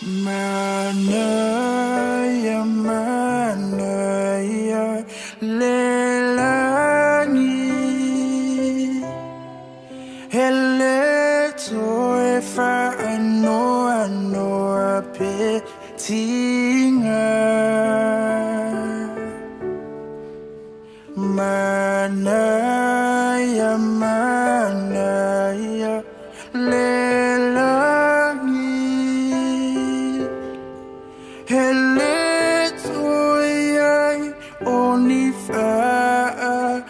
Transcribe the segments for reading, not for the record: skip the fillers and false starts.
Manaia, manaia le lagi, E le toe faanoanoa pe tiga. Manaia, manaia le lagi, E le toe i ai o ni faatofa.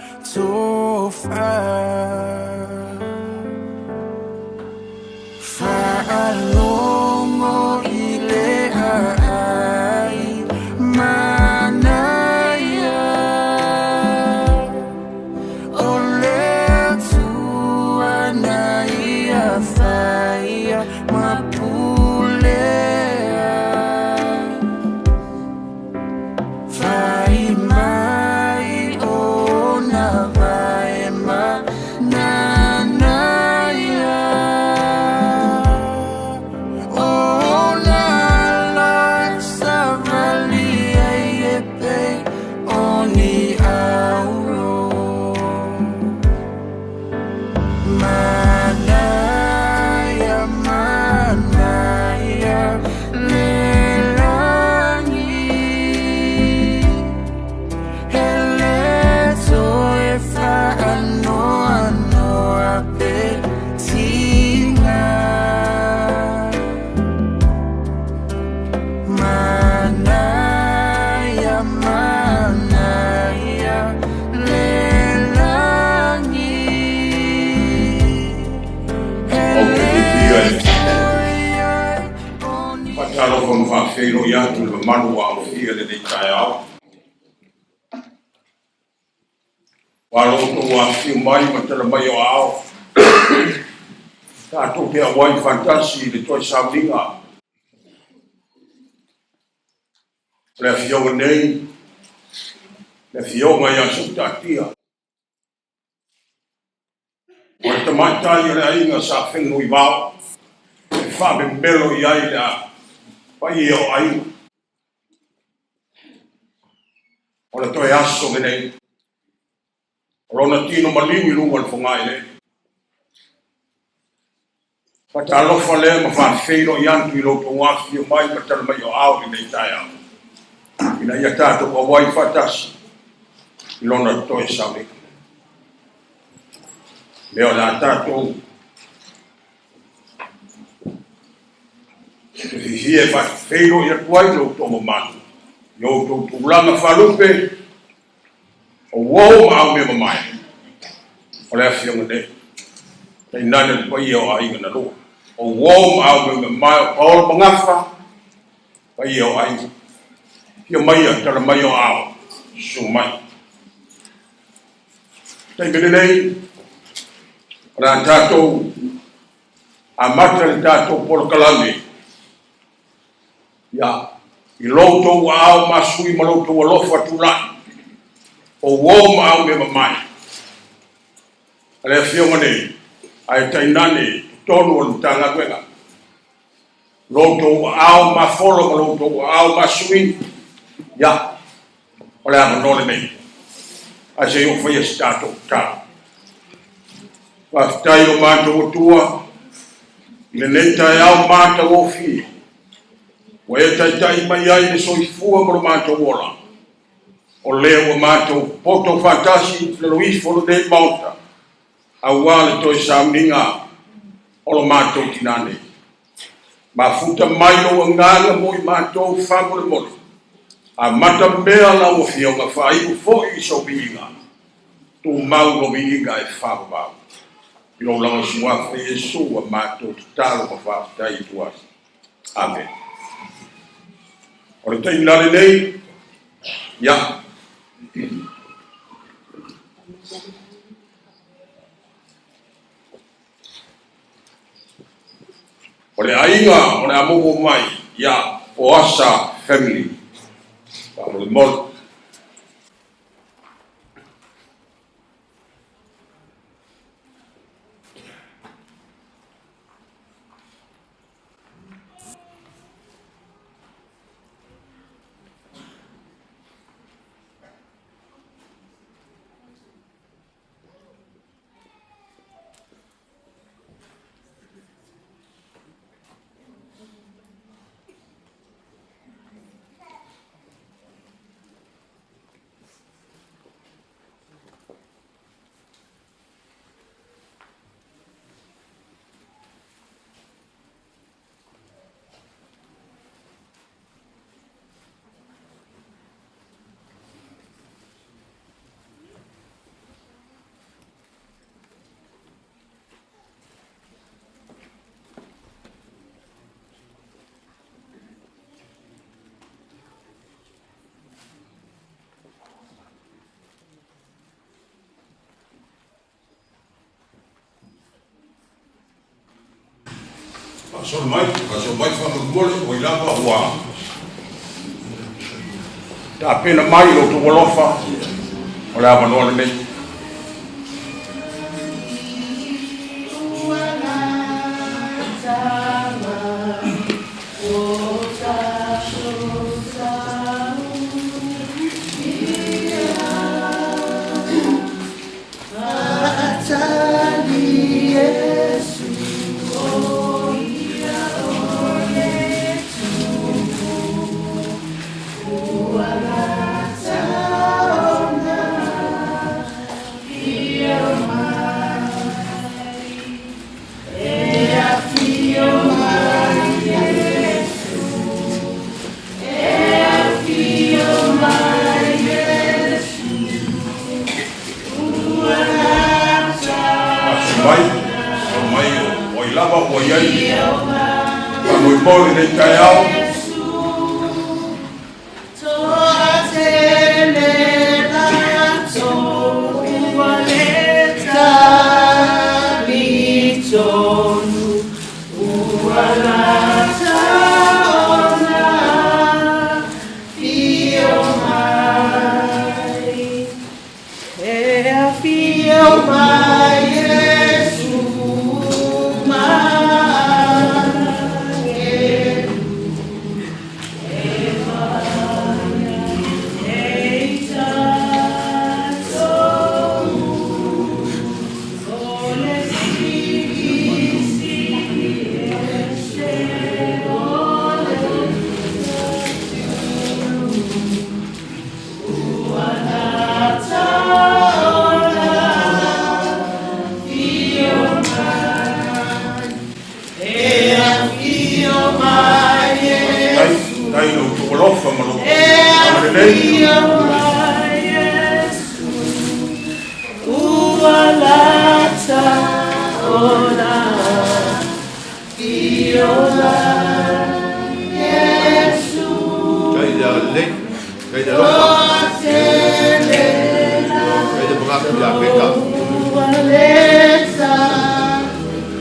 Faalogo i le aai manaia, O le Atua na ia faia ma pulea. Fai mai ona vae ma nanaia, Ona ala e savali ai e pei o ni auro. Manaia, manaia le lagi, E le toe faanoanoa pe tiga. Manaia, manaia le lagi, E Ou te le fiafia e toe i ai o ni faatalofa ma faafeiloi atu i le mamalu ua aofia i lenei taeao. Ua lo outou afifio mai ma tala mai o aao. Tatou te auai faatasi i le toe sauniga o le afioga nei, le afioga ia Su'utaatia, o le tamaitai o le aiga sa Fenunuivao e faamemelo i ai le paia o aiga. O le toe aso lenei o lona tino maliu i luga o le fogaeleele. Faatalofa lea ma faafeiloi atu i lo outou afifio mai ma tala mai o aao i lenei taeao, ina ia tatou auai faatasi i lona toe sauniga. Lea o le a tatou te fiafia e faafeiloi atu ai lo outou mamalu i outou tulaga faalupe o uo ma au mea mamae o le afioga nei, tainane le paia o aiga na lua. O uo ma au mea mamae o Paolo Magafa, paia o aiga. Fia maia tala mai o aao, susu mai. Taimi lenei, o le a tatou amata le tatou polokalame ia i lo outou aao masui ma lo outou alofa tulai o uo ma au mea mamae a le afioga nei, ae tainane totonu o le Matagaluega. Lo outou aao mafolo ma lo outou aao masui, ia, o le avanoa lenei. Ae se i oo faia se tatou tatalo. Faafetai o matou Atua i lenei taeao matagofie ua e taitai mai ai le soifua ma lo matou ola. O lea ua matou poto faatasi i lalo ifo o lenei Maota, aua le toe sauniga o lo matou tinā nei. Mafuta mai lou agaga mo i matou faamolemole. Amata mea lau afioga faaiu foi i sou viiga. Tumau lo viiga e faavavau. I lou lagolasuafa Iesu ua matou tatalo ma faafetai atu ai. Amen. O le taimi la lenei, ia, o le aiga o le a momo mai, ia, o Asa Family. Faamolemole. Faasolo mai, faasolo mai faamolemole, oi lava ua tapena mai lo outou alofa o le avanoa lenei. Faasolo mai, faasolo mai o ai lava ua i ai faamoemoe i lenei taeao. Tai lo outou alofa ma lo outou agalelei. Tai le agalelei, tai le alofa, tai le magafu ia Peka.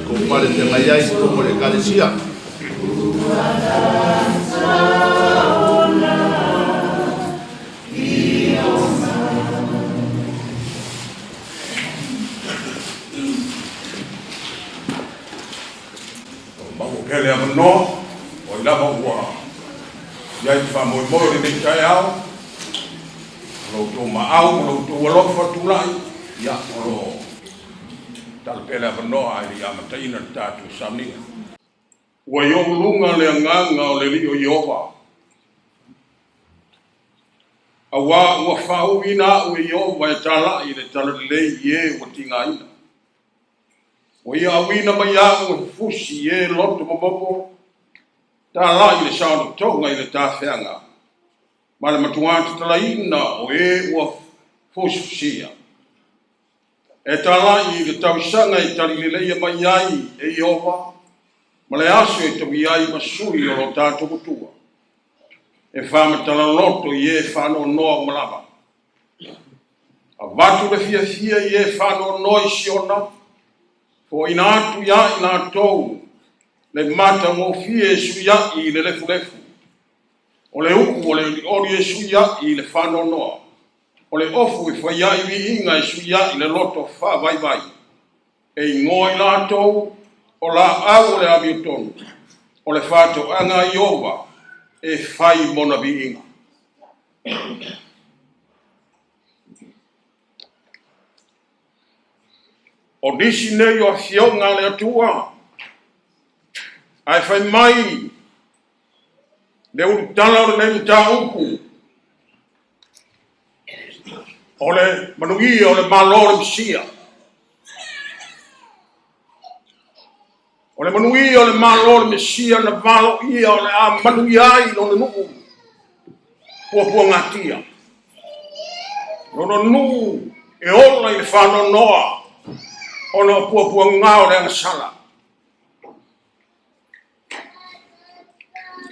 Ko pale te ngai ai, ko mo le ekalesia. Maua pea le avanoa, o ai lava ua i ai le faamoemoe o lenei taeao, o lo outou maau ma lo outou alofa tulai, ia, o lo o tala pea le avanoa ae le i amataina le tatou sauniga. Ua i ou luga le agaga o le Alii o Ieova, auā ua faauuina au e Ieova e talai i le talalelei i e ua tigaina. Ua ia auina mai au e fusi i e loto momomo, talai i le saolotoga i le tafeaga, ma le matuā tatalaina o e ua fusifusia. E talai i le tausaga e talileleia mai ai e Ieova, ma le aso e taui ai ma sui o lo tatou Atua, e faamatala loto i e faanoanoa uma lava. Avatu le fiafia i e faanoanoa i Siona, foaina atu iā i latou le matagofie e suiaʻi i le lefulefu, o le u'u o le olioli e suiaʻi i le faanoanoa, o le ofu e fai ai viiga e suiaʻi le loto faavaivai, e igoa i latou o laau o le amiotonu, o le faatoaga a Ieova e fai mona viiga. O nisi nei o afioga a le Atua, ae fai mai le ulutala o lenei mataupu, o le manuia o le Malo o le Mesia. O le manuia o le Malo o le Mesia na valoia o le a manuia ai lona nuu puapuagatia. Lona nuu e ola i le faanoanoa ona o puapuaga o le agasala.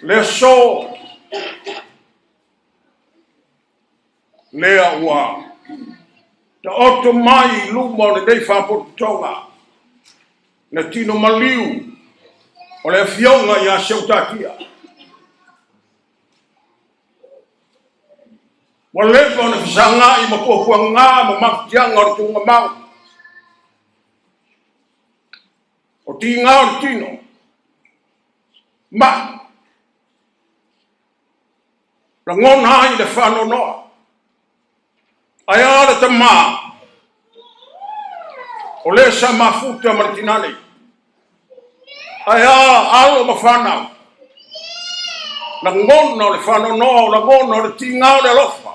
Le aso lea ua taoto mai i luma o lenei faapotopotoga le tino maliu O le afioga ia Seutatia. Ua leva ona fesagai ma puapuaga ma mafatiaga o le tuugamau. O tiga o le tino, mai, lagona ai le faanoanoa. Ae a le tamā, o le sa mafuta ma le tinā nei. Ae a alo ma fanau, lagona o le faanoanoa, o lagona o le tiga o le alofa,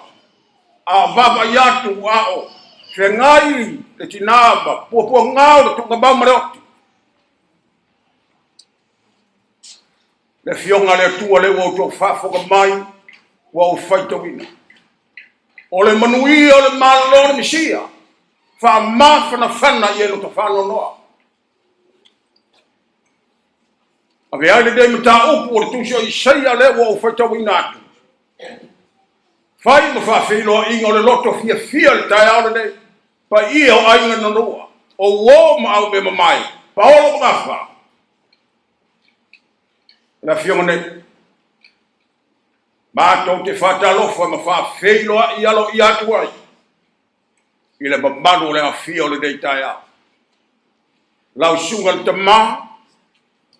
a vaavaai atu a o feagai le tinā ma puapuaga o le tuugamau ma le oti. Le Afioga a le Atua lea ua outou faafofoga mai, ua ou faitauina. O le manuia o le Malo o le Mesia, faamafanafana i e lota faanoanoa. Ave ai lenei mataupu o le tusi o Isaia lea ua ou faitauina atu. Fai ma faafeiloaiga o le loto fiafia le taeao lenei. Paia o aiga na lua, o uo ma au mea mamae, Paolo ma Gafa. Le afioga nei, matou te faatalofa ma faafeiloai aloaia atu ai i le mamalu o le aafia o lenei taeao. Lau susuga le tama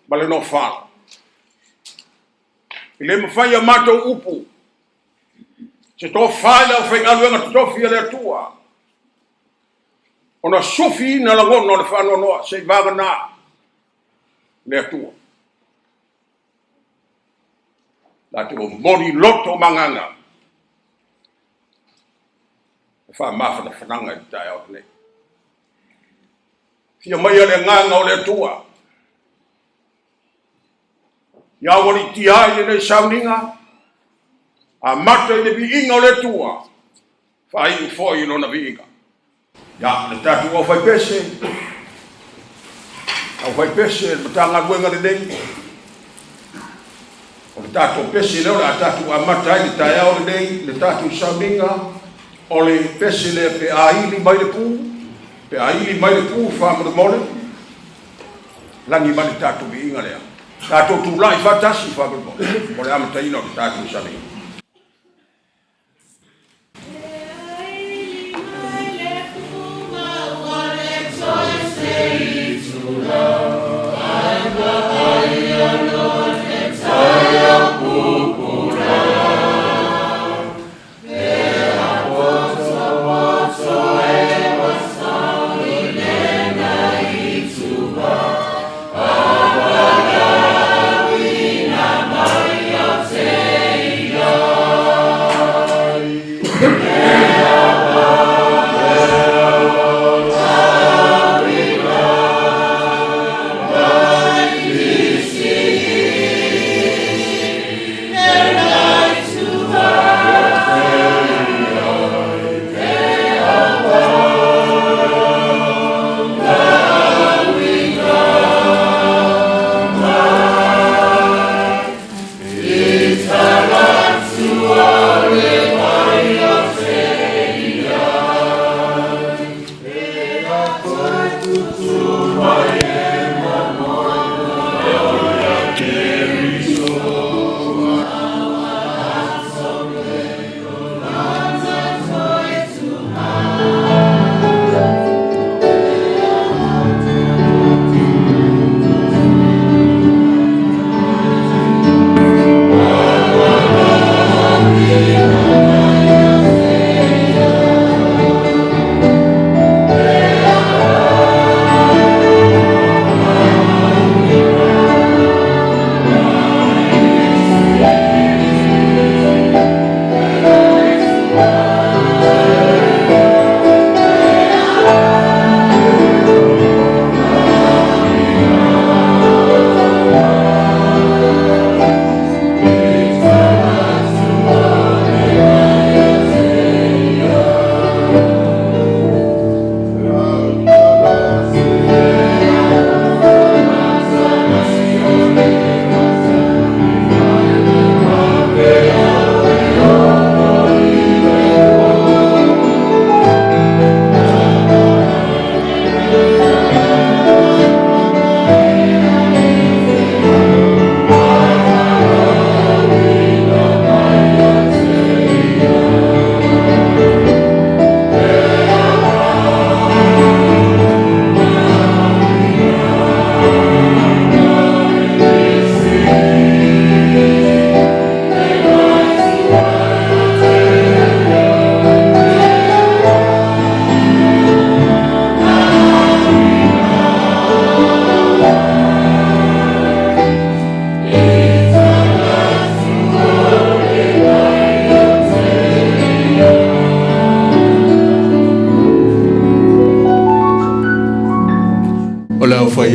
ma le nofala. I le mafai a matou upu se tofa i le aufaigaluega totofi a le Atua ona sufiina lagona o le faanoanoa se i vagana le Atua. Latou momoli loto ma agaga e faamafanafanaga i le taeao lenei. Fia maia le agaga o le Atua. Ia ualiitia ai lenei sauniga, amata i le viiga o le Atua, faaiu foi i lona viiga. Ia, le tatou aufaipese, aufaipese le Matagaluega lenei, o le tatou pese lea o le a tatou amata ai le taeao lenei, le tatou sauniga, o le pese lea pe a ili mai le pu, pe a ili mai le pu faamolemole, lagi mai le tatou viiga lea. Tatou tulai faatasi faamolemole, mo le amataina o le tatou sauniga.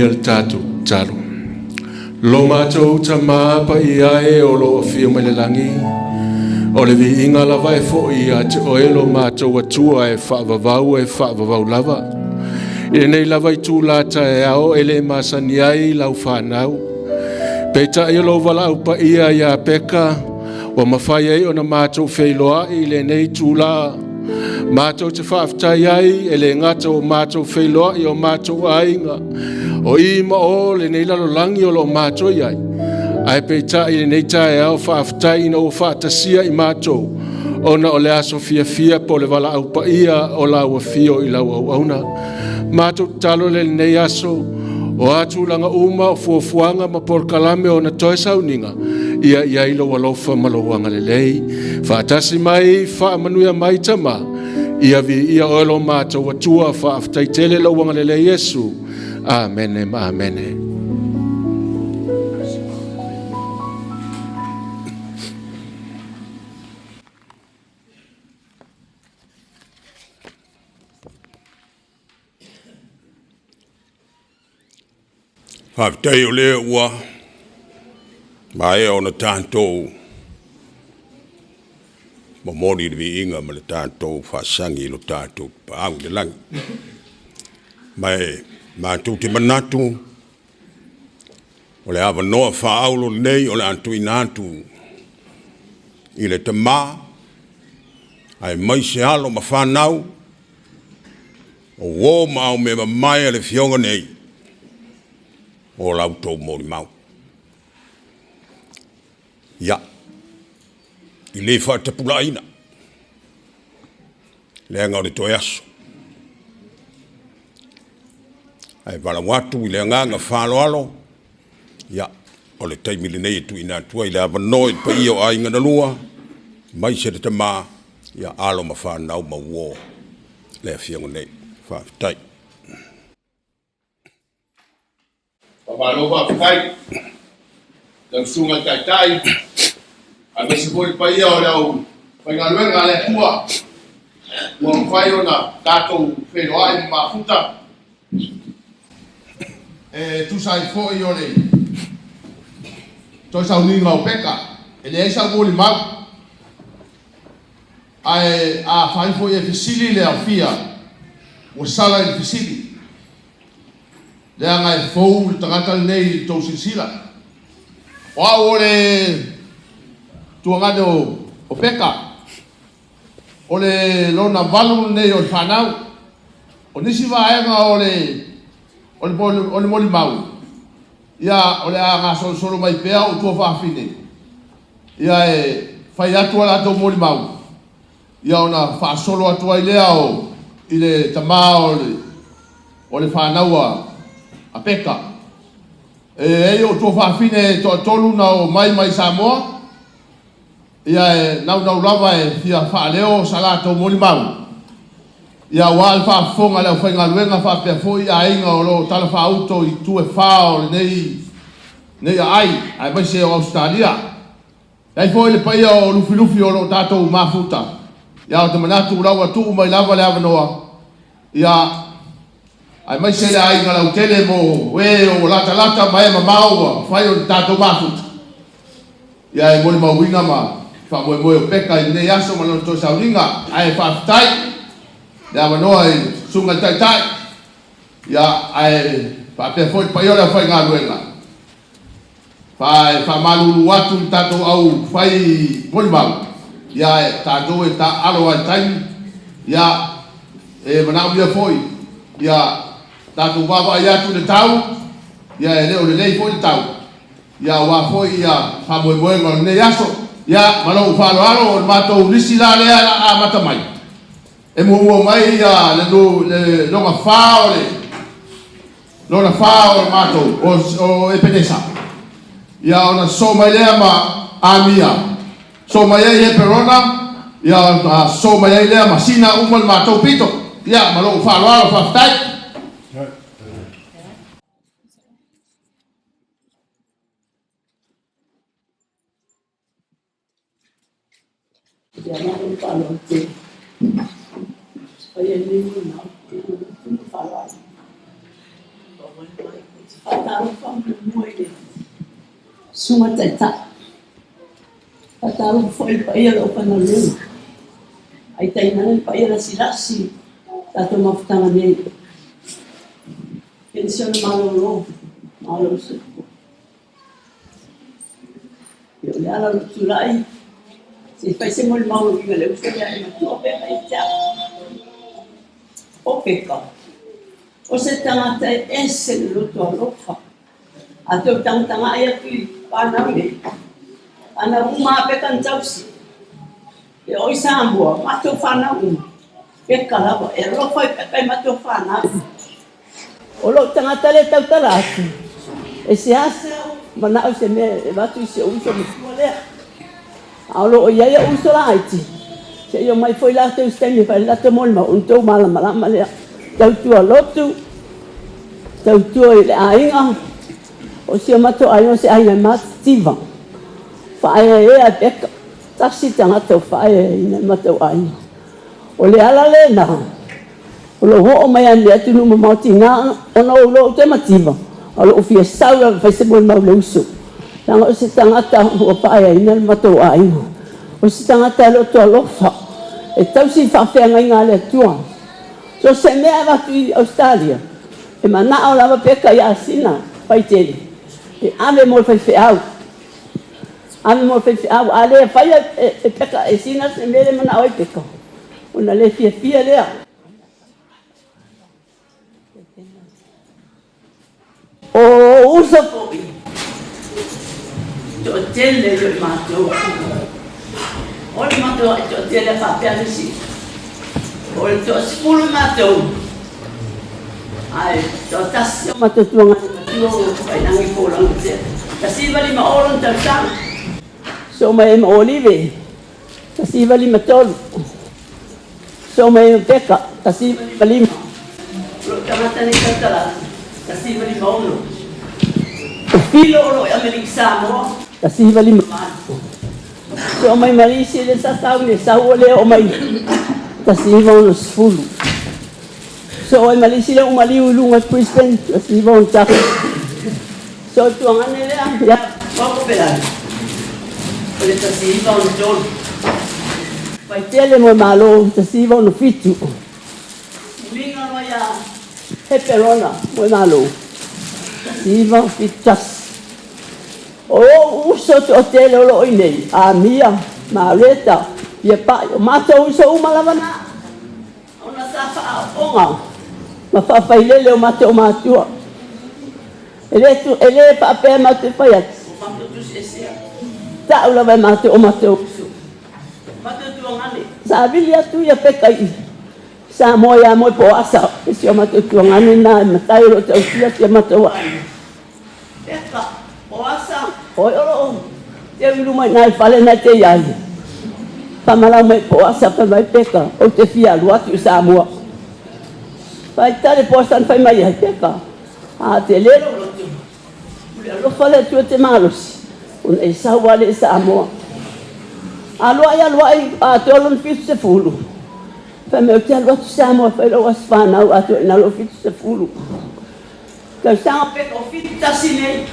Maia le tatou tatalo. Lo matou Tama paia e o lo o afio mai le lagi, o le viiga lava e foi ia te oe lo matou Atua e faavavau e faavavau lava. I lenei lava itula taeao e le masani ai lau fanau. Peitai o lou valaau paia ia Peka, ua mafai ai ona matou feiloai i lenei itula. Matou te faafetai ai e le gata ua matou feiloai o matou aiga, o i ma o lenei lalolagi o lo o matou i ai, ae peitai i lenei taeao faafetai ina ua faatasia i matou, ona o le aso fiafia po o le valaau paia o lau afio i lau auauna. Matou tatalo lea i lenei aso, o a tulaga uma o fuafuaga ma polokalame o ona toe sauniga, ia i ai lou alofa ma lou agalelei. Faatasi mai, faamanuia mai Tama, ia viia oe lo matou Atua, faafetai tele lou agalelei Iesu. Amene ma amene. Faafetai o lea ua maea ona tatou momoli le viiga ma le tatou faasagi i lo tatou Tapaau i le lagi. Ma e matou te manatu o le avanoa faaauro lenei o le a tuuina atu i le tama aemaise alo ma fanau, o uo ma aumeamamae a le afioga nei, o la outou molimau. Ia, e le faatapulaaina, leaga o le toe aso. Ae valaau atu i le agaga faaaloalo, ia, o le taimi lenei e tuuina atu ai le avanoa i le paia o aiga na lua, aemaise le tama, ia, alo ma fanau ma uo le afioga nei. Faafetai. Faamalo faafetai lau susuga i le Taitai, aemaise foi le paia o le aufaigaluega a le Atua ua mafai ona tatou feiloai ma mafuta e tusa ai foi o le toe sauniga o Peka. E leai sau molimau, ae afai foi e fesili le aofia, ua sala i le fesili, leaga e fou le tagata lenei i le tou silasila. O au o le tuagane o Peka, o le lona valu lenei o le fanau. O nisi vaega o le o le molimau, ia o le a gasolosolo mai pea ou tuafafine, ia e fai atu a latou molimau, ia ona faasolo atu ai lea o i le tama o le fanau a Peka. E ai ou tuafafine e toatolu na oo mai mai Samoa, ia e naunau lava e fia faaleo sa latou molimau, ia aua le faafofoga a le aufaigaluega faapea foi aiga o lo o talafaauto i itu e fa o lenei aai, aemaise o Ausetalia. E ai foi le paia o Lufilufi o lo o tatou mafuta, ia ou te manatu o la ua tuu mai lava le avanoa, ia aemaise le aiga lautele mo e o latalata ma e mamao ua mafai ona tatou mafuta. Ia e molimauina ma faamoemoe o Peka i lenei aso ma lona toe sauniga, ae faafetai le avanoa i le susuga i le Taitai, ia ae faapea foi le paia o le aufaigaluega. E faamalulu atu i le tatou au fai molimau, ia e tatou e taaalo lava i le taimi, ia e manaomia foi ia tatou vaavaai atu i le tau, ia e le o lelei foi le tau, ia aua foi ia faamoemoega o lenei aso. Ia ma lou faaaloalo, o le matou lisi la lea o le a amata mai. E muamua mai ia le lona fa o le lona fa o le matou o Epenesa. Ia ona sosoo mai lea ma Amia, sosoo mai ai Heperona, ia ona sosoo mai ai lea ma Sina uma le matou pito. Ia ma lou faaaloalo, faafetai. Ia ma lou faaaloalo tele. Fai ai nei molimau. Faaaloalo. Faatalofa muamua i le Susuga Taitai. Faatalofa foi i le paia o le aufaigaluega, ae tainane le paia lasilasi o tatou mafutaga nei. Penisione malolo, malo le soifua. Ia, o le ala o lou tulai, se i fai se molimau e uiga i le uso lea e matua pea ia te au. O Peka, o se tagata e ese le loto alofa. A tou tagatagai atu i fanau nei, fanau uma a Peka na tausi. E oo i Samoa, matou fanau uma, Peka lava, e alofa i Peka i matou fanau. O lou tagata lea e tautala atu, e seasea ou manao i se mea e avatu i si ou uso matua lea. A o lo o i ai ou uso laiti, se i omai foi latou i se taimi e fai ai le latou molimau, ona outou malamalama lea. Tautua lotu, tautua i le aiga, o si o matou aiga o se aiga e matitiva, faaeaea e Peka, tasi le tagata ua faaeaina i le matou aiga. O le ala lena o lou oo mai lava i lenei atunuu mamao tiga ona ou iloa ou te mativa, a o lou fia sau lava e fai se molimau i le uso, leaga o se tagata ua faaeaina le matou aiga. O se tagata e loto alofa, e tausi i faafeagaiga a le Atua. So o se mea e avatu i Ausetalia, e manao lava Peka ia Sina Faitele e ave mo le faifeau. Ave mo le faifeau. A le faia e Peka e Sina se mea lea e manao ai Peka, ona le fiafia lea. O uso foi, toatele ia o matou. O le matou ai toatele a faapea nisi. O le toasefulu matou, ae toatasi o matou tuaga matua o Tafailagi Folauga tea. 1950 lona tausaga. Soo mai ai ma Olive, 1953. Soo mai ai ma Peka, 1955. O lou tagata nei tautala atu, 1956. O Filo o lo o i Amerika Samoa, 1958. Soo mai ma isi le sa sau nei, sau ua le oo mai, 1960. Soo ai ma le isi lea ua maliu i luga i Brisbane, 1961. Soo i tuagane lea, ia Maukopelani, o le 1963. Faitele mo Malo, 1967. Uiga loa ia Heperona mo Malo, 1971. O ou uso toatele o lo o i nei, Amia, Mareta, Iapai, o matou uso uma lava na. Ona sa faaaooga ma faafailele o matou matua. E le, e le faapea matou te fai atu, o matou tusi esea. Ta'u lava e matou o matou uso. Matou tuagane. Sa vili atu ia Peka i Samoa ia moe po o Asa, e si o matou tuagane na e matai o lo o tausia si o matou aiga. Peka, o Asa, o e o lo o teu i luma i na i fale na te i ai. Famalau mai po o Asa, fai mai Peka, ou te fia alu atu i Samoa. Faitali po Asa na fai mai ai, Peka, a te le lou loto, o le alofa le Atua te malosi, ona e sau lava lea i Samoa. Alu ai, alu ai, atoa lona 70. Fai mai, ou te alu atu i Samoa e fai lou aso fanau atoa i na lou 70. Tausaga pe o 71 nei,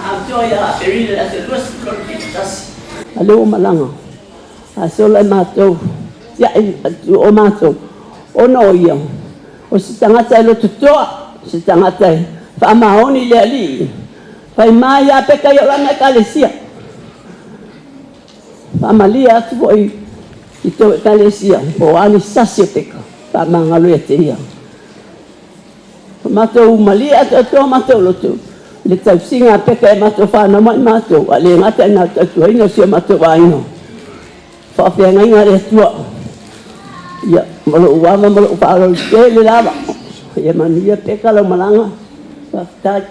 atoa ia Aperila i le aso 20 o le 71. A lea ua malaga a sola e matou tiai atu o matou ona o ia o se tagata e loto toa, o se tagata e faamaoni i le Alii. Fai mai ia Peka i o lana ekalesia. Faamalie atu foi i tou ekalesia po o a ni sasi o Peka, faamagalo ia te ia. Ua matou malie atoatoa matou loto i le tausiga a Peka e matou fanau mai matou, a le gata i na tautuaina o si o matou aiga. Faafeagaiga a le Atua. Ia, ma lou ava ma lou faaaloalo tele lava. Ia manuia Peka lau malaga. Faafetai.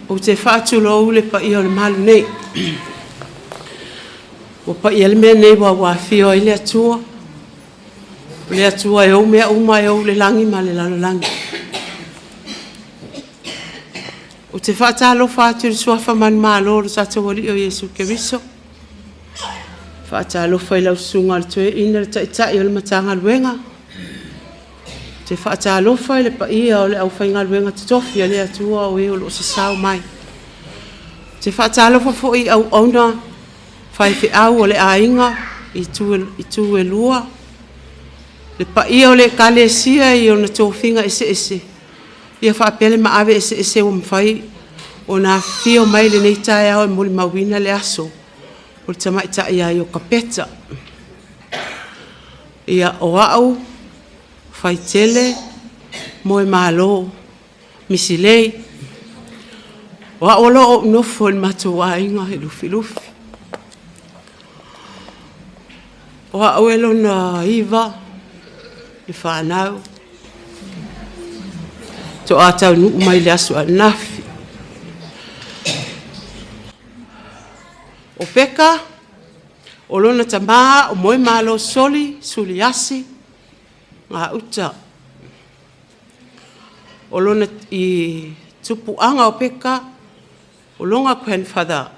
Ou te faatulou le paia o le malu nei. Ua paia le mea nei ua afio ai le Atua. O le Atua e ou mea uma e ou le lagi ma le lalolagi. Ou te faatalofa atu i le suafa manumalo o le tatou Alii o Iesu Keriso. Faatalofa i lau susuga i le Toeaina, le Taitai o le Matagaluega. Te faatalofa i le paia o le aufaigaluega totofi a le Atua o e o lo o sasao mai. Ou te faatalofa foi i auauna faifeau o le aiga i itu e lua, le paia o le Ekalesia i ona tofiga eseese, ia faapea le maave eseese ua mafai ona afifio mai i lenei taeao e molimauina le aso o le tamaitai ia Iokapeta. Ia, o au, Faitele Moemalo Misilei. O au o lo o ou nofo i le matou aiga i Lufilufi. O au e lona iva le fanau. To'a taunuu mai le aso ananafi. O Peka, o lona tamā o Moemalo Soli Suliasi Gauta. O lona i tupuaga o Peka, o lona grandfather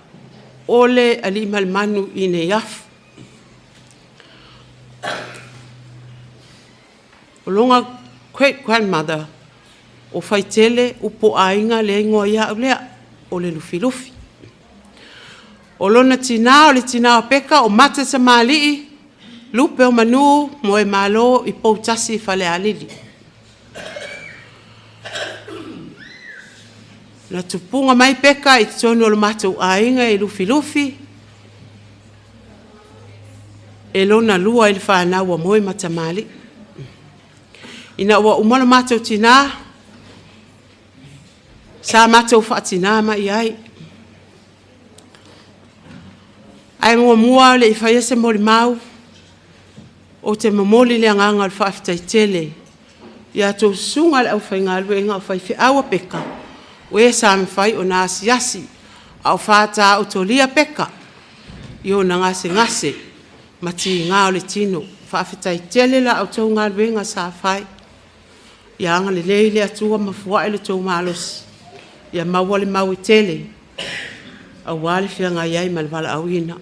o le Aliimalemanu i Neiafu. O lona great grandmother o Faitele Upoaiga lea igoa ia au lea, o le Lufilufi. O lona tinā o le tinā o Peka o Mata Tamalii, Lupe o Manu, Moemalo i Poutasi i Falealili. Na tupuga mai Peka i totonu o le matou aiga i Lufilufi, e lona lua i le fanau a Moe ma Tamalii. Ina ua uma lo matou tinā, sa matou faatinā mai ai. Ae muamua a le i faia se molimau, ou te momoli le agaga o le faafetai tele i a outou susuga i le aufaigaluega o faifeau a Peka, o e sa mafai ona asiasi a o faataotolia Peka i ona gasegase ma tiga o le tino. Faafetai tele la outou galuega sa fai. Ia agalelei le Atua ma foai lo outou malosi, ia maua le mau e tele aua le feagai ai ma le valaauina.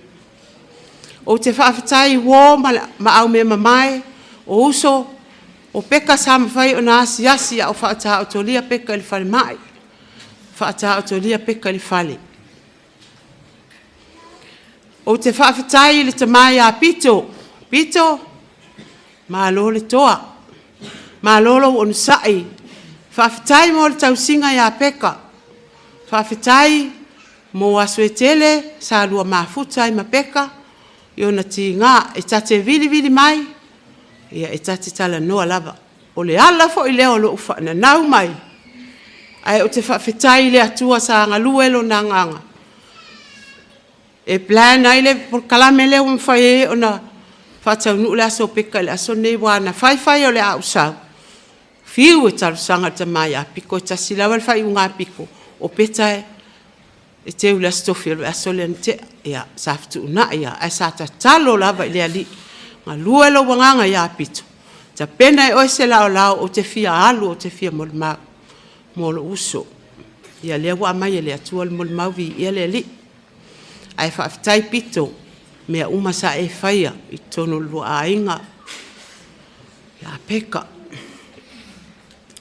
Ou te faafetai i uo ma aumeamamae o uso o Peka sa mafai ona asiasi a o faataotolia Peka i le falemai, faataotolia Peka i le fale. Ou te faafetai i le tama ia Pito, Pito, malo le toa, malo lou onosai, faafetai mo le tausiga ia Peka, faafetai mo aso e tele sa lua mafuta ai ma Peka i ona tiga, e ta te vilivili mai, e ta te talanoa lava. O le ala foi lea o lou faananau mai, ae ou te faafetai i le Atua sa galue Lona Agaga e plan ai le polokalame lea ua mafai ai ona faataunuu le aso o Peka i le aso lenei, aua na fai fai o le a ou sau, fiu e talosaga i le tama ia Piko, e tasi lava le faaiuga a Piko, o Peta e teu i le aso Tofi o le vaiaso lea na tea. Ia, sa fetuunai lava, ae sa tatalo lava i le Alii, galue lou agaga ia Pito, tapena e oe se laolao ou te fia alu ou te fia molimau mo lou uso. Ia lea ua aumai e le Atua le molimau, viia le Alii. Ae faafetai Pito, mea uma sa e faia i totonu o le lua aiga ia Peka.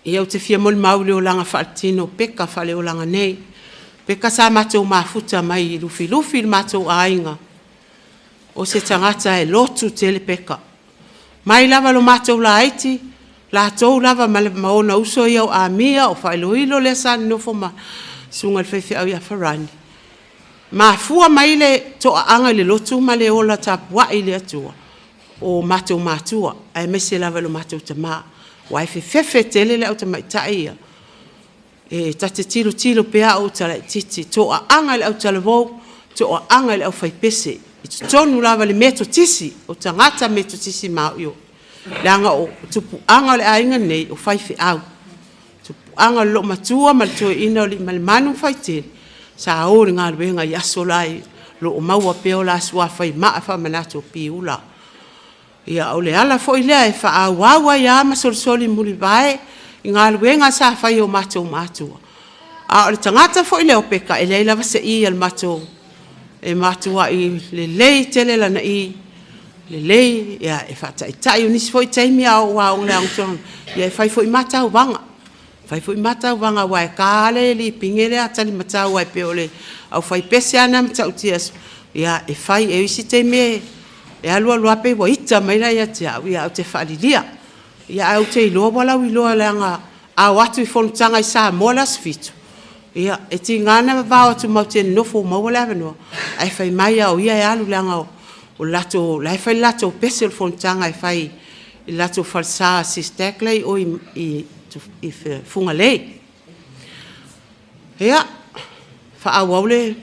Ia ou te fia molimau i le olaga faaletino o Peka faaleolaga nei. Peka sa matou mafuta mai i Lufilufi i le matou aiga, o se tagata e lotu tele Peka. Mai lava i lo matou laiti, latou lava ma ona uso ia o Amia, o Faailoilo lea sa nonofo ma le susuga i le faifeau ia Farani, mafua mai le toaaga i le lotu ma le ola tapuai i le Atua, o matou matua, aemaise lava i lo matou tama, aua e fefefe tele le au tamaitai ia, e ta te tilotilo pea a o ota laitiiti, toaaga i le autalavou, toaaga i le aufaipese, i totonu lava i le Metotisi, o tagata Metotisi maoioi, leaga o tupuaga o le aiga lenei, o faifeau. O tupuaga o le loomatua ma le toeaina o Aliimalemanu ma Faitele, sa o i le galuega i aso la o lo o maua pea o la suafa i maa faamanatu o Piula. Ia, o le ala foi lea e faaauau ai lava ma solisoli mulivae i galuega sa fai e o matou matua. A o le tagata foi lea o Peka, e leai lava se i a le matou, e matuai lelei tele lana i. Lelei, ia, e faataitai. O nisi foi taimi a ou aoga i le Aoga Tulaga, ia e fai foi ma tauvaga, fai foi ma tauvaga aua e ta lava le lipine lea a talimatau aua pei o le aufaipese lava lena e matautia. Ia e fai, o isi taimi e alu alu lava pei ua ita mai la ia te au, ae ou te faalilia. Ae ou te iloa ua lauiloa leaga a o atu i fonotaga i Samoa i le aso Fitu, ia e tiga lava ona vavao atu matou te nonofo ua maua le avanoa, ae fai mai lava o ia e alu leaga o la e fai le latou pese o le fonotaga e fai i le latou falesa SISTAC la e i o i Fugalei. Ia, faaauau le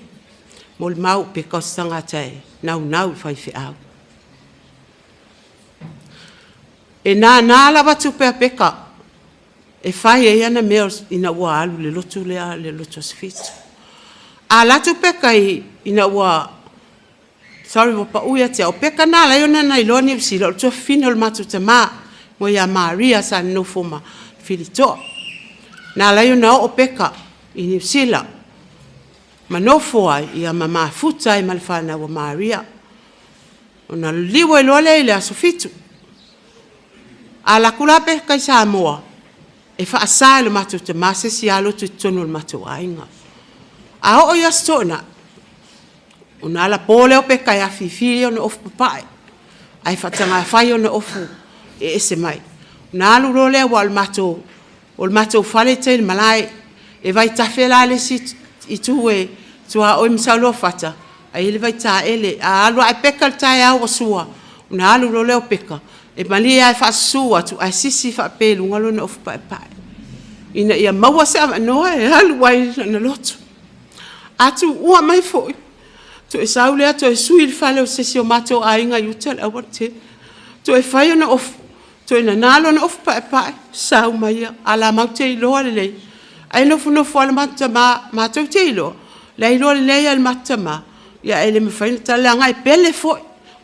molimau a Peka o se tagata e naunau i faifeau. E nana lava tupe a Peka e fai ai ana mea ina ua alu i le lotu lea, le lotu Aso Fitu. A alu atu Peka ina ua, sorry ua pau ia te au, o Peka na ala ai ona iloa Niu Sila, o le tuafafine o le matou tama, le igoa ia Maria sa nonofo ma Filitoa. Na ala ai ona oo Peka i Niu Sila ma nofo ai ma mafuta ai ma le fanau a Maria. Ona liliu ai loa lea i le aso Fitu. A alu atu la Peka i Samoa, e faasa e le matou tama se isi lava lotu i totonu o le matou aiga. A oo i Aso Toonai, ona alapo lea o Peka e afifi ona ofu papae, ae faatagafai ona ofu e ese mai. Ona alu loa lea aua o le matou fale i tai i le malae, e vaitafe la le isi itu e tuaoi ma Saoluafata ae i ai le vaitaele. A alu ae Peka i le taeao ua sua, ona alu loa lea o Peka, e malie lava e faasusu atu ae sisi faapea i luga lona ofu paepae, ina ia maua se avanoa e alu ai i lana lotu. A tuua mai foi, toe sau lea toe sui i le fale o se isi o matou aiga i uta i le aualatele, toe fai ona ofu, toe nana lona ofu paepae, sau ma ia, ae o la e matou te iloa lelei, ai e nofonofo lava le matou tama, matou te iloa, o la e iloa lelei lava e le matou tama, ae le mafai ona tala, leaga e pele foi,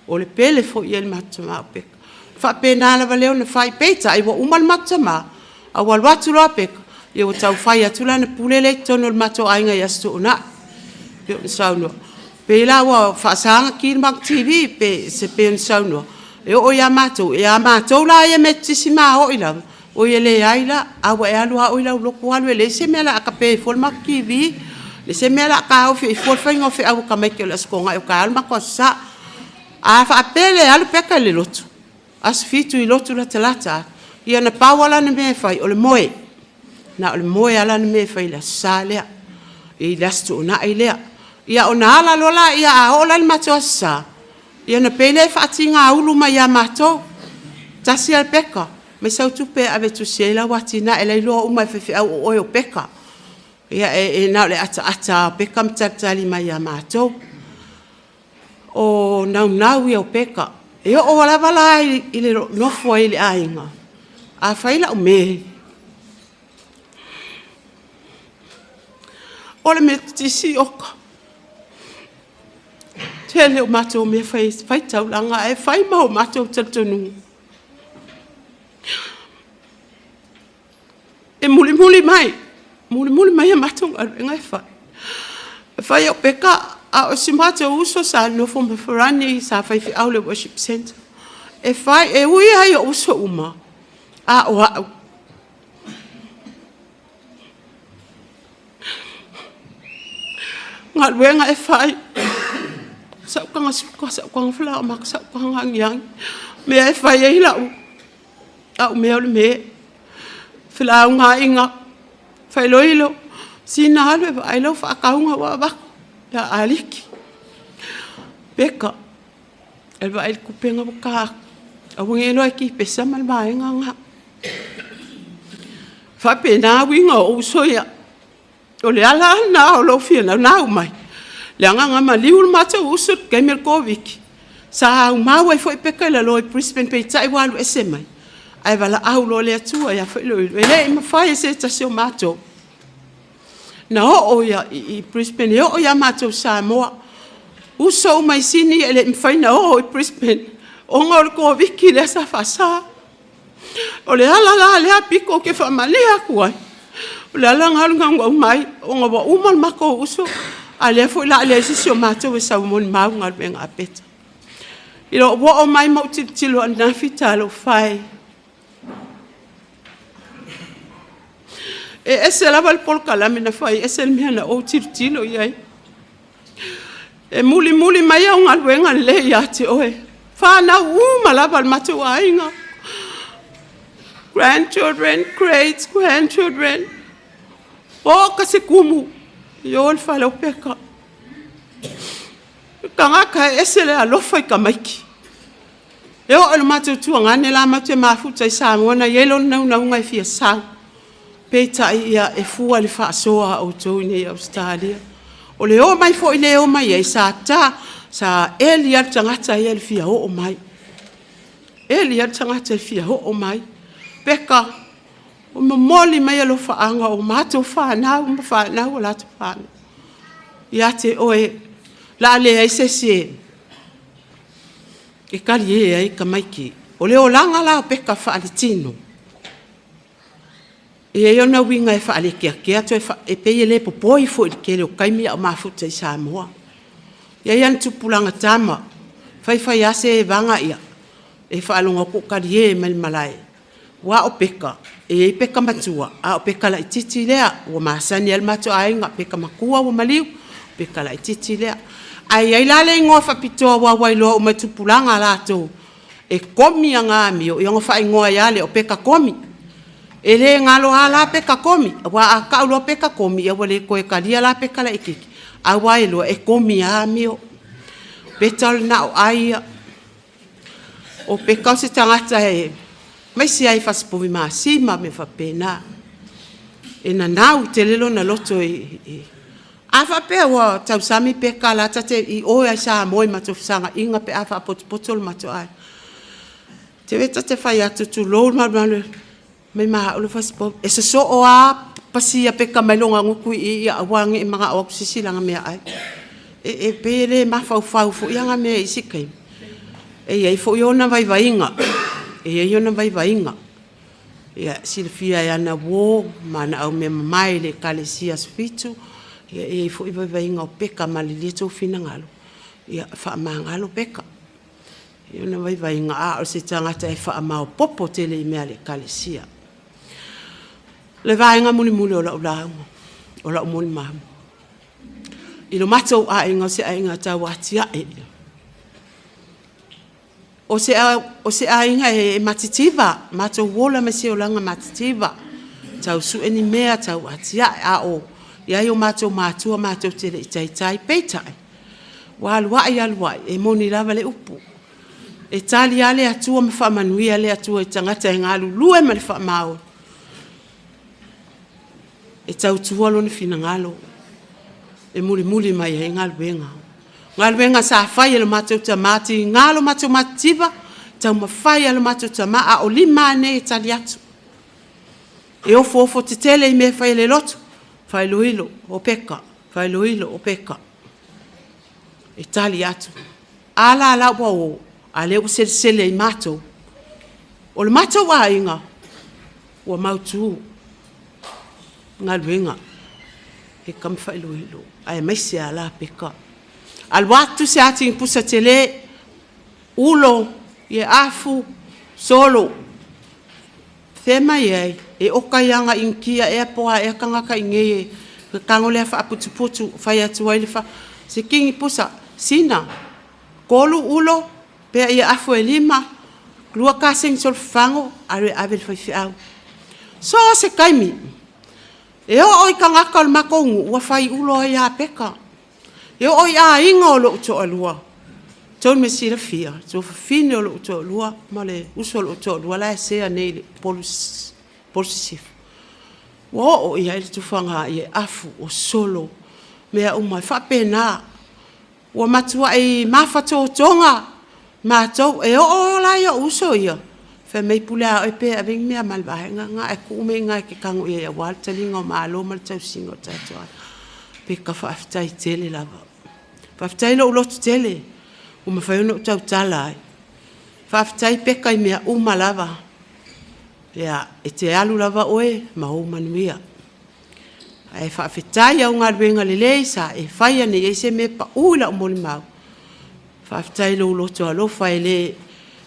o le pele foi ia i le matou tama o Peka. E faapena lava lea ona fai, peitai ua uma le matou tama, ae ua alu atu loa Peka, ia ua tau fai atu lana pule lea i totonu o le matou aiga i Aso Toonai, pei ona saunoa. Pei la ua faasa ona ki le matou TV pei ona saunoa, e oo ia matou, a matou la ia Metotisi ma aoi lava, oi e leai la, a ua e alu lava oe i lau lotu alu, e leai se mea o le a tape ai fua le matou TV, leai se mea o le a taofi ai fua le faiga o feau a tamaiti o le Aso Toonai o taeao le matou Aso Sa. A faapea e le alu Peka i le lotu Aso Fitu i lotu latalata atu, ia na pau lava lana mea e fai o le moe, na o le moe lava lana mea e fai i le Aso Sa lea, i le Aso Toonai lea. Ia ona ala loa lea, a oo la i le matou Aso Sa, ia ona pei lea e faatigaulu mai ia matou, tasi ae Peka, aumai sau tupe e ave e tusi ai lau atinae, o la e iloa uma e faifeau o oe o Peka. Ia e na o le ataata lava o Peka ma talitali mai ia matou. O le naunau ia o Peka. E oo lava la i le nonofo ai i le aiga, a fai lau me, o le Metotisi, oka, tele o matou mea e fai, e fai taulaga ae fai ma o matou talitonuga. E mulimuli mai, mulimuli mai a matou galuega e fai. E fai o Peka a o si o matou uso sa nonofo ma Farani sa faifeau i le worship centre. E fai, e ui lava i ou uso uma, a o au, galuega e fai, sau taga suka, sau taga falaoamata, sau taga agiagi, mea e fai ai lau mea o le me, felaugaaiga, faailoilo, sina alu e vaai lau faatauga ua avatu ia Ah Liki. Peka, alu e vaai le tupe lena ua ta atu, aua ne i e iloa e Kipesa ma le vaega lena. E faapena uiga o ou uso ia. O le ala lena o lou fia naunau mai, leaga na maliu le matou uso i le taimi o le Koviti-19, sa aumau ai foi Peka i lalo i Brisbane, peitai ua alu ese mai, ae valaau loa le Atua ia Faailoilo. E le i mafai e se tasi o matou na oo i Brisbane e oo ia matou i Samoa. Uso uma i Sini e le i mafai ona o i Brisbane ona o le Koviti-19 lea sa faasa. O le ala la lea pito ou te faamalie atu ai, o le ala lena o le naunau mai, ona ua uma le matou uso, a o lea foi o le a leai se isi o matou e sau e molimau i galuega a Peka. I lou oo mai ma ou tilotilo ananafi, talofa e, e ese lava le polokalame na fai, ese le mea na ou tilotilo i ai. E mulimuli mai au galuega lelei ia te oe, fanau uma lava a le matou aiga, grandchildren, great grandchildren. O ka se kumu i o i le fale o Peka. O le tagata e ese le alofa i tamaiti. E oo i le matou tuagane la matou te mafuta i Samoa na i ai lona naunauga e fia sau, peitai ia e fua i le faasoa a outou i inei i Ausetalia. O le omai foi lea e omai ai, sa ta, sa eli lava le tagata ia i le fia oo mai, eli lava le tagata e fia oo mai. Peka, ua momoli mai alofaaga o matou fanau ma fanau a latou fanau ia te oe, o le a leai se isi e talie ai tamaiti. O le olaga la o Peka faaletino, e i ai ona uiga e faalekeakea toe e pei e le popoi foi i le tele o taimi a o mafuta i Samoa. E i ai ana tupulaga tama, fai fai lava se vaga e faalogo atu o talie mai le malae. Aua o Peka, e i ai Peka matua, a o Peka laitiiti lea ua masani ai le matou aiga, Peka matua ua maliu, Peka laitiiti lea. Ae i ai la le igoa faapitoa aua ua iloa uma e tupulaga latou e komi ana amio, ia ona faaigoa ai lava lea o Peka Komi. E le galo lava la Peka Komi, aua a tau loa Peka Komi, ia ua le toe talia la Peka laitiiti, a ua iloa e komi lava amio. Better o le na o ai ia. O Peka o se tagata aemaise lava i fasipovi masima ma mea faapena, e nanau tele lona loto i… A faapea ua tausami Peka la ta te i o lava i Samoa i matou fesagaiga pe a faapotopoto le matou aiga. Te ta te fai atu, tulou le malumalu, fai mai ma au le fasipovi. E sosoo lava pasi a Peka mai lona gutu i i, ia aua ne i manao atu se isi i lana meaai. E pei e le mafaufau foi ana mea i isi taimi, e i ai foi ona vaivaiga, e i ai ona vaivaiga. Ia, e silafia e ana uo ma ana aumeamamae i le Ekalesia Aso Fitu, e i ai foi vaivaiga o Peka, malilie outou finagalo, ia faamagalo Peka. E i ai ona vaivaiga, a o se tagata e faamaopoopo tele i mea a le Ekalesia. O le vaega mulimuli o lau lauga, o lau molimau, i lo matou aiga o se aiga tauatiae, o se aiga e matitiva, matou ola mai se olaga matitiva, tau sue ni mea, tau atiae, a o i ai o matou matua matou te le i taitai. Peitai, ua alu ae alu ae, e moni lava le upu, e tali lava le Atua ma faamanuia le Atua i tagata e galulue ma le faamaoni e tautua Lona finagalo e mulimuli mai ai galuega. O galuega sa fai e lo matou tama, tiga lo matou matitiva, taumafai lava lo matou tama, a o lima lava nei e tali atu. E ofoofo tetele i mea e fai e le lotu, faailoilo o Peka, faailoilo o Peka, e tali atu. A la la ua o, a o lea ua selesele ai matou. O le matou aiga, ua mautu galuega, Peka ma Faailoilo, aemaise lava la Peka. Alu atu se ati pusa tele, ulo, afu, solo, fea mai ai? E oka i ana Initia ea po o a ea tagata i inei e tago lea faaputuputu fai atu ai le fa... Se kini pusa, sina, 3 ulo, pea ia afu e 5, 2 kasegi solofafago, alu e ave i le faifeau. So o se taimi, e oo i tagata o le matou nuu, ua fai ulo ai lava Peka. E oo i aiga o lou toalua, outou na silafia, le tuafafine o lou toalua ma le uso o lou toalua la e sea nei i Upolu Sisifo, ua oo i ai le tufaga ia afu, o solo, mea uma e faapena. Ua matuai mafatotoga matou. E oo la i ou uso ia, fai mai, pule lava oe pe ave ni mea ma le vaega lena ae tuu mea i ina e te tago i ai aua le taliga o malo ma le tausiga o tatou aiga. Peka, faafetai tele lava. Faafetai i lou lototele ua mafai ona ou tautala ai. Faafetai Peka i mea uma lava. Ia, e te alu lava oe ma ou manuia. Ae faafetai i au galuega lelei sa e faia ne i i ai se mea e pau i lau molimau. Faafetai i lou loto alofa e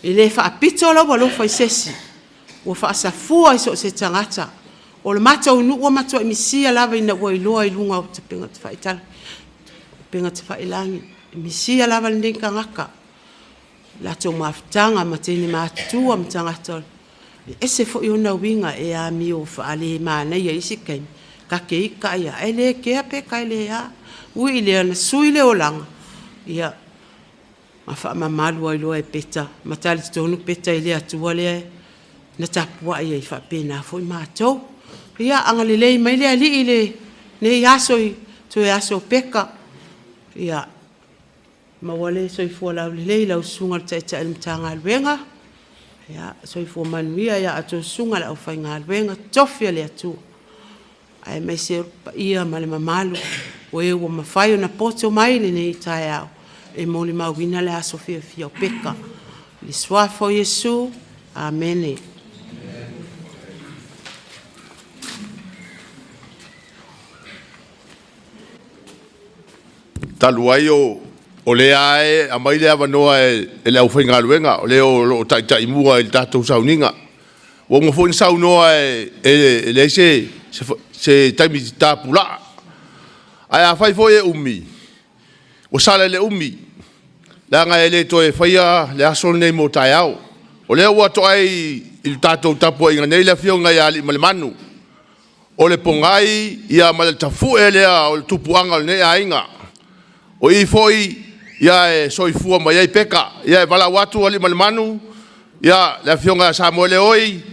le faapito lou alofa i se isi, ua faasafua i so o se tagata. O le matou nuu ua matuai misia lava ina ua iloa i luga o upega tafailagi, e misia lava lenei tagata i latou mafutaga ma teine matutua ma tagata, e ese foi ona uiga, e amio faale-manaia i isi taimi, ta te ita ai lava, ae le kea pe ta le a. Ui i lea na sui le olaga, ia ma faamamalu ai loa e Peta, ma talitonu Peta i le Atua lea na tapuai ai faapena foi matou. Ia agalelei mai le Alii i lenei aso i toe aso o Peta, ia maua le soifua laulelei i lau Susuga i le Taitai o le Matagaluega, soifua manuia ia outou susuga i le aufaigaluega totofi a le Atua, aemaise o le paia ma le mamalu o e ua mafai ona poto mai i lenei taeao e molimauina le aso fiafia o Peta. I le Suafa o Iesu, amene. Talu ai o lea lava e aumai le avanoa e le aufaigaluega, o le o lo o taitaimua i le tatou sauniga. Ua uma foi ona saunoa e leai se taimi tapulaa, ae afai foi e umi, ua sala i le umi, leaga e le toe faia le aso lenei mo taeao. O lea ua to'ai i le tatou tapuaiga nei le afioga ia Aliimalemanu, o le pogai ma le tafue lea o le tupuaga o lenei aiga. O i foi e soifua mai ai Peka. Ia e valaau atu Aliimalemanu, le afioga ia Samuele Oi,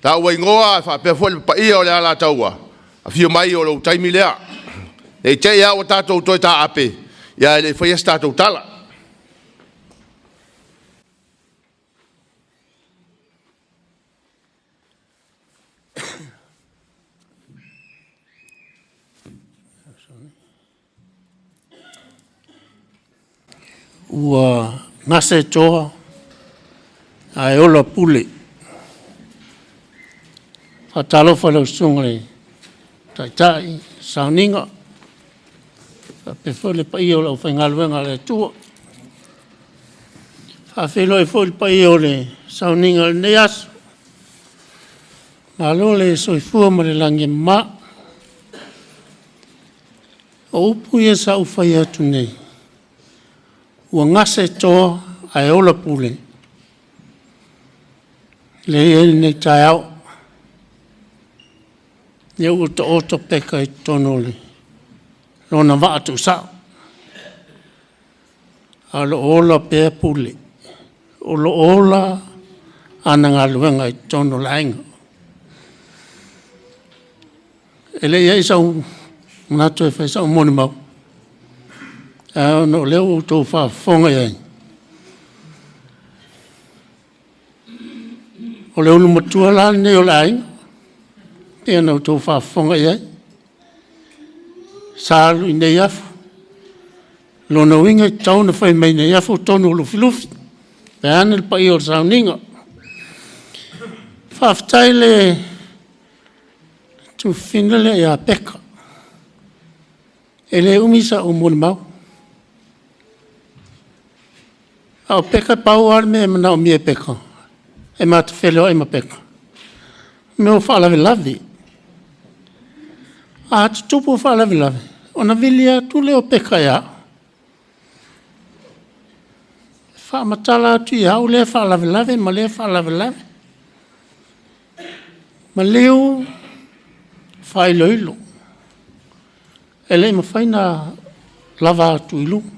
taua igoa faapea foi le paia o le Alataua, afio mai o lou taimi lea. Ne i te i lava ua tatou toe taape ae le i faia se tatou tala. Ua gase toa ae ola pule. Faatalofa i lau Susuga i le Taitai, sauniga, faapea foi le paia o le aufaigaluega a le Atua. E faafeiloai foi i le paia o le sauniga i lenei aso. Malo le soifua ma le lagi e mama. O upu ia sa ou faia atu nei, ua gase toa ae ola pule, lea e i ai lenei taeao. Lea ua taoto Peka i totonu o lona vaa tuusao, a o lo o ola pea Pule, o lo o ola a na galuega i totonu o le aiga. E le i i ai sou manatu e fai sau molimau, ae ona o lea ua outou faafofoga i ai, o le ulu matua la lenei o le aiga, e pei ona outou faafofoga i ai, sa alu i inei afu, o lona uiga e tatau ona fai mai Neiafu o tonu o Lufilufi, vaeane le paia o le sauniga. Faafetai i le tuafafine lea ia Peka, e le umi sau molimau. A o Peka pau lava le mea e manaomia e Peka, e ma te feiloai ma Peka, o mea o faalavelave. A tutupu faalavelave, ona vili atu lea o Peka ia au, faamatala atu ia au lea faalavelave ma lea faalavelave. Maliu, faailoilo, e le i mafai ona lava atu i luga.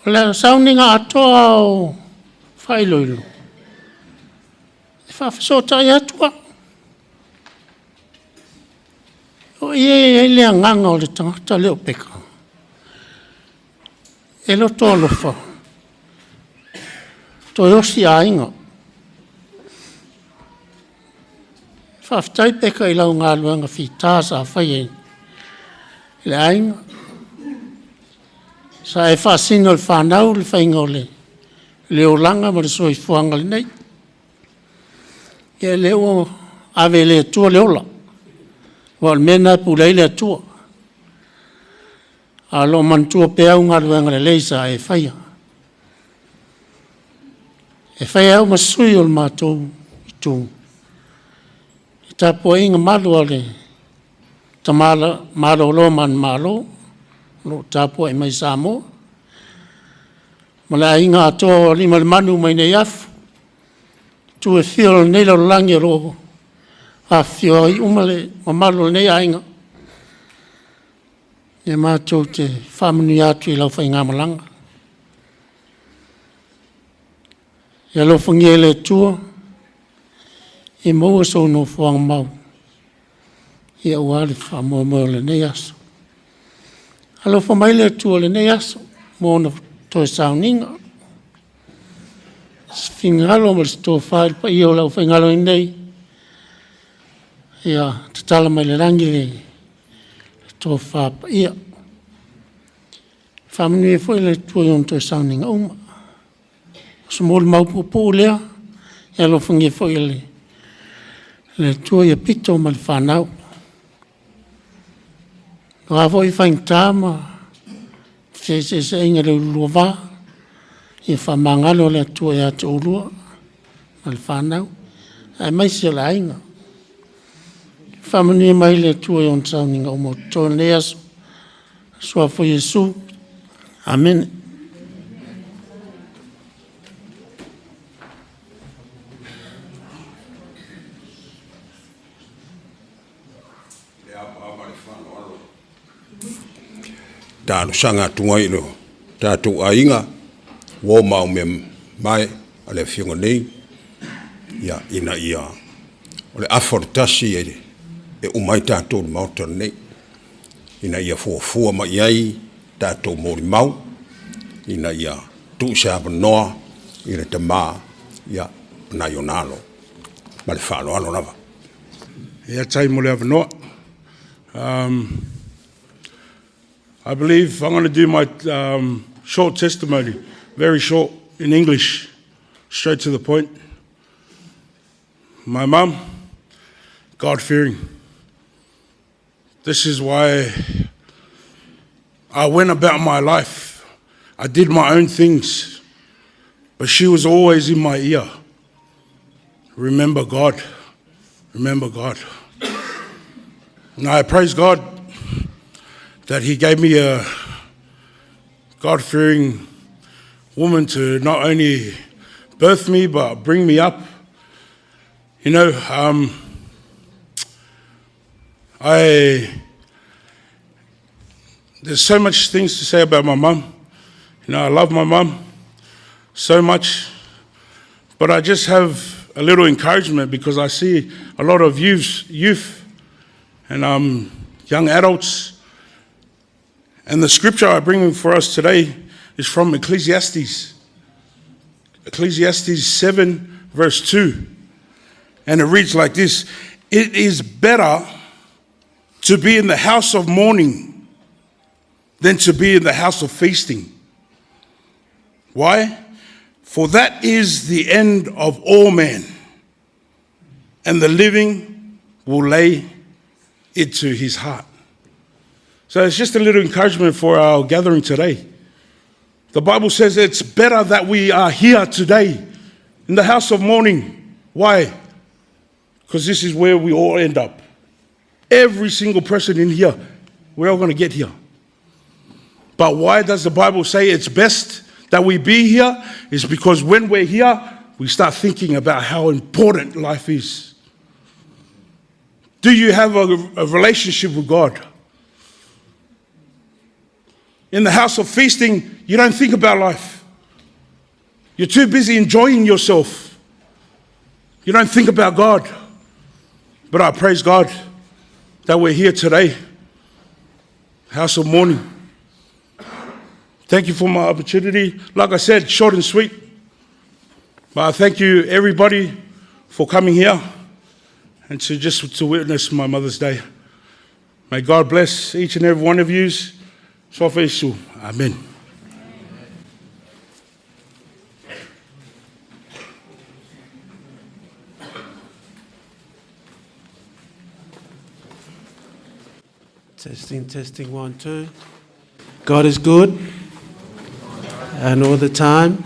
O le sauniga atoa lava o faailoilo, e faafesootai atu au. O i e i ai le agaga o le tagata lea o Peka, e loto alofa, toe osi aiga. Faafetai Peka i lau galuega fita sa faia i le aiga, sa e faasino i le fanau le faiga o le olaga ma le soifuaga lenei. Ia o lea ua ave e le Atua le ola, aua o le mea lena e pule ai le Atua. A o lo o manatua pea au galuega lelei sa e faia. E fai ai au ma sui o le matou itu, i tapuaiga malu a le Tama malolo manumalo o lo o tapuai mai Samoa, ma le aiga atoa o Aliimalemanu mai Neiafu, itu e fia o lenei lalolagi o lo o afifio ai uma le mamalu o lenei aiga. E matou te faamanuia atu i lau faigamalaga. Ia alofagia e le Atua ia maua sou nofoaga mau aua le faamoemoe o lenei aso. Alofa mai le Atua i lenei aso mo ona toe sauniga, se finagalo ma se tofa i le paia o le aufaigaluega nei, ia tatala mai le lagi le tofa paia. Faamanuia foi le Atua i ona toe sauniga uma. O se molimau puupuu lea, ia alofagia foi e le Atua ia Pito ma le fanau. O a foi faigata ma feeseeseaiga i le lua va, ia faamagalo le Atua ia te oulua ma le fanau aemaise o le aiga. Faamanuia mai le Atua i ona sauniga uma o totoe o lenei aso. I le Suafa o Iesu, amene. Talosaga atu ai i lo tatou aiga, uo ma au mea mae a le afioga nei, ia, ina ia, o le afa o le tasi e uma ai tatou i le Maota lenei, ina ia fuafua mai i ai tatou molimau, ina ia tuu se avanoa i le tama, ia, o nai ona alo. Ma le faaaloalo lava. Ia tai mo le avanoa. I believe I'm going to do my short testimony, very short in English, straight to the point. My mum, God fearing. This is why I went about my life. I did my own things, but she was always in my ear. Remember God. Remember God. And I praise God that He gave me a God fearing woman to not only birth me, but bring me up. You know, I there's so much things to say about my mum. I love my mum so much, but I just have a little encouragement because I see a lot of youth and young adults. And the scripture I bring for us today is from Ecclesiastes. Ecclesiastes 7, verse 2. And it reads like this: "It is better to be in the house of mourning than to be in the house of feasting. Why? For that is the end of all men, and the living will lay it to his heart." So it's just a little encouragement for our gathering today. The Bible says it's better that we are here today in the house of mourning. Why? Because this is where we all end up. Every single person in here, we're all going to get here. But why does the Bible say it's best that we be here? Is because when we're here, we start thinking about how important life is. Do you have a relationship with God? In the house of feasting, you don't think about life. You're too busy enjoying yourself. You don't think about God. But I praise God that we're here today. House of mourning. Thank you for my opportunity. Like I said, short and sweet. But I thank you, everybody, for coming here and to just to witness my Mother's Day. May God bless each and every one of you. Sofa Isu. Amen. Testing, testing, 1, 2. God is good and all the time.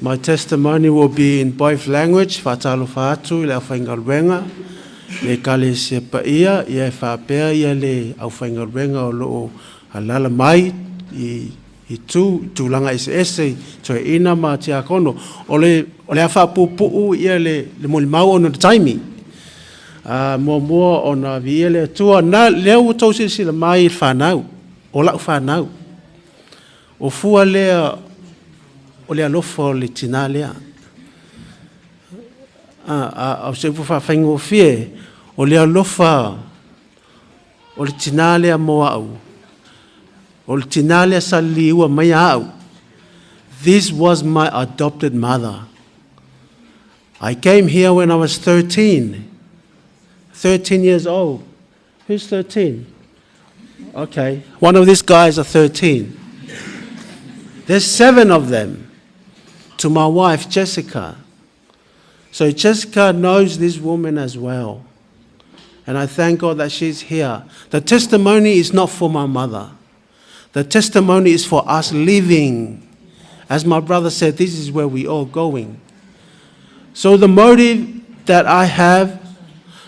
My testimony will be in both language, faatalofa atu i le aufaigaluega, le Ekalesia paia, ia e faapea ia le aufaigaluega o lo o alaala mai i i tu, i tulaga eseese i toeaina ma tiakono. O le, o le a faapuupuu ia le, le molimau ona o le taimi. Uh, muamua ona viia le Atua, na, lea ua tou silasila mai i le fanau, o lau fanau. O fua lea o le alofa o le tinā lea. A, a, o se upu faafaigofie, o le alofa o le tinā lea mo au. O le tinā lea sa liua mai au. This was my adopted mother. I came here when I was 13. 13 years old. Who's 13? Okay. One of these guys are 13. There's 7 of them. To my wife, Jessica. So Jessica knows this woman as well. And I thank God that she's here. The testimony is not for my mother. The testimony is for us living. As my brother said, this is where we are going. So the motive that I have,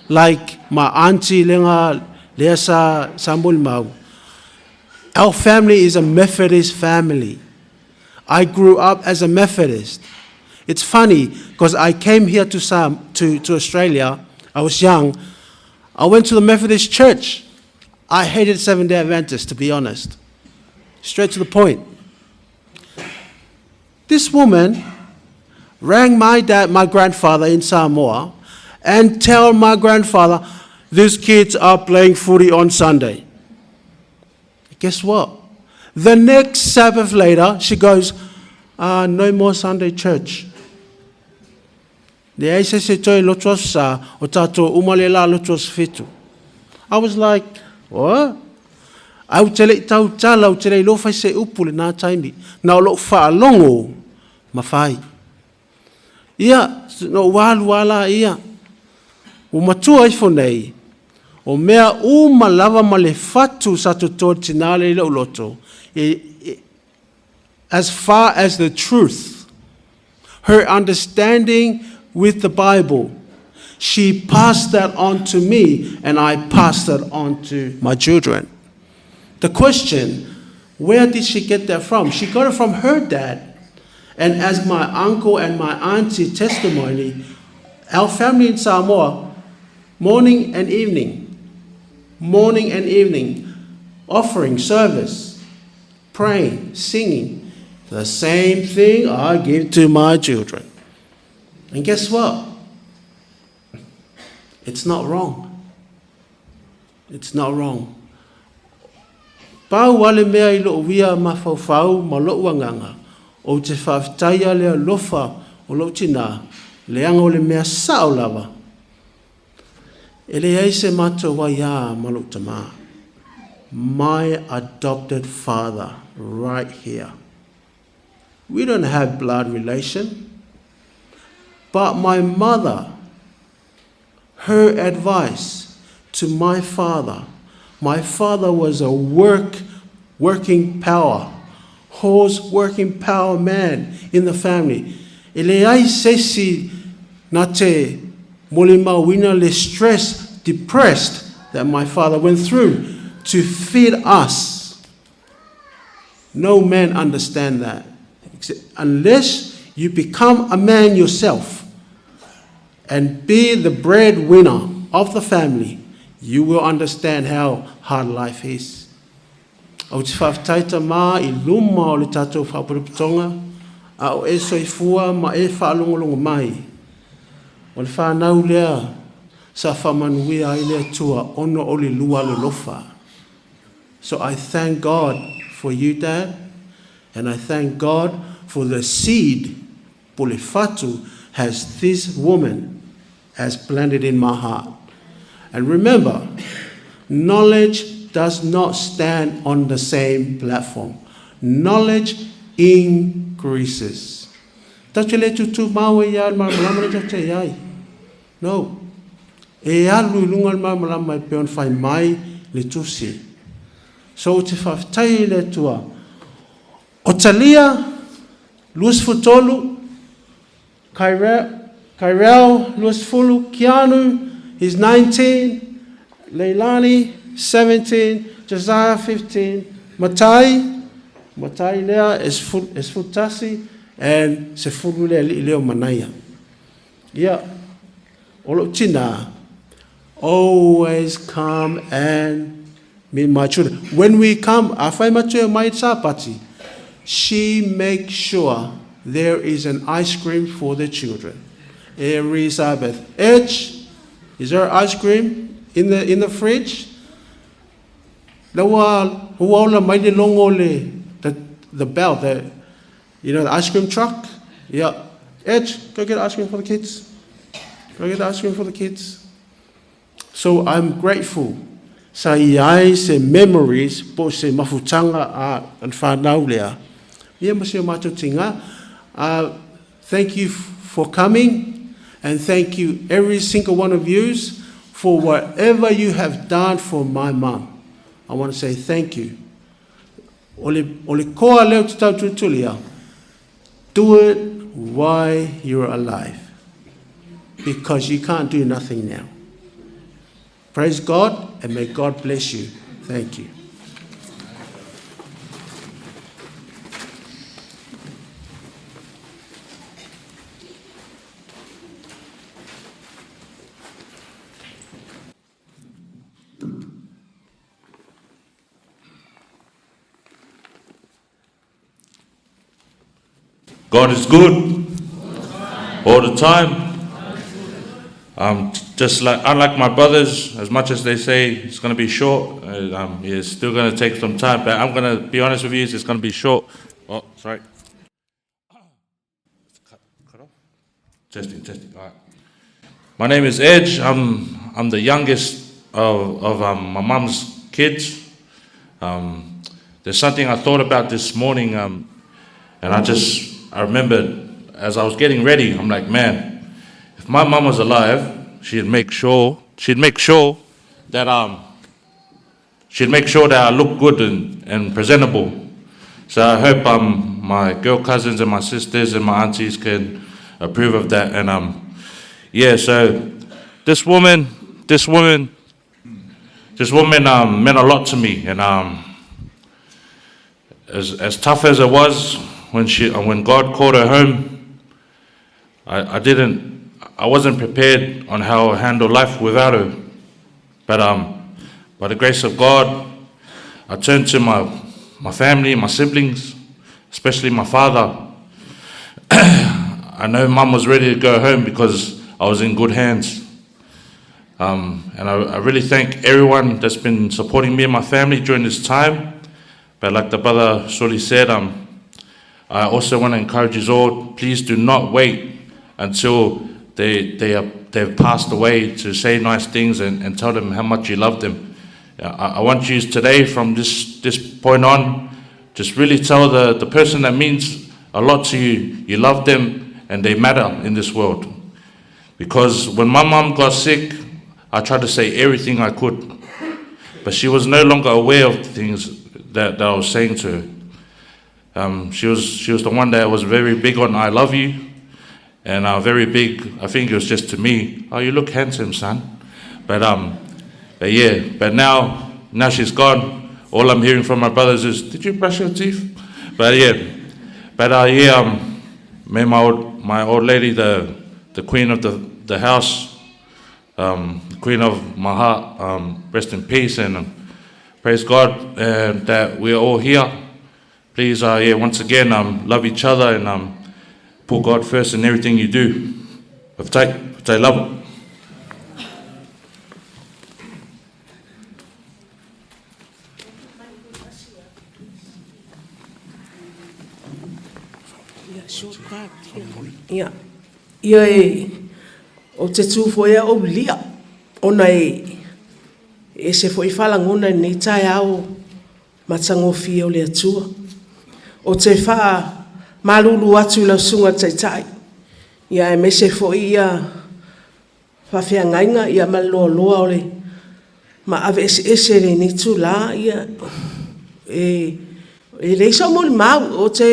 like my auntie Lenga Lesa Sambulmau, our family is a Methodist family. I grew up as a Methodist. It's funny because I came here to, Sam, to, to Australia. I was young. I went to the Methodist church. I hated Seventh day Adventists, to be honest. Straight to the point. This woman rang my dad, my grandfather in Samoa, and tell my grandfather, these kids are playing footy on Sunday. Guess what? The next Sabbath later, she goes, no more Sunday church. Leai se isi e toe lotu aso sa, o tatou uma le la lotu aso fitu. I was like, what? Ae ou te le i tautala, ou te le iloa fai se upu lena taimi. Na o lou faalogo ma fai. Ia, na ou alu a la ia. Ua matua ifo nei, o mea uma lava ma le fatu sa toto e le tina lea i lou loto, e, e, as far as the truth, her understanding with the Bible, she passed that on to me and I passed that on to my children. The question, where did she get that from? She got it from her dad. And as my uncle and my auntie testimony, our family in Samoa, morning and evening, morning and evening, offering service, praying, singing, the same thing I give to my children. And guess what? It's not wrong. It's not wrong. Pau a le mea i lou ia mafaufau ma lou agaga, ou te faafetaia le alofa o lou tinā, leaga o le mea sao lava. E leai se matou aiā ma lou tamā. My adopted father right here. We don't have blood relation. But my mother, her advice to my father, my father was a work, working power, horse working power man in the family. E leai se isi na te molimauina le stress, depressed that my father went through to feed us. No man understand that unless you become a man yourself and be the breadwinner of the family, you will understand how hard life is. Ou te faafetai Tamā i luma o le tatou faapotopotoga, a o e soifua ma e faalogologo mai. O le fanau lea sa faamanuia ai le Atua ona o le lua alolofa. So I thank God for you Dad, and I thank God for the seed po le fatu has this woman has planted in my heart. And remember, knowledge does not stand on the same platform. Knowledge increases. Tatou te le tūtū māua i a le malamalama le tatou te i ai. No. E alu i luga le malamalama e pei ona fai mai le tusi. So ou te faafetai ai i le Atua. O Talia, 23, Kyrell, 20, Keanu, he's 19, Leilani, 17, Josiah, 15, Matai, Matai lea e 11, and 10 le alii lea o Manaia. Ia, o lou tinā, always come and meet my children. When we come, afai matou e omai i le Sapati, she makes sure there is an ice cream for the children. Every Sabbath. Edge, is there ice cream in the, in the fridge? La ua, ua ola mai le logo le, the, the bell, the, you know, the ice cream truck? Yeah. Edge, go get ice cream for the kids. Go get the ice cream for the kids. So I'm grateful sa i ai se memories po o se mafutaga a le whanau lea. Ia ma si o matou tinga. Thank you for coming and thank you every single one of yous for whatever you have done for my mum. I want to say thank you. O le, o le koa lea ou te tautuitulia, do it while you're alive. Because you can't do nothing now. Praise God and may God bless you. Thank you. God is good all the time. Just like unlike my brothers, as much as they say it's going to be short, it's still going to take some time. But I'm going to be honest with you, it's going to be short. Oh, sorry. Cut, cut off. Testing, testing. All right. My name is Edge. I'm I'm the youngest of of um, my mum's kids. Um, there's something I thought about this morning, um, and I just I remembered as I was getting ready. I'm like, man, if my mum was alive, she'd make sure she'd make sure that um she'd make sure that I look good and, and presentable. So I hope um, my girl cousins and my sisters and my aunties can approve of that. And um, yeah, so this woman, this woman, this woman um, meant a lot to me. And um, as, as tough as it was when she when God called her home, I, I didn't, I wasn't prepared on how to handle life without her. But um, by the grace of God, I turned to my, my family, my siblings, especially my father. I know mum was ready to go home because I was in good hands. Um, and I, I really thank everyone that's been supporting me and my family during this time. But like the brother Suli said, um, I also want to encourage you all, please do not wait until they, they are, they've passed away to say nice things and, and tell them how much you love them. I, I want you today, from this, this point on, just really tell the, the person that means a lot to you, you love them and they matter in this world. Because when my mom got sick, I tried to say everything I could. But she was no longer aware of the things that, that I was saying to her. Um, she, was, she was the one that was very big on I love you. And uh, very big, I think it was just to me, oh, you look handsome, son. But, um, but yeah, but now, now she's gone. All I'm hearing from my brothers is, did you brush your teeth? But yeah, but uh, yeah, um, may my old, my old lady, the, the queen of the, the house, um, queen of my heart, um, rest in peace and um, praise God uh, that we're all here. Please, uh, yeah, once again, um, love each other and um, put God first in everything you do. Faafetai, faafetai lava. Ia, ia e, o te tū foi a ou lia, ona e, e ese foi whalangona i nei tae ao matagofie o le Atua. O te faamalulu atu i lau susuga i le Taitai, ia aemaise foi ia faafeagaiga ia ma le loaloa o le maaveeseese i lenei itulā, ia E e leai sou molimau, ou te,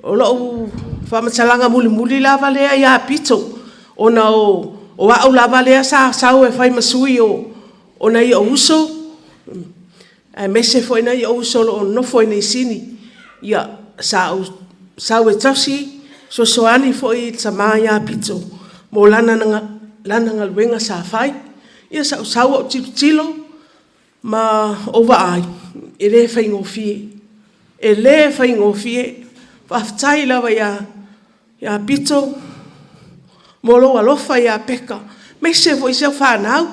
o lou faamatalaga mulimuli lava lea ia Pito, ona o au lava lea sa sau e fai ma sui o nai ou uso, aemaise foi nai ou uso o lo o nonofo i Niu Sini. Ia, sa ou sau e tausi, fesoasoani foi i le tama ia Pito mo lana galuega sa fai. Ia sa ou sau ou tilotilo ma ou vaai, e le faigofie, e le faigofie. Faafetai lava ia Pito mo lou alofa ia Peka, aemaise foi si au fanau.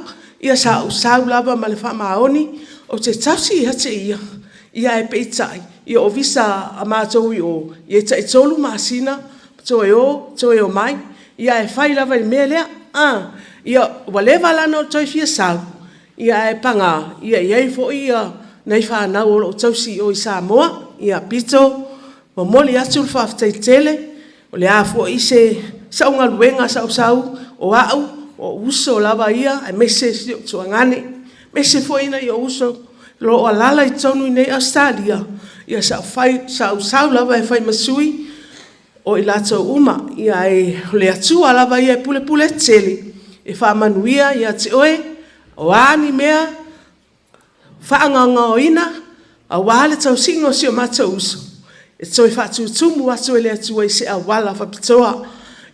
Ia sa ou sau lava ma le faamaoni ou te tausi ia te ia, ae peitai, o visa a matou i o, e tai 3 masina toe o toe omai, ae fai lava i le mea lea. Ia, ua leva la ona ou toe fia sau, ae paga, e i ai foi nai fanau o lo o tausi i o i Samoa. Ia Pito, e momoli atu le faafetai tele, o le a foi sau galuega sa ou sau, o au, o ou uso lava ia aemaise si ou tuagane, aemaise foi nai ou uso o lo o alaala i totonu i inei i Ausetalia, ia sa ou sau lava e fai ma sui o i latou uma. Ae o le Atua lava ia e pulepule tetele e faamanuia ia te oe, o a ni mea faagaogaoina aua le tausiga o si o matou uso, e toe faatutumu atu e le Atua i se auala faapitoa.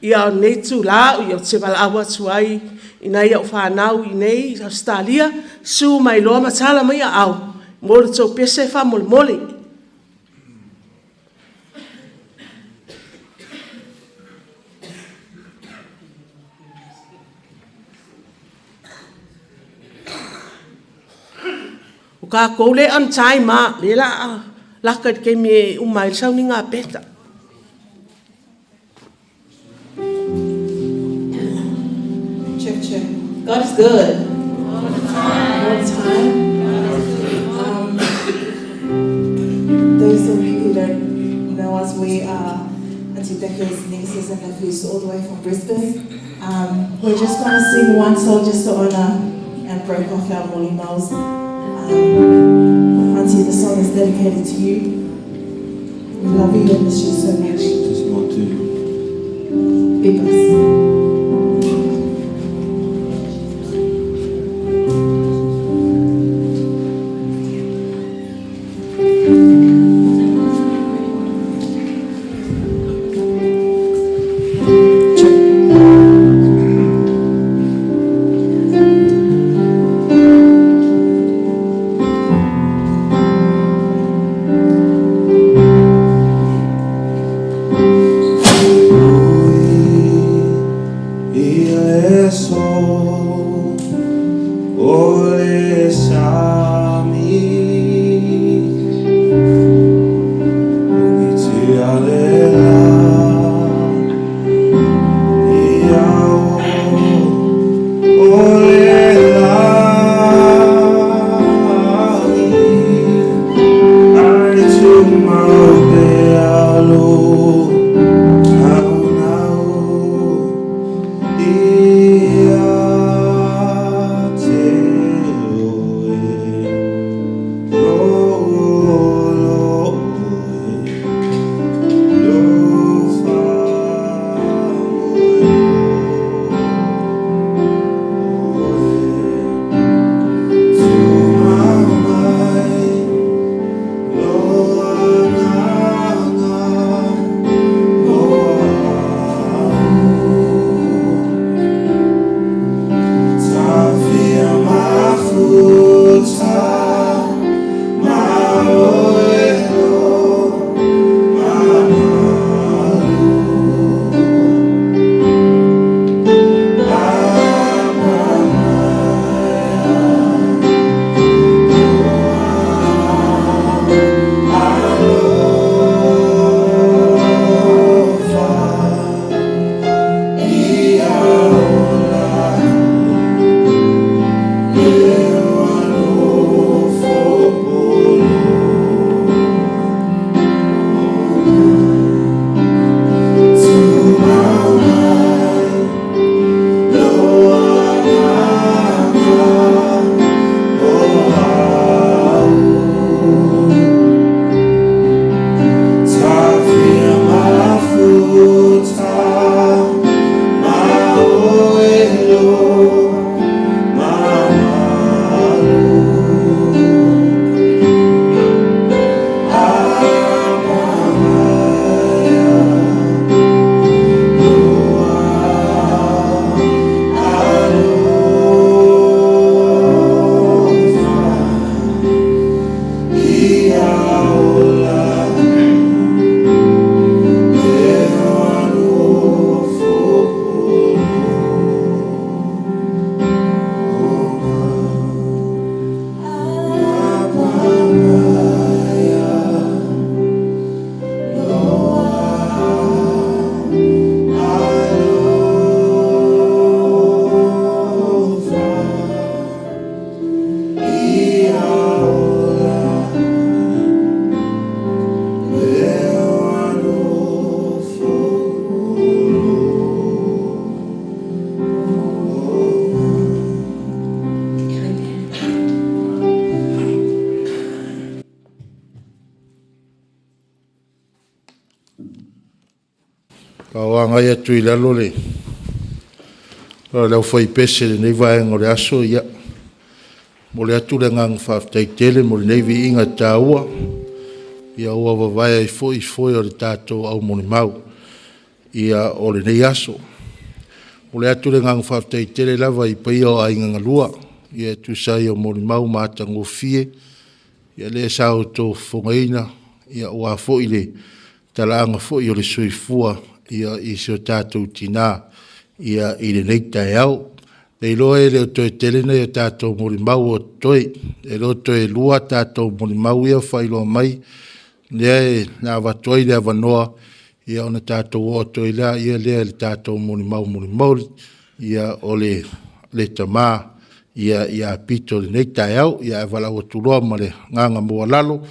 Ia, o lenei itula ou te valaau atu ai i nai au fanau i inei i Ausetalia, susu mai loa ma tala mai aao mo la outou pese faamolemole. O tatou lea e on time lava, o lea o le a lata i le taimi e uma ai le sauniga a Peta. Check, check. God is good. All the time. All the time. Those of you who don't know us, we are Auntie Becca's nieces and nephews all the way from Brisbane. We're just going to sing one song just to honour and break off our molimau's. Auntie, the song is dedicated to you. We love you and miss you so much. Just want to. Be blessed. I le aso o le sami Ukitia le la i ao o le lagi Ai tumau pea lo naunau ia te oe. o agai atu i lalo le aufaipese i lenei vaega o le aso, ia, e momoli atu le agaga faafetai tele mo lenei viiga taua, ua vavae ai foi foe o le tatou au molimau o lenei aso. E momoli atu le agaga faafetai tele lava i paia o aiga na lua e tusa ai o molimau matagofie lea sa outou fofogaina aua foi le talaaga foi o le soifua i si o tatou tina i lenei taeao. Ou te iloa e le o toe tele nai a tatou molimau o totoe, e le o toe lua a tatou molimau ia e faailoa mai, lea na avatu ai le avanoa, ona tatou oo atu ai lea i le tatou molimau mulimuli o le tama ia Pito i lenei taeao. Ae valaau atu loa ma le agaga maualalo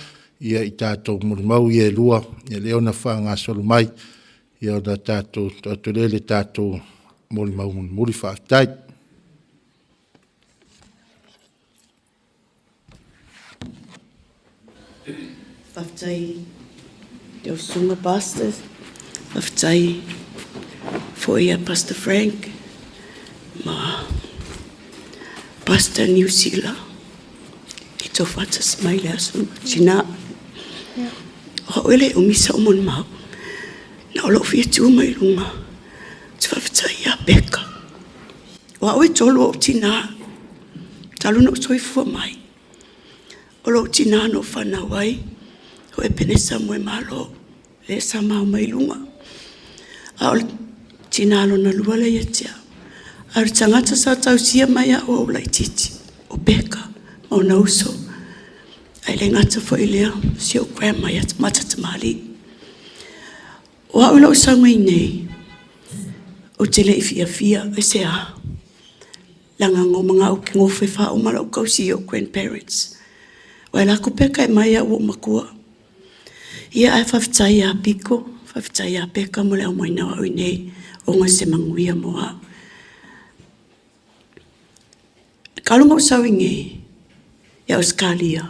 i tatou molimau ia e lua, lea na faagasolo mai, ona tatou oo atu lea i le tatou molimau mulimuli. Faafetai. Faafetai i lau Susuga Pastor, faafetai foi ia Pastor Frank ma Pastor Niu Sila i tou faatasi mai i le aso tina. O au e le umi sau molimau, na o lou fia tu mai i luga, ou te faafetai ia Peka. O au e tolu ou tina, talu ona ou soifua mai. O lou tina na ou fanau ai, o Epenesa Moemalo, lea e sama mai i luga. A o le tina lona lua lea ia te au. A o le tagata sa tausia mai au a ou laitiiti, o Peka ma ona uso. Ae le gata foi i lea, o si ou grandma ia Mata Tamalii. O au i lou sau mai i inei, ou te le i fiafia, aisea? Leaga na ou manao ou te nofo e faauma lau tausi i ou grandparents. Ua alu atu Peka e aumai au ua ou matua. Ia ae faafetai ia Piko, faafetai ia Peka mo le aumaiga o au i inei, ona o se manuia mo au. Talu ona ou sau i inei i Ausetalia,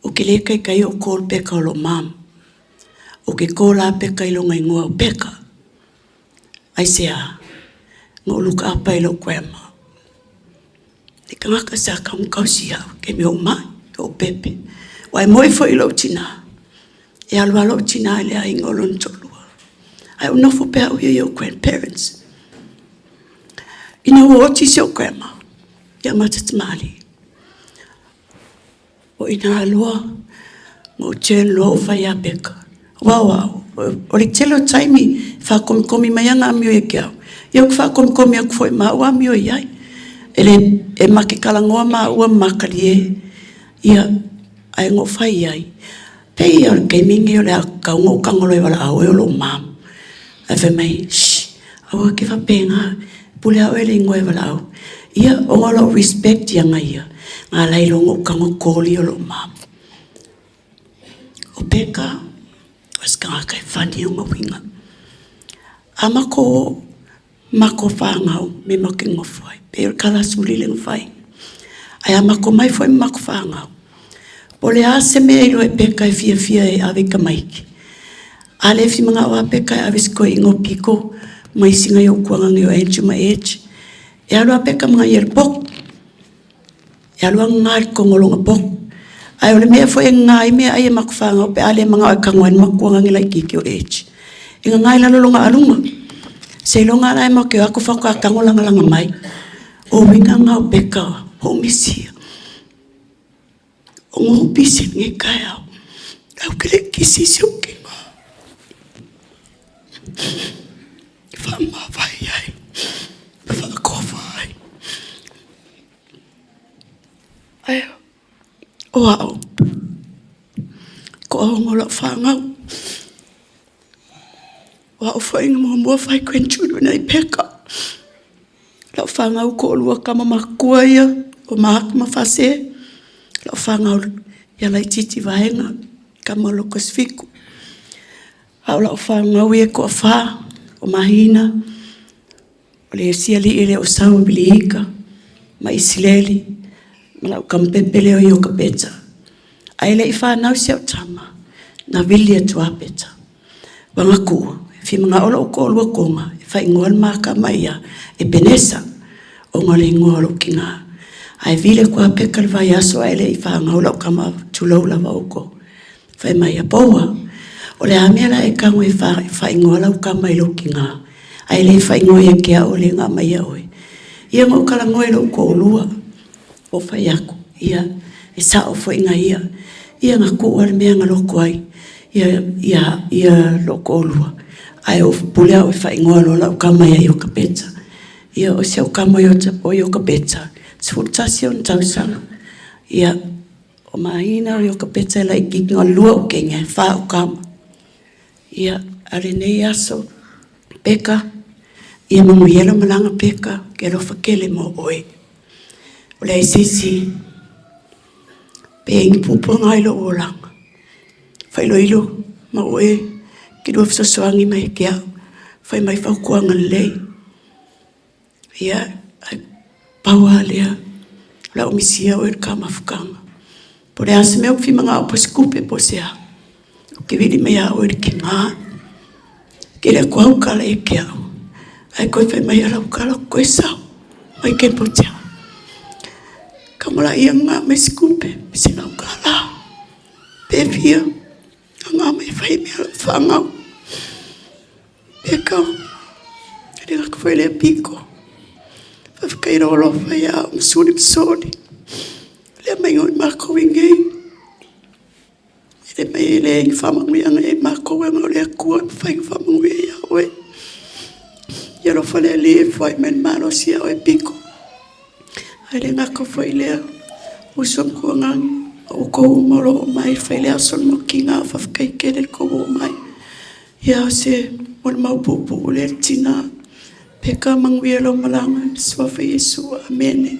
ou te le taitai ona call Peka o lou mom. Ou te call lava Peka i lona igoa o Peka. Aisea? Na ou look up ai i lou grandma. Le tagata sa tatau ona tausi au i le taimi o ou mai, o ou pepe. Aua e moni foi lou tina, e alu lava lou tina i le aiga o lona toalua, ae ou nofo pea au ia i ou grandparents. Ina ua oti si ou grandma, ia Mata Tamalii, o i ina loa na ou turn loa ou fai ia Peka. Aua o au, o le tele o taimi e faakomikomi mai ana amio ia te au, ia ou te faakomikomi atu foi ma au amio i ai. E le, e ma te talanoa maua ma matalie, ia, ae na ou fai i ai, pei lava o le taimi lenei o le a tatau ona ou tago loa e valaau oe o lou mom. Ae fai mai, shh, aua e te faapena, pule lava oe i le igoa e valaau. Ia, ona o lou respect ia ia, na ala ai loa ona ou tago call ia o lou mom. O Peka, o se tagata e funny ona uiga. A matou o, matou fanau me matou te nofo ai, pei o le kalasuli lea na fai. Ae a matou omai foi ma matou fanau, po o le a se mea e iloa e Peka e fiafia e ave i tamaiti, a le fia manao lava Peka e ave i si toeaina o Piko ma isi nai ou tuagaga o Andrew ma Edge, e alu lava Peka ma ia i le potu. E alu lava gaga i totonu o lona potu. Ae o le mea foi e gaga ai meaai a matou fanau pe a le manao e tago ai le makuagage laitiiti o Edge, e gaga i lalo o lona aluga. Seiloga lava la e matou te o atu faatoa tago lagalaga mai. O uiga na o Peka ua ou misia. Ona ou pisi i lenei taeao, ae ou te le i kisi i si ou tino. E faamavae ai, e faatofa ai. Ae o au, toaono lau fanau. O au foi na muamua fai grandchildren ai Peka. Lau fanau toalua tama matutua ia, o Mark ma Fase. Lau fanau ia laitiiti vaega, tama o Locust 7. A o lau fanau ia e toafa, o Mahina, o le isi alii lea o Sau Piliika ma Isileli ma lau tama pepe lea o Iokapeta. Ae le i fanau si au tama, na vili atu a Peta. Ua naku, Fia manao lou toalua Toga e faaigoa le ma tama ia Epenesa, ona o le igoa o lou tina. Ae vili atu lava Peka i le vaiaso ae le i fanau lau tama, tulou lava outou. Fai mai, Apoua, o le a mea o le a e tago e faaigoa lau tama i lou tina, ae le faaigoa ia te au lea na aumaia oe? Ia na ou talanoa i lou toalua, ou fai atu, ia, e sao foi na ia. Ia na tuu lava le mea na loto ai ia lou toalua, ae ou pule au e faaigoa loa lau tama ia Iokapeta. Ia o si au tama o Iokapeta, 11 ona tausaga. Ia, o mahina o Iokapeta e laitiiti, na o le 2 okene ae 4 au tama. Ia, a o lenei aso, Peka, ia manuia lau malaga Peka, ou te alofa tele mo oe. O leai se isi pe i ai ni puapuaga i lou olaga, faailoilo ma oe e te lua fesoasoani mai ia te au, fai mai fautuaga lelei. Ia, ae pau lava lea, o le a ou misia oe i le ta mafutaga. Po o le a se mea ou te fia manao po o se tupe po o se a, ou te vili mai lava oe i le tiga. E tele atu au tala ia te au, ae toe fai mai lava lau tala, ou te toe sau mai Kembotia. Tago laia gaga mai se tupe, $100 pe fia, gaga mai e fai ai mea a lau fanau. Peka, e le gata foi i lea Piko, faafetai i lou alofa ia au ma Suli ma Soli, lea aumaiga o i matou i inei. E le mai e leai ni faamanuiaga ia i matou e ona o le Atua e mafai ona faamanuia ia oe. Ia alofa le Alii e foai mai le malosi ia oe Piko. Ae le gata foi i lea, uso ma tuanani, o outou uma o lo o omai e fai le aso o le mokiga, faafetai tele i le tou omai. Ia o se molimau puupuu lea le tina. Peka, manuia lau malaga i le suafa o Iesu. Amene.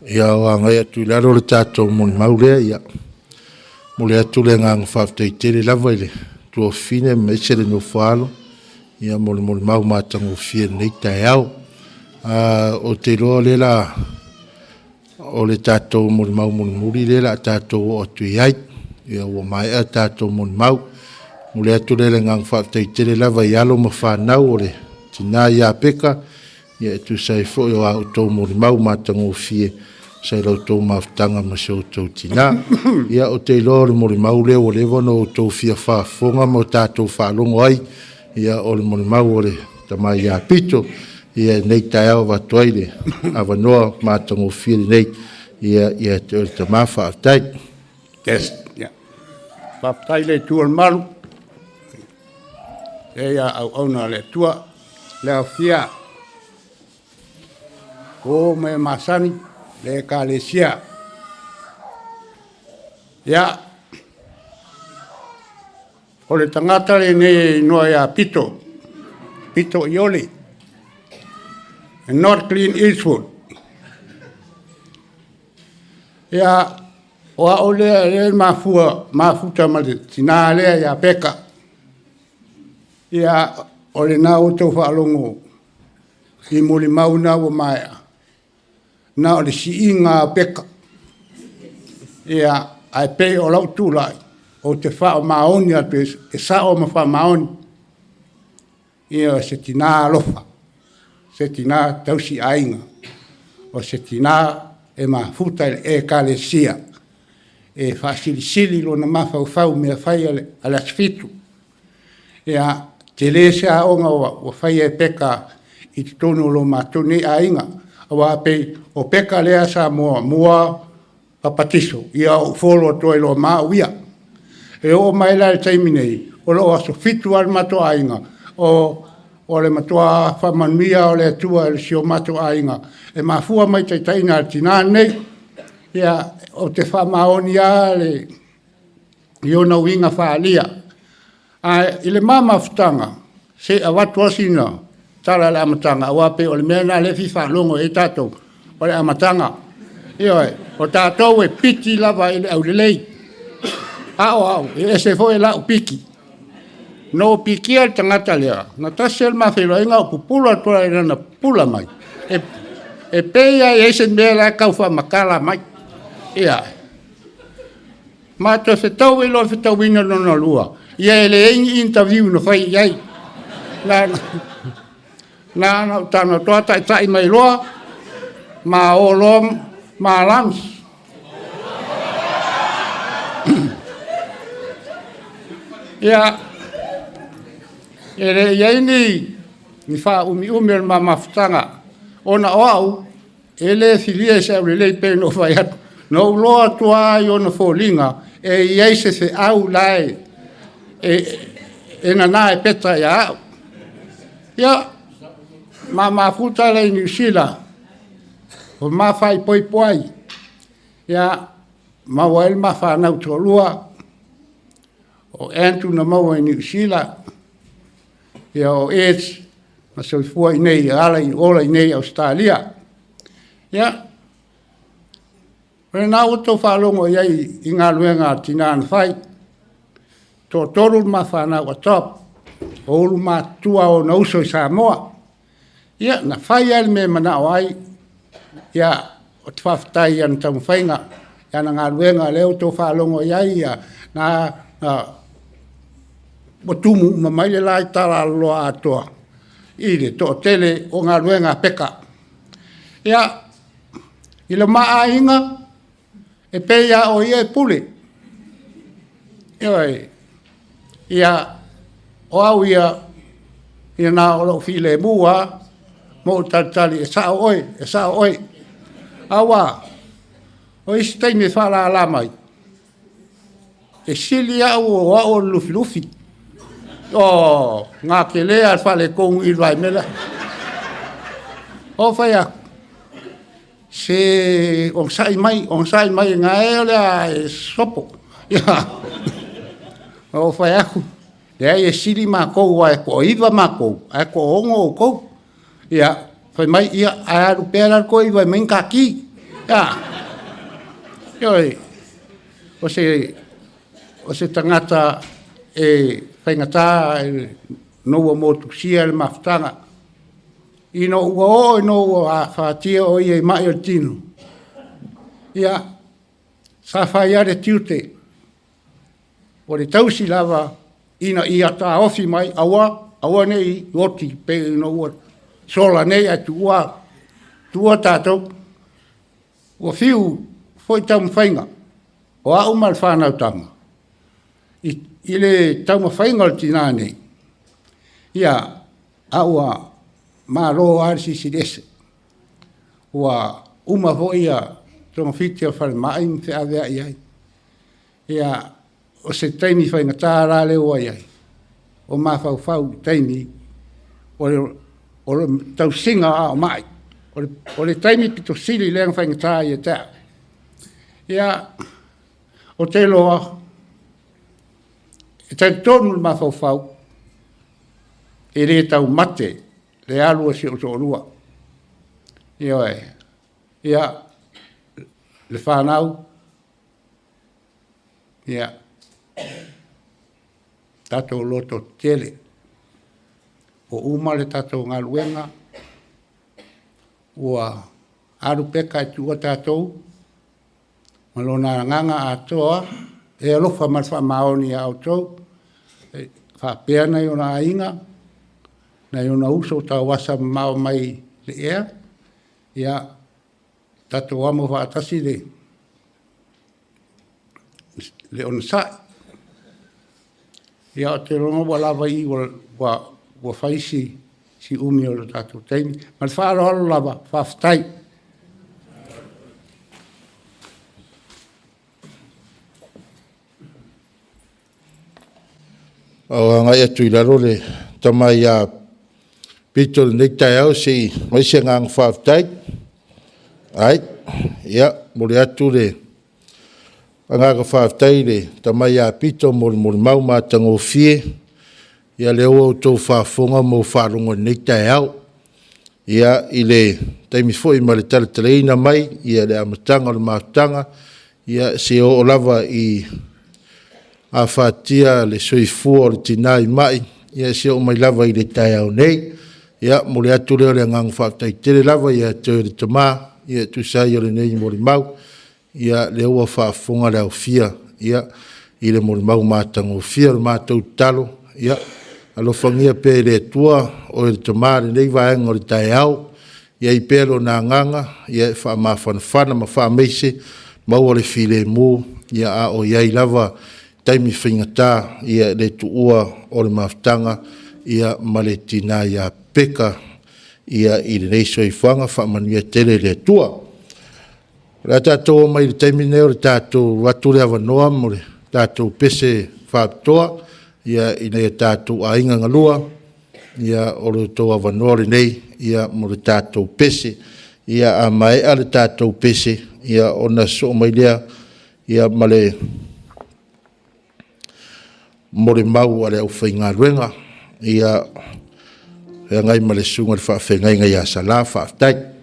Ia o agai atu i lalo le tatou molimau lea, ia momoli atu le agaga faafetai tele lava i le tuafafine aemaise le nofo-a-alo, ia mo le molimau matagofie i lenei taeao. Ou te iloa o lea la o le tatou molimau mulimuli lea o le a tatou oo atu i ai. Ia ua maea tatou molimau. Momoli atu lea le agaga faafetai tele lava i alo ma fanau o le tina ia Peka, ia e tusa ai foi o a outou molimau matagofie sa i la outou mafutaga ma si o outou tina. Ia ou te iloa o le molimau lea ua leva ona outou fia faafofoga ma o tatou faalogo ai, ia o le molimau o le tama ia Pito. Ia i lenei taeao avatu ai le avanoa matagofie lenei ia ia te oe le tama, faafetai. Yes. Yeah. Faafetai le Atua o le malu. E ia auauna a le Atua, le aofia o me masani le ekalesia. Ia, o le tagata lenei e inoa ia Pito, Pito Iole, and not Clint Eastwood. Ia, o au lea e mafua, mafuta ma le tinā lea ia Peka. Ia, o lena ua outou faalogo i molimau na ua maea, na o le siiga a Peka. Ia, ae pei o lau tulai, ou te faamaoni atu e sao ma faamaoni. Ia, o se tinā alofa, se tinā tausi aiga, o se tinā e mafuta i le ekalesia, e faasilisili lona mafaufau i mea fai a le Aso Fitu. Ia, tele se aoga ua faia e Peka i totonu o lo matou nei aiga, aua pei o Peka lea sa muamua papatiso, ia ou folo atu ai loa ma au ia. E oo mai la i le taimi nei, o lo o aso 7 lava le matou aiga, o le matua faamanuia o le Atua i si o matou aiga, e mafua mai taitaiga a le tinā lenei. Ia, ou te faamaoni lava le i ona uiga faaalia. Ae i le ma mafutaga, se i avatu lava sina tala i le amataga, aua pei o le mea lena o lea e fia faalogo i ai tatou, o le amataga. Ioe, o tatou e piki lava i le aulelei. A o au, e ese foi lau piki. Na ou pikia le tagata lea, na tasi le ma feiloaiga ou pupula atu i lana pupula mai. E pei lava e i ai se mea la e tau faamatala mai. Ia, ma toe fetau ai loa i le fetauina lona lua, ia e leai ni interview na fai i ai. Na na ona ou tago atu lava taitai mai loa, ma o loa ma lunch. Ia, e le i ai ni faaumiumi o le ma mafutaga, ona o au e le filia i se aulelei pei ona ou fai atu. Na ou iloa atu lava i ona foliga e i ai se feau la e nana e Peta ia au. Ia, ma mafuta lea i Niu Sila, o ma faaipoipo ai, ia, maua ai le ma fanau toalua, o Andrew na maua i Niu Sila, ia o Ed na soifua i inei e ala i ola i inei i Ausetalia. Ia, o lena ua outou faalogo i ai i galuega a tina na fai. Toatolu le ma fanau adopt, o ulu matutua o ona uso i Samoa. Ia, na fai lava le mea e manao ai. Ia, ou te faafetai i ana taumafaiga, i ana galuega lea ua outou faalogo i ai, na ua tumu uma mai le la i Talaloa atoa i le toatele o galuega a Peka. Ia, i lo ma aiga, e pei lava o ia e pule. Ioe. Ia, o au ia, ia na o lou filemu lava ma ou talitali e sao oe, e sao oe. Aua, o isi taimi e faalala mai, e sili au o au o le Lufilufi. O, gatelea le faaletonu i le vaimea lea. Ou fai atu, se onosai mai, onosai mai, na e o le a e sopo. Ou fai atu, leai e sili matou aua e toaiva matou, ae toaono outou. Ia, fai mai, ia, ae alu pea la le toaiva e aumai ni ta ti. Ia, ioe, o se tagata e faigata ona ua motusia le mafutaga. Ina ua oo ina ua afatia o ia i mai o le tino, ia, sa fai lava le tiute o le tausi lava ina ia taofi mai, aua, aua ne i oti pei ona ua sola nei ae tuua, tuua tatou. Ua fiu foi taumafaiga o au ma le fanau tama i le taumafaiga o le tina nei, ia, a ua malo lava le silisili ese. Ua uma foi togafiti a le falemai ma feaveai ai. Ia, o se taimi faigata la lea ua i ai, o mafaufau i taimi o le tausiga o aa o mai. O le taimi pito sili lea ona faigata ia te au. Ia, ou te iloa, e talitonu le mafaufau, e le taumate le alu a si ou toalua. Ioe. Ia, le fanau, ia, tatou lototetele, ua uma le tatou galuega, ua alu Peka e tuua tatou ma lona agaga atoa e alofa ma le faamaoni ia outou, e faapea nai ona aiga, nai ona uso tauasa mamao mai le ea, ia, tatou amo faatasi le onosai. Ia, ou te iloa ua lava i i, ua fai si umi o le tatou taimi. Ma le faaaloalo lava, faafetai. O agai atu i lalo le tama ia Pito i lenei taeao se i aumai se agaga faafetai. Ai, ia, momoli atu le agaga faafetai i le tama ia Pito mo le molimau matagofie. Ia lea ua outou faafofoga ma faalogo i lenei taeao. Ia, i le taimi foi ma le talatalaina mai ia le amataga o le mafutaga, ia seia oo lava i afatia le soifua o le tina i mai, ia seia oo mai lava i le taeao nei. Ia, momoli atu lea o le agaga faafetai tele lava ia te oe le tama, ia e tusa ai o lenei molimau. Ia, lea ua faafofoga le aofia, ia, i le molimau matagofie. O le matou tatalo, ia, alofagia pea e le Atua oe le tama i lenei vaega o le taeao. Ia i ai pea Lona Agaga e faamafanafana ma faamaise, maua le filemu, a o i ai lava i taimi faigata i le tuua o le mafutaga ma le tina ia Peka i lenei soifuaga. Faamanuia tele e le Atua. O le a tatou oo mai i le taimi lenei o le tatou avatu le avanoa mo le tatou pese faapitoa i nai o tatou aiga galua, o lo outou avanoa lenei mo le tatou pese. Ia, a maea le tatou pese, ona sosoo mai lea ma le molimau a le aufaigaluega, feagai ma le susuga i le faafeagaiga ia Sala. Faafetai.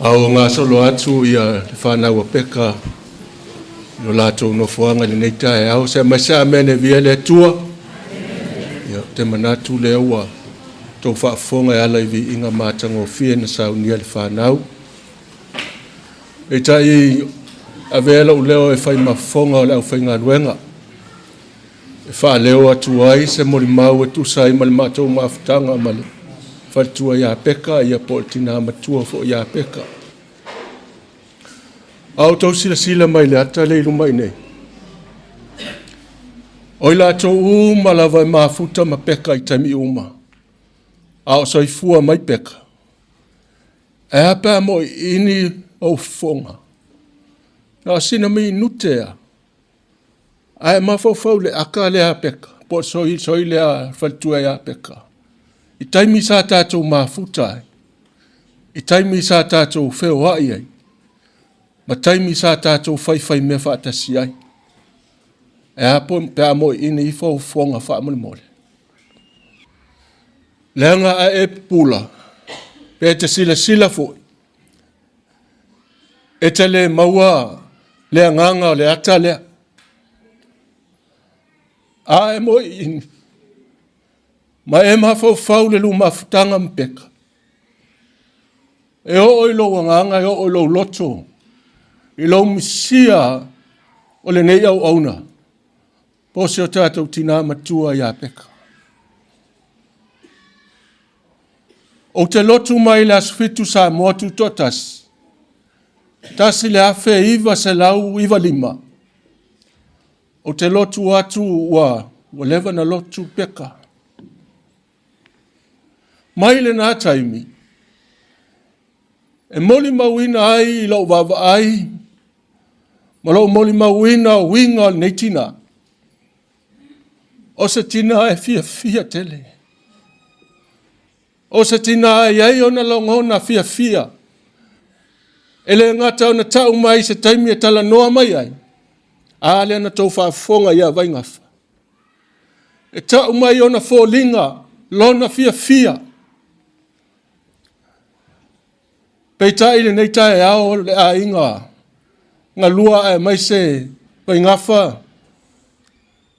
A ua gasolo atu ia le fanau a Peka i lo latou nofoaga i lenei taeao. Se mai se amene via le Atua. Ia, ou te manatu lea ua tou faafofoga e ala i viiga matagofie na saunia le fanau. Peitai, avea lou leo e fai ma fofoga o le aufaigaluega e faaleo atu ai se molimau e tusa ai ma le matou mafutaga ma le faletua ia Peka, ia po o le tina matua foi ia Peka. A outou silasila mai i le ata lea i luma i nei, o i latou uma lava e mafuta ma Peka i taimi uma, a o soifua mai Peka, e a pe a moiini ou fofoga, na o sina minute lava, Ae mafaufau i le aka lea a Peka, po o le soi lea a faletua ia Peka, i taimi sa tatou mafuta ai, i taimi sa tatou feoai ai, ma taimi sa tatou faifaimea faatasi ai. E a pe a moiini ifo ou fofoga faamolemole? Leaga a e pupula, pe te silasila foi, E te le maua le agaga o le ata lea. A e moiini, ma e mafaufau le lumafutaga ma peka, e oo i lou agaga, e oo i lou loto, i lou misia o lenei auauna, po o si o tatou tinā matua ia Peka. Ou te lotu mai i le aso 7 Samoa Tutoatasi, 1995, ou te lotu atu ua leva na lotu Peka. Mai lena taimi, e molimauina ai i lou vaavaai ma lou molimauina o uiga o lenei tinā, o se tinā e fiafia tele. O se tinā e i ai ona lagona fiafia, e le gata ona tau mai i se taimi e talanoa mai ai, a lea na tou faafofoga ia Vaigafa. E tau mai ona foliga, lona fiafia. Peitai i lenei taeao o le aiga galua aemaise Vaigafa,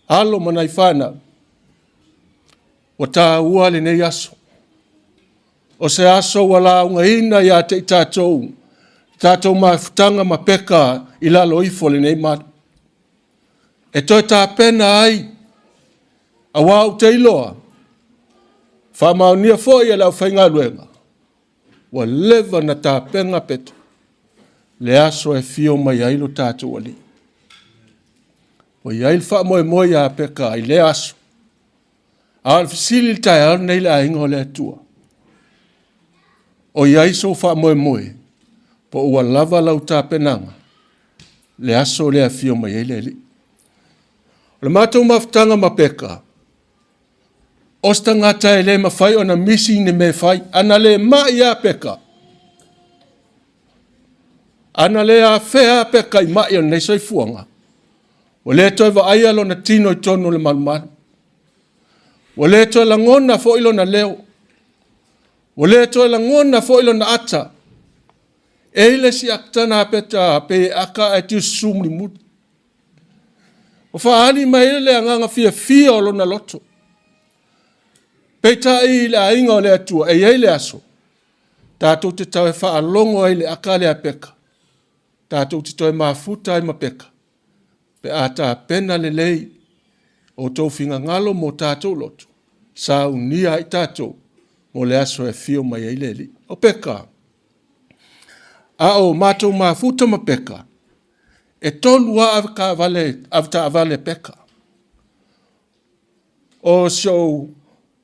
alo ma nai fanau, Ua taua lenei aso. O se aso ua laugaina ia te i tatou, tatou mafutaga ma peka i lalo ifo o lenei malu. E toe tapena ai, aua ou te iloa, faamaonia foi e le aufaigaluega, ua leva na tapena Petro, le aso e afio mai ai lo tatou Alii. Ua i ai le faamoemoe ia Peka i lea aso. A o le fesili i le taeao lenei le aiga o le Atua, o i ai sou faamoemoe po ua lava lau tapenaga le aso lea afio mai ai le Alii. O le matou mafutaga ma Peka, o se tagata e le mafai ona misi ni mea e fai. Ana le mai lava Peka, ana le afea Peka i mai o lenei soifuaga, Ua le toe vaaia lona tino i totonu o le malumalu. Ua le toe lagona foi lona leo. Ua le toe lagona foi lona ata. E i le isi ata na peta pe e aka ae tiususu mulimuli. Ua faaali mai le agaga fiafia o lona loto. Peitai i le aiga o le Atua, e i ai le aso, tatou te tau e faalogo ai i le aka lea a Peka, tatou te toe mafuta ai ma Peka, pe a tapena lelei outou finagalo mo tatou loto, saunia ai tatou mo le aso e afio mai ai le Alii. O Peka, A o matou mafuta ma Peka, e tolu lava avetaavale, avetaavale a Peka. O si ou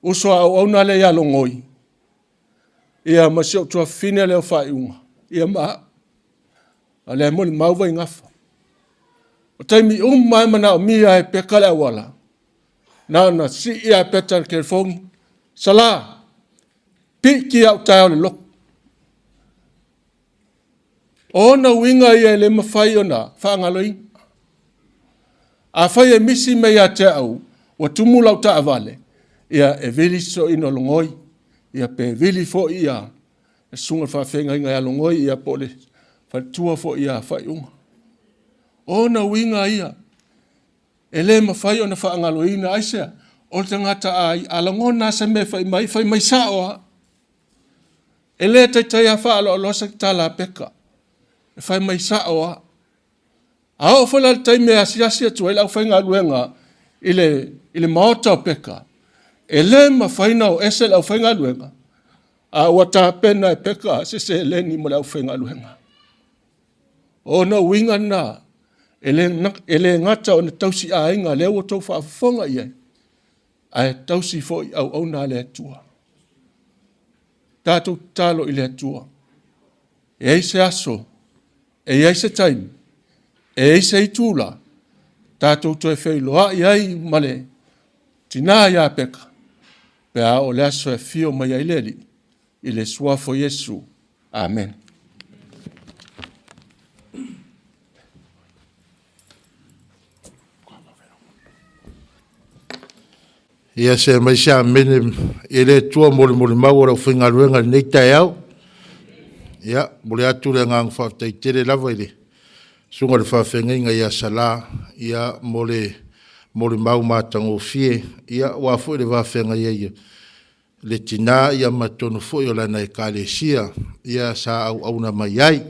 uso a auauna lea ia Logoi, ia ma si ou tuafafine lea o Faaiuga, ia ma au. A o lea e molimau Vaigafa. O taimi uma lava e manaomia ai e Peka le auala, na ona sii lava e Peka o le telefoni, Sala, piki au taeao i le lotu. O ona uiga ia e le mafai ona faagaloina. Afai e misi mai ia te au ua tumu lau taavale, ia e vili si toeaina o Logoi, ia pe vili foi ia le susuga i le faafeagaiga ia Logoi ia po o le faletua foi ia Faaiuga. O ona uiga ia e le mafai ona faagaloina. Aisea? O le tagata a lagona lava se mea e fai mai, e fai mai sao lava. E le taitai lava faaaloaloa se tala a Peka, e fai mai sao lava. A oo foi la i le taimi e asiasi atu ai le aufaigaluega i le maota o Peka, e le mafai ona o ese le aufaigaluega, a ua tapena e Peka se seleni mo le aufaigaluega. O ona uiga na, e le gata o le tausiaiga lea ua outou faafofoga i ai, ae tausi foi auauna a le Atua. Tatou tatalo i le Atua, e i ai se aso, e i ai se taimi, e i ai se itula tatou toe feiloai ai ma le tina ia Peka, pe a oo i le aso e afio mai ai le Alii, i le suafa o Iesu. Amene. Ia se aumai se amene i le Atua mo le molimau a le aufaigaluega i lenei taeao. Ia, momoli atu le agaga faafetai tele lava i le susuga i le faafeagaiga ia Sala, ia, mo le molimau matagofie, ia, aua foi le va feagai ai o le tina ma totonu foi o lana Ekalesia, ia, sa auauna mai ai,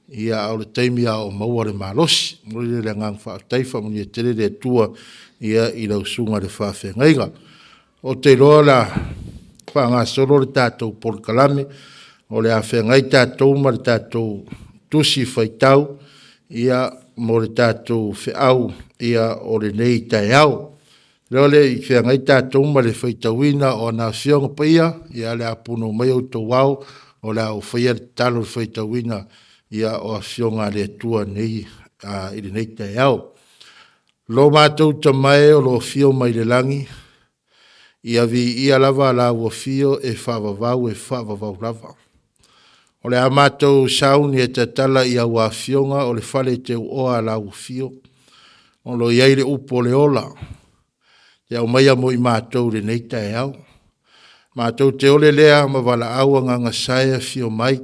ia, a o le taimi lava o maua le malosi. E momoli le agaga faafetai, faamanuia tele le Atua i lau susuga i le faafeagaiga. Ou te iloa o le a faagasolo le tatou polokalame, o le a feagai tatou ma le tatou Tusi Faitau mo le tatou feau o lenei taeao. O le i feagai tatou ma le faitauina o ana Afioga Paia, ia o le a punou mai outou ao, o le a ou faia le tatalo i le faitauina o Afioga a le Atua i lenei taeao. Lo matou Tama e o lo o afio mai le lagi, ia viia lava lau afio e faavavau e faavavau lava. O le a matou sauni e tatala i au afioga o le fale teuoa a lau afio, o lo o i ai le upu o le ola, e aumaia mo i matou i lenei taeao. Matou te ole lea ma valaau agaga sa e afio mai,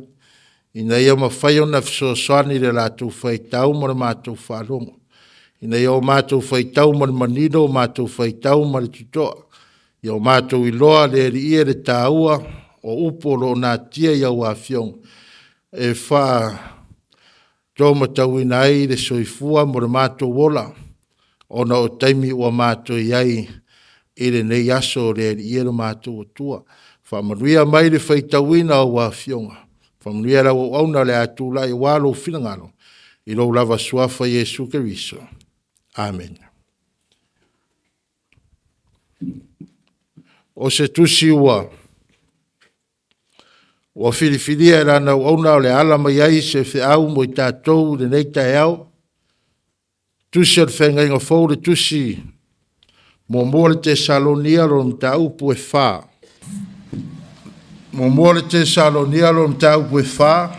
ina ia mafai ona fesoasoani i le latou faitau ma le matou faalogo, ina ia o matou faitau ma le manino, o matou faitau ma le totoa, ia o matou iloa le Alii e le taua o upu o lo o natia i au afioga, e faataumatauina ai le soifua mo le matou ola, ona o taimi ua matou i ai i lenei aso le Alii e lo matou Atua. Faamanuia mai le faitauina o au afioga, faamanuia lau auauna o le a tulai aua lou finagalo, i lou lava suafa Iesu Keriso. Amene. O se tusi ua filifilia e lana auauna o le ala mai ai se feau mo i tatou i lenei taeao. Tusi o le Feagaiga Fou, le tusi muamua le Tesalonia, lona mataupu e 4. Muamua le Tesalonia, lona mataupu e 4,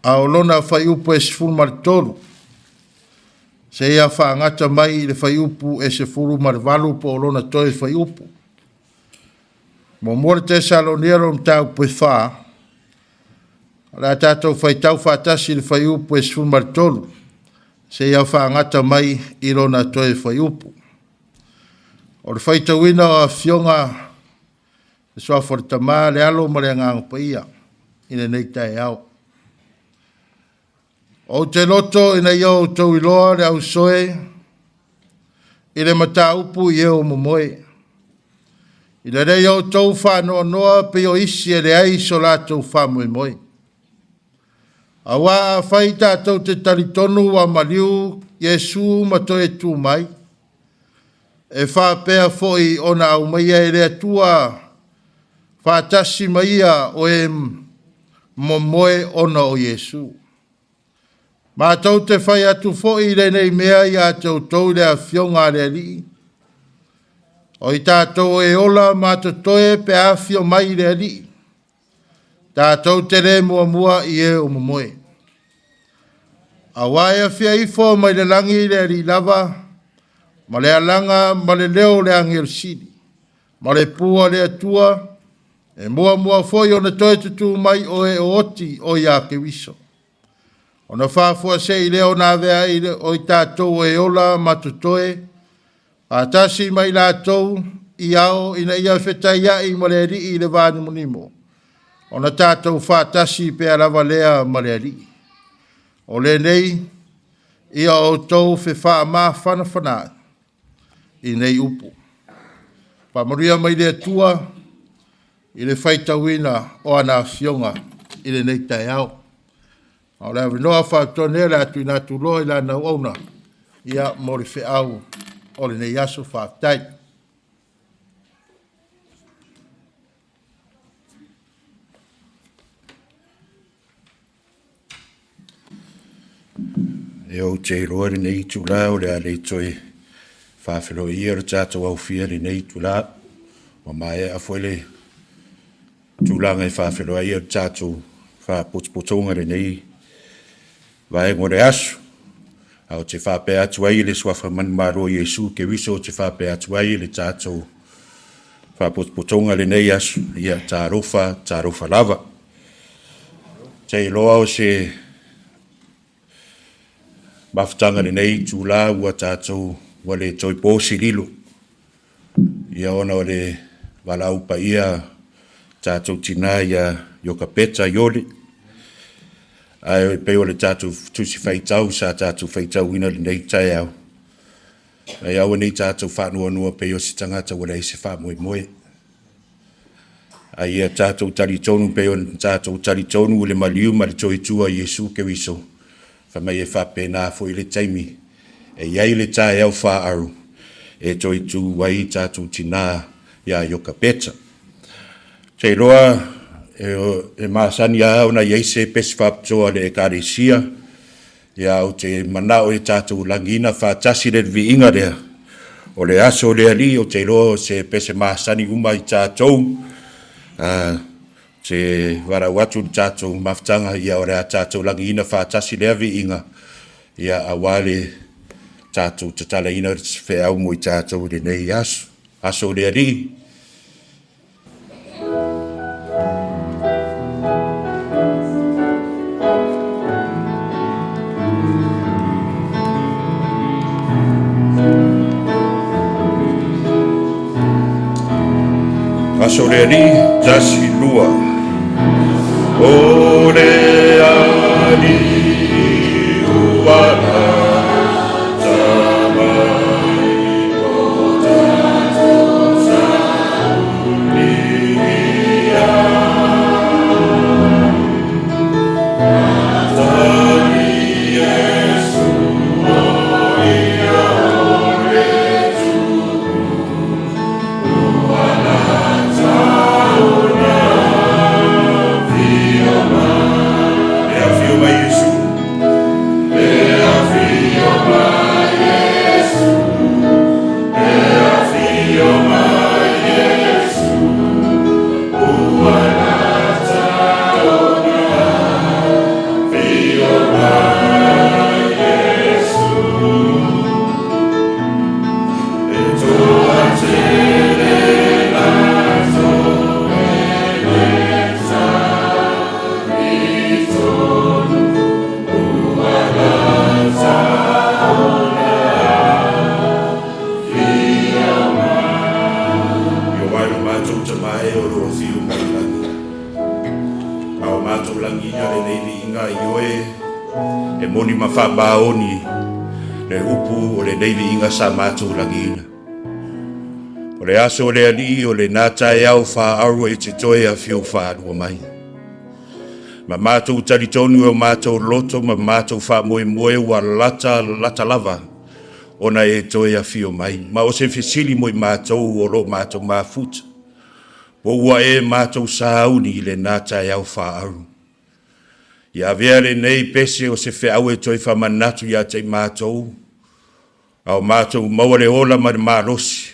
a o lona fuaiupu e 13, seia faagata mai i le fuaiupu e 18 po o lona toe fuaiupu. Muamua le Tesalonia, lona mataupu e 4, o le a tatou faitau faatasi i le fuaiupu e 13, seia faagata mai i lona toe fuaiupu. O le faitauina o afioga, le suafa o le Tama, le Alo ma le Agaga Paia i lenei taeao. Ou te loto ina ia outou iloa le ausoe i le mataupu i e o momoe, ina ne i outou faanoanoa pei o isi e leai so latou faamoemoe. Auā afai tatou te talitonu ua maliu Iesu ma toe tu mai, e faapea foi ona aumaia e le Atua faatasi ma ia o e momoe ona o Iesu. Matou te fai atu foi i lenei mea ia te outou i le Afioga a le Alii, o i tatou e ola ma totoe pe a afio mai le Alii, Tatou te le muamua i e o momoe. Auā e afia ifo mai le lagi le Alii lava, ma le alaga ma le leo o le agelu sili, ma le pū a le Atua, e muamua foi ona toe tutū mai o e o oti o iā Keriso. Ona faafuasei lea ona avea ai o i tatou o e ola ma totoe, faatasi ma i latou i ao ina ia fetaia'i ma le Alii i le vānimonimo, ona tatou faatasi pea lava lea ma le Alii. O lenei, ia outou fefaamafanafana'i i nei upu. Faamanuia mai le Atua i le faitauina o ana afioga i lenei taeao. A o le avanoa faapitoa lenei o le a tuuina atu loa i lana auauna ia, mo le feau o lenei aso. Faafetai. E ou te iloa lenei itula o le a le toe faafeiloaia le tatou aofia i lenei itula. Ua maea foi le tulaga e faafeiloai ai le tatou faapotopotoga i lenei vaega o le aso. Ae ou te faapea atu ai i le suafa manumalo o Iesu Keriso ou te faapea atu ai i le tatou faapotopotoga i lenei aso, ia talofa, talofa lava. Ou te iloa o se mafutaga i lenei itula ua tatou ua le toe po se lilo, ia ona o le valaau paia tatou tina ia Iokapeta Ioli. Ae pei o le tatou Tusi Faitau sa tatou faitauina i lenei taeao, ae aua ne i tatou faanoanoa pei o se tagata ua leai se faamoemoe. A ia tatou talitonu pei ona tatou talitonu i le maliu ma le toetua o Iesu Keriso, fai mai e faapena foi le taimi e i ai le taeao faaaru e toe tu ai tatou tina ia Iokapeta. Ou te iloa e masani lava ona i ai se pese faapitoa a le Ekalesia, ia ou te manao e tatou lagiina faatasi le viiga lea o le aso o le Alii. Ou te iloa o se pese masani uma i tatou. Te valaau atu i le tatou mafutaga, ia o le a tatou lagiina faatasi lea viiga, ia aua le tatou tatalaina o le feau mo i tatou i lenei aso. Aso o le Alii. Aso le Alii, tasi, lua. O le Alii ua lata mai o tatou saulilia. Tali Iesu o ia o le E afio mai Iesu. E afio mai Iesu. E afio mai Iesu. Ua lata ona afio mai Iesu. E moni ma faamaoni le upu o lenei viiga sa matou lagiina. O le aso o le Alii o lena taeao faaauro e te toe afio faalua mai. Ma matou talitonu e o matou loto ma matou faamoemoe ua lata, lata lava ona e toe afio mai. Ma o se fesili mo i matou o lo o matou mafuta, po ua e matou sauni i lena taeao faaauro. Ia avea lenei pese o se feau e toe faamanatu ia te i matou, a o matou maua le ola ma le malosi,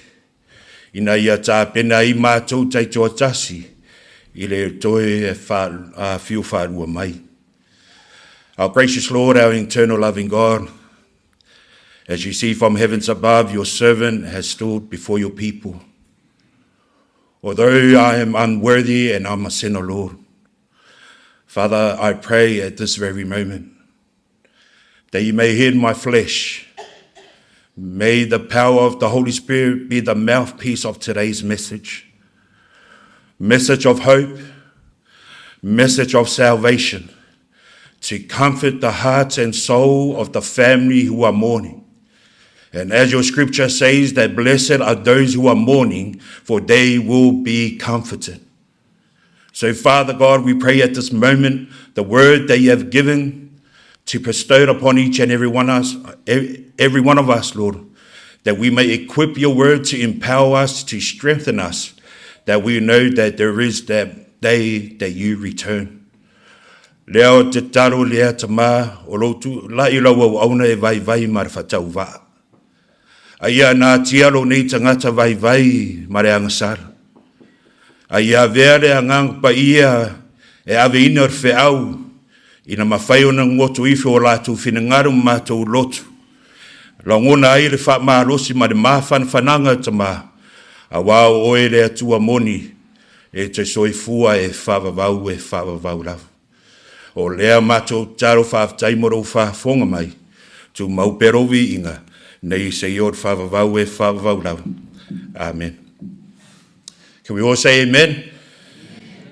ina ia tapena ai matou taitoatasi i le toe afio faalua mai. Our gracious Lord, our eternal loving God, as you see from heavens above, your servant has stood before your people. Although I am unworthy and I'm a sinner, Lord, Father, I pray at this very moment that you may hear my flesh. May the power of the Holy Spirit be the mouthpiece of today's message. Message of hope, message of salvation, to comfort the hearts and soul of the family who are mourning. And as your scripture says, that blessed are those who are mourning, for they will be comforted. So, Father God, we pray at this moment the word that you have given to bestow upon each and every one, us, every one of us, Lord, that we may equip your word to empower us, to strengthen us, that we know that there is that day that you return. Lea o te taro lea tamā o lou tu la i lau auauna e vaivai ma le faatauvaa. A ia natia lou nei tagata vaivai ma le agasala. A ia avea le Agaga Paia e aveina o le feau ina mafai ona goto ifo o latou finagalo ma matou loto. Lagona ai le faamalosi ma le mafanafanaga, Tamā, auā o Oe le Atua moni e te soifua e faavavau e faavavau lava. O lea matou tatalo faafetai mo lou faafofoga mai, tumau pea lou viiga, nei seia o le faavavau e faavavau lava. Amen. Can we all say amen?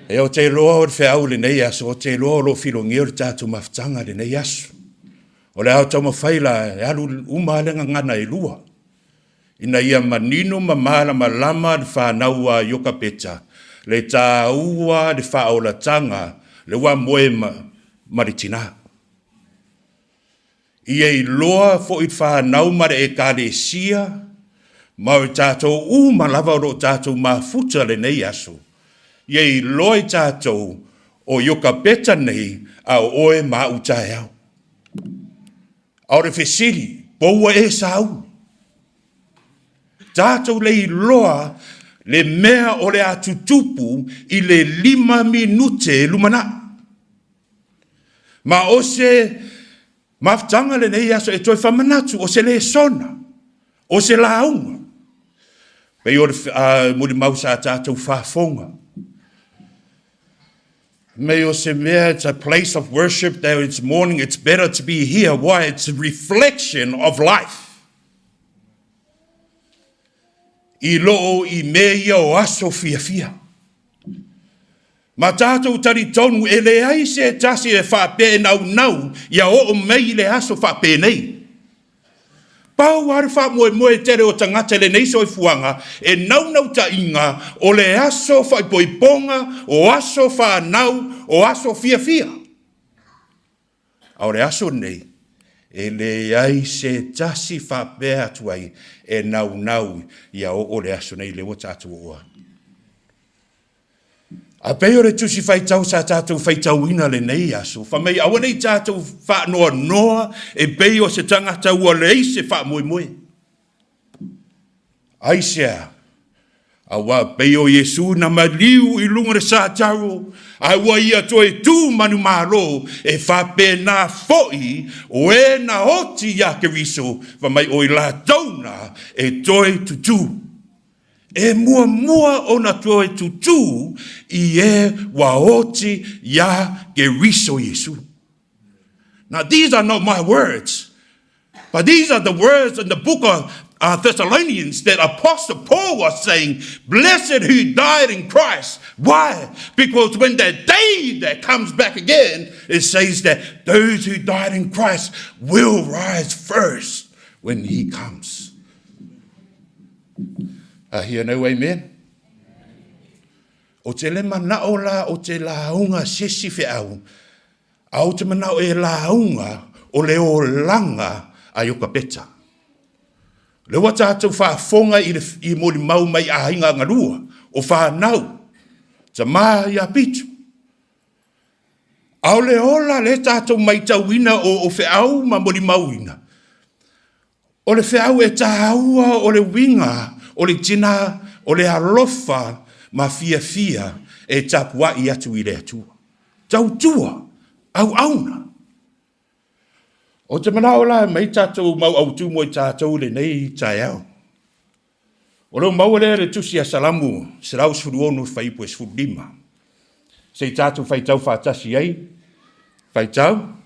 E o te iloa o le feau lenei aso, o te iloa o lo filogia o le tatou mafutaga lenei aso. O le a taumafai la e alu uma le gagana e lua. Ina ia manino ma malamalama le fanau a Iokapeta, le tāua le faaolataga le ua moe ma, ma le tinā. Ia iloa foʻi le fanau ma le Ekalesia ma o tatou uma lava o loo tatou mafuta lenei aso. Ia iloa i tatou o Iokapeta nei a o oe ma a'u taeao. A o le fesili, po ua e sauni? Tatou le iloa le mea o le a tutupu i le 5 minute lumanai. Ma o se mafutaga lenei aso e toe faamanatu, o se lesona, o se lauga. Pei o le molimau sa tatou faafofoga. May o se mea, it's a place of worship, that it's morning, it's better to be here. Why? It's a reflection of life. I loo i mea ia o aso fiafia. Ma tatou talitonu e leai se tasi e faapea e naunau ia oo mai i le aso faapenei. Pau lava le faamoemoe tele o tagata i lenei soifuaga e naunautaiga o le aso faaipoipoga, o aso fanau, o aso fiafia. A o le aso lenei, e leai se tasi faapea atu ai e naunau ia oo le aso nei lea ua tatou oo ai. A pei o le tusi faitau sa tatou faitauina lenei aso, fai mai aua ne i tatou faanoanoa e pei o se tagata ua leai se faamoemoe. Aisea? Auā pei o Iesu na maliu i luga o le sataro, ae ua ia toe tu manumalo, e faapena foi o e na oti iā Keriso, fai mai o i latou na e toe tutū. E muamua ona toe tutū i e ua oti iā Keriso Iesu. Now these are not my words, but these are the words in the book of Thessalonians that Apostle Paul was saying, blessed who died in Christ. Why? Because when that day that comes back again, it says that those who died in Christ will rise first when he comes. I hear no amen. O te le manao la o te lauga se isi feau. A ou te manao e lauga o le olaga a Iokapeta. Lea ua tatou faafofoga i le i molimau mai aiga galua o fanau, tama ia Pitu. A o le ola lea tatou matauina o feau ma molimauina, o le feau e taua o le uiga o le tina o le alofa ma fiafia e tapuai atu i le Atua. Tautua, auauna. Ou te manao la e aumai tatou mau autu mo i tatou i lenei taeao. O lo o maua lea i le Tusi a Salamu 116 fuaiupu e 15. Se i tatou faitau faatasi ai. Faitau.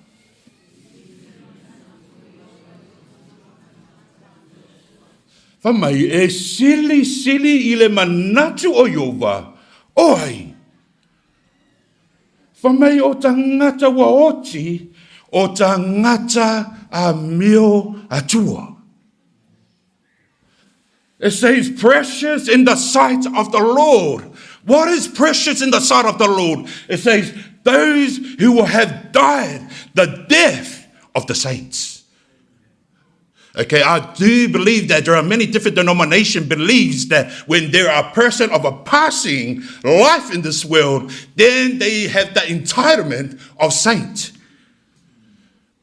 Fai mai, e silisili i le manatu o Ieova, o ai? Fai mai o tagata ua oti, o tagata amio atua. It says precious in the sight of the Lord. What is precious in the sight of the Lord? It says those who will have died the death of the saints. Okay, I do believe that there are many different denominations believes that when there are person of a passing life in this world, then they have the entitlement of saint.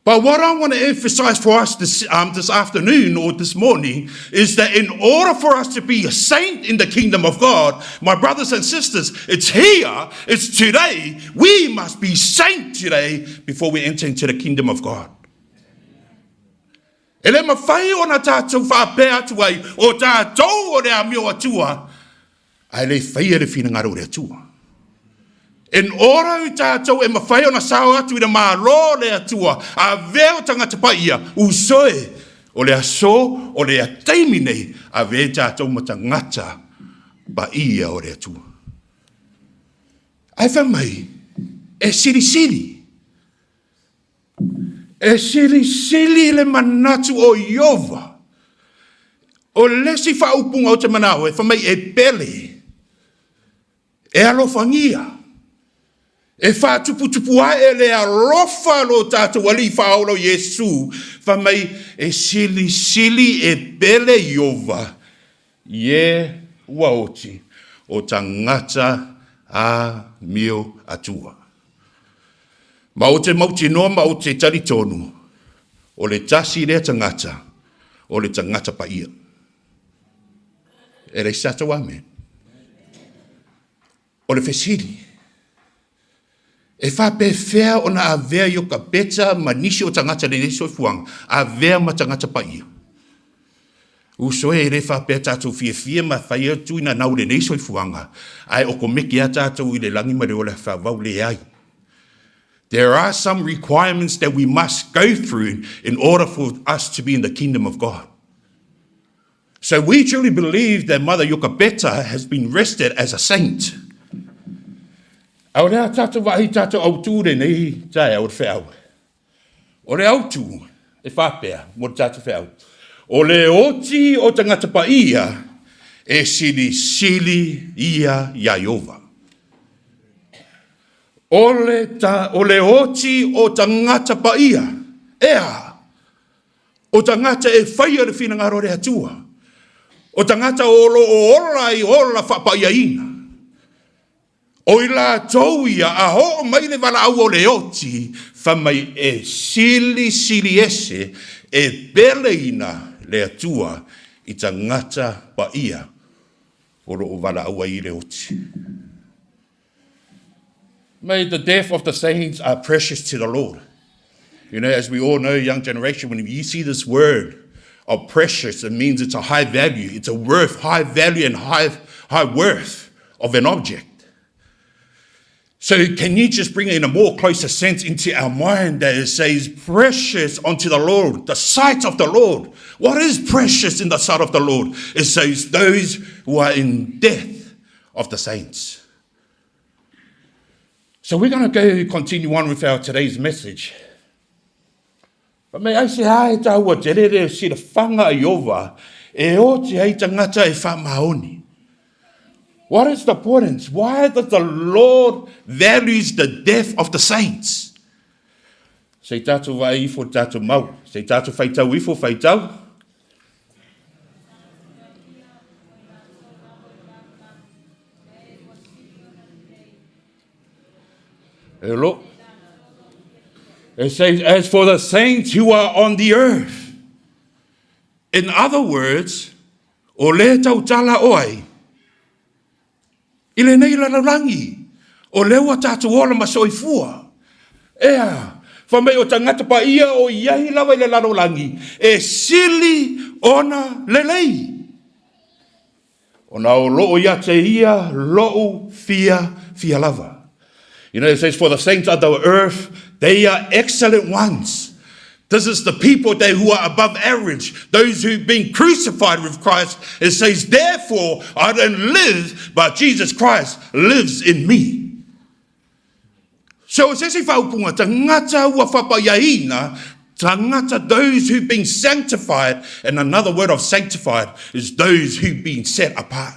But what I want to emphasize for us this, um, this afternoon or this morning is that in order for us to be a saint in the kingdom of God, my brothers and sisters, it's here, it's today. We must be saint today before we enter into the kingdom of God. E le mawhai ona tātou whāpea atu ai o tātou o le amio atua, ae le whaia le whina o le atua. In order i tātou e mawhai ona sao atu i le mālo le atua, a veo tangata pai ia, usoe, o le aso, o le ataimi nei, a ve tātou ma tangata pa ia o le atua. Ae fai mai, e silisili. E silisili le manatu o Ieova. O le isi faaupuga ou te manao e fai mai e pele, e alofagia, e faatuputupu ae le alofa lo tatou Alii Faaola o Iesu, fai mai e silisili e pele Ieova i e ua oti o tagata amio atua. Ma ou te mautinoa ma ou te talitonu, o le tasi lea tagata, o le tagata paia. E leai se tatou amene. O le fesili, e faapefea ona avea Iokapeta ma nisi o tagata i lenei soifuaga, avea ma tagata paia? Uso e, e le faapea tatou fiafia ma fai atu i nanau i lenei soifuaga, ae okomeki lava tatou i le lagi ma le ola faavavau, leai. There are some requirements that we must go through in order for us to be in the kingdom of God. So we truly believe that Mother Yokabeta has been rested as a saint. A o le a tātou vaai tātou autū lenei taeao o le feau. O le autū e faapea mo le tātou feau. O le oti o tagata paia e silisili ia iā Ieova. O le, ta, o le oti o tagata paia, e a? O tagata e faia le finagalo o le Atua. O tagata o lo o ola i ola faapaiaina. O i latou ia a oo mai le valaau o le oti, fai mai e silisili ese e peleina le Atua i tagata paia o lo o valaau ai i le oti. May the death of the saints are precious to the Lord. You know, as we all know, young generation, when you see this word of precious, it means it's a high value. It's a worth, high value and high, high worth of an object. So can you just bring in a more closer sense into our mind that it says precious unto the Lord, the sight of the Lord. What is precious in the sight of the Lord? It says those who are in death of the saints. So we're going to go continue on with our today's message. But may I say ai tāua te rere silafanga i ova e oti ai tangata e whamaoni. What is the importance? Why does the Lord values the death of the saints? Se i tatou vaai ifo i le tatou mau. Se i tatou faitau ifo, faitau. E lo. It says, as for the saints who are on the earth. In other words, o le tautala o ai, I lenei lalolagi, o lea ua tatou ola ma soifua. Ea, fai mai o tagata paia o i ai lava i le lalolagi, e sili ona lelei. Ona o loo ia te ia lou fia fia lava. You know, it says, for the saints of the earth, they are excellent ones. This is the people that who are above average, those who've been crucified with Christ. It says, therefore, I don't live, but Jesus Christ lives in me. So se se whaupunga, tangata ua whapaiaina, tangata those who've been sanctified, and another word of sanctified is those who've been set apart.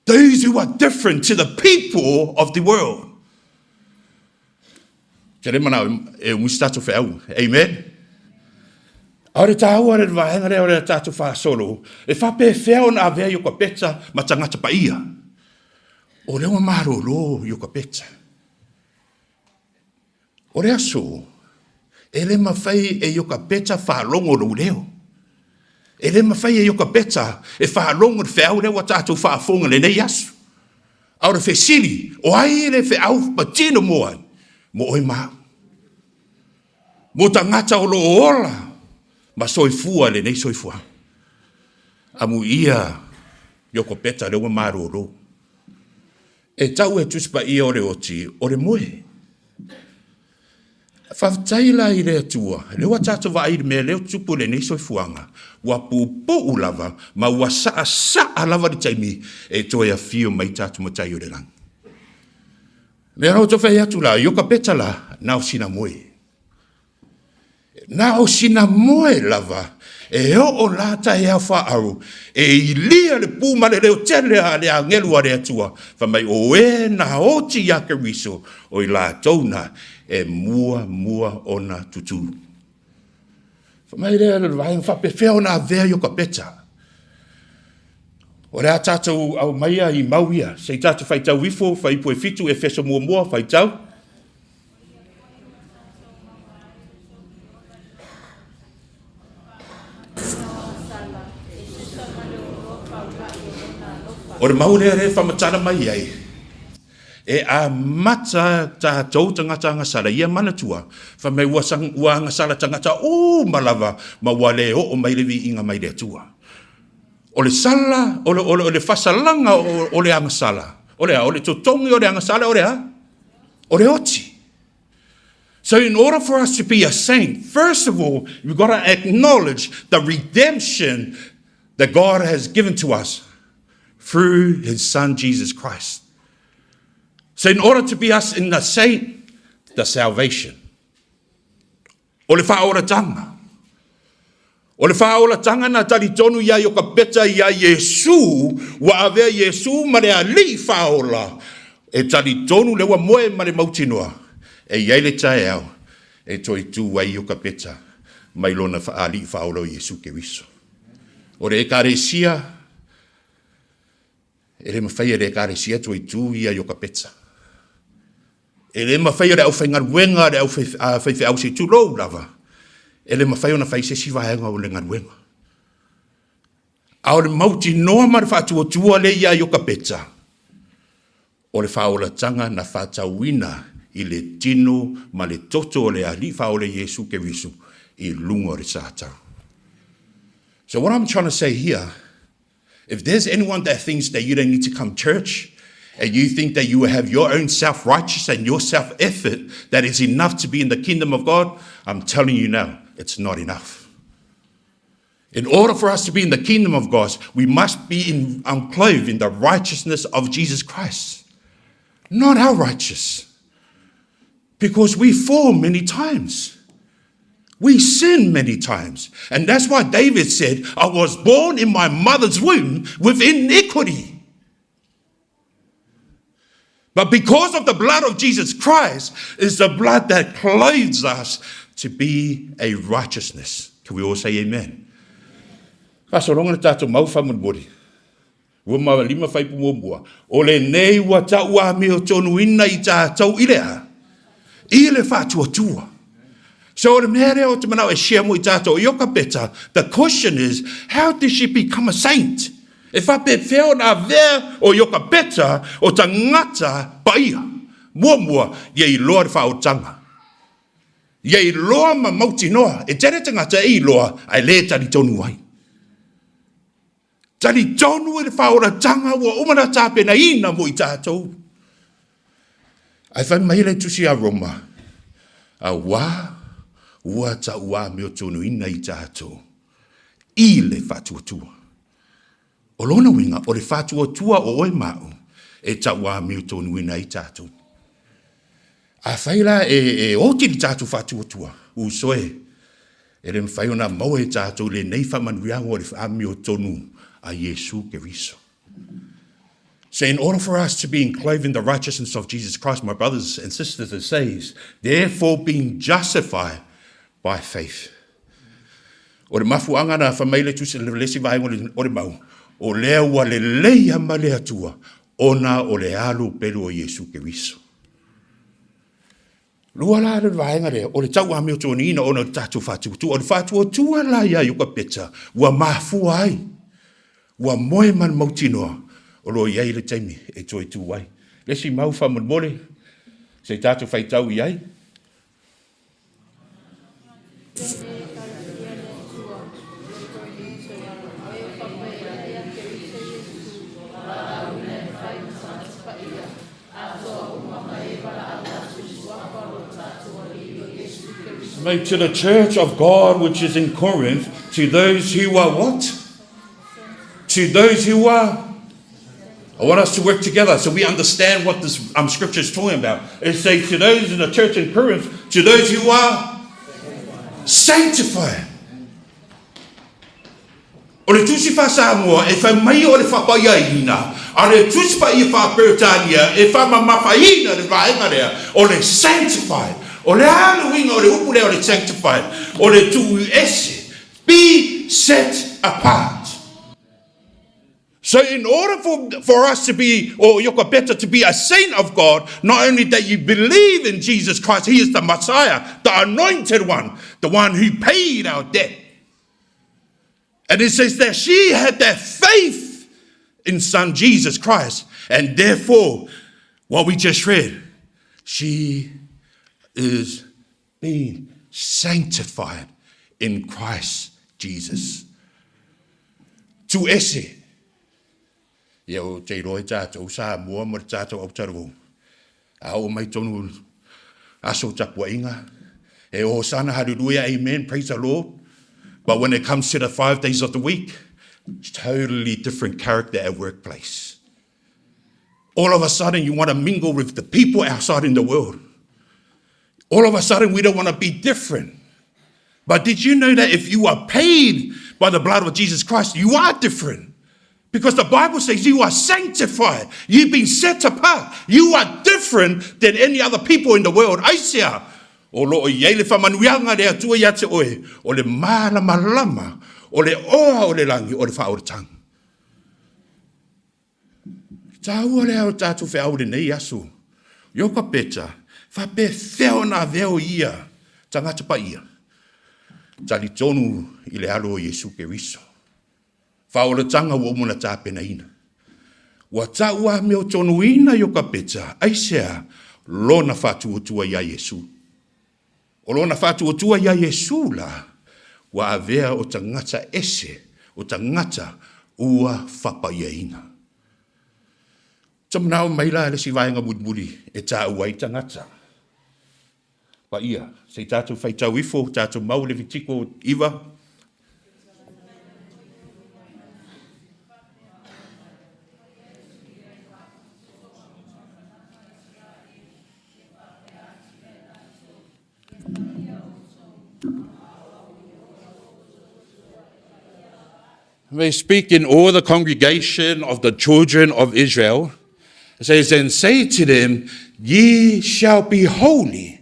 Those who are different to the people of the world. Te re mana e umi se tātou wheau. Amen. Aore tāua re vaenga re ore tātou whāsolo, e whapewhea ona avea i o ka peta ma tangata pa ia. O leo marolo i o ka peta. O le aso, e le mafai e Iokapeta faalogo lou leo. E le mafai e Iokapeta e faalogo le feau lea ua tatou faafofoga i lenei aso. A o le fesili, o ai le feau patino mo ai? Mo oe ma au. Mo tagata o lo o ola ma soifua i lenei soifuaga. Amuia Iokapeta lea ua malolo. E tau e Tusi Paia o le oti o le moe. Faafetai la i le Atua, lea ua tatou vaai i le mea lea ua tupu i lenei soifuaga, ua puupuu lava ma ua saasaa lava le taimi e toe afio mai tatou Matai o le Lagi. Mea la ua toe fai atu la, Iokapeta la, na o sina moe. Na o sina moe lava e oo la taeao faaau e ilia le pū ma le leo tele a le agelu a le Atua, fai mai, O e na oti iā Keriso, o i latou na e muamua ona tutū. Fai mai lea le vaega faapefea ona avea Iokapeta. O le a tatou aumaia i mau ia, se i tatou faitau ifo, Fuaiupu e 7, Efeso muamua, faitau. O le mau lea e whamatala mai ai, e amata tātou tangata agasala, ia manatua, wha mai ua, sang, ua agasala tangata uma lava, ma ua le oo mai le viiga mai le Atua. O le sala, o le, o le, o le fasalaga o, o le agasala, o le a, o le totogi o le agasala, o le a, o le oti. So in order for us to be a saint, first of all, we've got to acknowledge the redemption that God has given to us through his son Jesus Christ. So in order to be us in the saint, the salvation. O le faaolatanga. O le faaolatanga na talitonu i ai o ka peta iā Iesū, ua avea Iesū ma le Alii faaola, e talitonu le ua moe ma le mautinoa, e i ai le taeao e toe tū ai o ka peta mai lona Alii faaola o Iesū Keriso. O le Ekalesia, E le mafai e le Ekalesia toe tū ia i Iokapeta. E le mafai e le aufaigaluega a le aufaifeau se tulou lava, e le mafai ona fai se isi vaega o le galuega. A o le mautinoa ma le faatuatua lea ia Iokapeta, o le faaolataga na faatauina i le tino ma le toto o le Alii Faaola Iesu Keriso i luga o le Satau. So what I'm trying to say here, If there's anyone that thinks that you don't need to come church, and you think that you have your own self-righteous and your self-effort that is enough to be in the kingdom of God, I'm telling you now, it's not enough. In order for us to be in the kingdom of God, we must be in, um, clothed in the righteousness of Jesus Christ, not our righteous. Because we fall many times. We sin many times. And that's why David said, I was born in my mother's womb with iniquity. But because of the blood of Jesus Christ is the blood that clothes us to be a righteousness. Can we all say amen? Faasologa le tatou mau faamolemole. 25 fuaiupu muamua, O lenei ua tauamiotonuina i tatou i le a? I le faatuatua. So o le mea lea ou te manao e share mo i tatou, Iokapeta, the question is, how did she become a saint? E faapefea ona avea o Iokapeta o tagata paia? Muamua, ia iloa le faaolataga. Ia iloa ma mautinoa, e tele tagata e iloa ae le talitonu ai. Talitonu i le faaolataga ua uma ona tapenaina mo i tatou. Ae fai mai le tusi a Roma, auā ua tauamiotonuina i tatou i le faatuatua. O lona uiga, o le faatuatua o oe ma au e tauamiotonuina ai tatou. Afai la e oti le tatou faatuatua, uso e, e le mafai ona maua e tatou lenei faamanuiaga o le amiotonu a Iesu Keriso. So in order for us to be enclothed in the righteousness of Jesus Christ, my brothers and sisters, it says, therefore being justified by faith. O le mafuaaga na fai mai le tusi le isi vaega o le mau, o lea ua lelei ma le Atua ona o le alu pelu o Iesu Keriso. Lua la le vaega lea, o le tauamiotoniina ona o le tatou faatuatua. O le faatuatua la ia Iokapeta ua mafua ai, ua moe ma le mautinoa o lo o i ai le taimi e toe tu ai. Le isi mau faamolemole, se i tatou faitau i ai. Made to the church of God which is in Corinth, to those who are what? To those who are I want us to work together so we understand what this um, scripture is talking about. It says to those in the church in Corinth, to those who are sanctified. O le Tusi Faa-Samoa e fai mai o le faapaiaina, a o le Tusi Paia Faa-Peretania e faamamafaina le vaega lea o le sanctified. O le a le uiga o le upu lea o le sanctified? O le tuu ese, be set apart. So in order for, for us to be, or Yokabeta to be a saint of God, not only that you believe in Jesus Christ, He is the Messiah, the anointed one, the one who paid our debt. And it says that she had that faith in Son Jesus Christ. And therefore, what we just read, she is being sanctified in Christ Jesus. Tuu ese. Ia ou te iloa i tatou Samoa ma le tatou autalavou. A oo mai tonu aso tapuaiga, e hosana, hallelujah, amen, praise the Lord. But when it comes to the five days of the week, it's totally different character at workplace. All of a sudden, you want to mingle with the people outside in the world. All of a sudden, we don't want to be different. But did you know that if you are paid by the blood of Jesus Christ, you are different? Because the Bible says you are sanctified. You've been set apart. You are different than any other people in the world. Aisea, o lo o i ai le faamanuiaga a le Atua ia te oe, o le malamalama, o le oa o le lagi, o le faaolataga. Taua lea o tatou feau i lenei aso. Iokapeta, faapefea ona avea o ia tagata paia? Talitonu i le alo o Iesu Keriso. Faaolataga ua uma ona tapenaina. Ua tauamiotonuina Iokapeta, aisea lona faatuatua iā Iesu? O lona faatuatua iā Iesu la, ua avea o tagata ese, o tagata ua fapaiaina. Ta manao mai la le isi vaega mulimuli e taua ai tagata paia. Se i tatou faitau ifo, tatou mau Levitiko 9. May speak in all the congregation of the children of Israel. It says, And say to them, Ye shall be holy.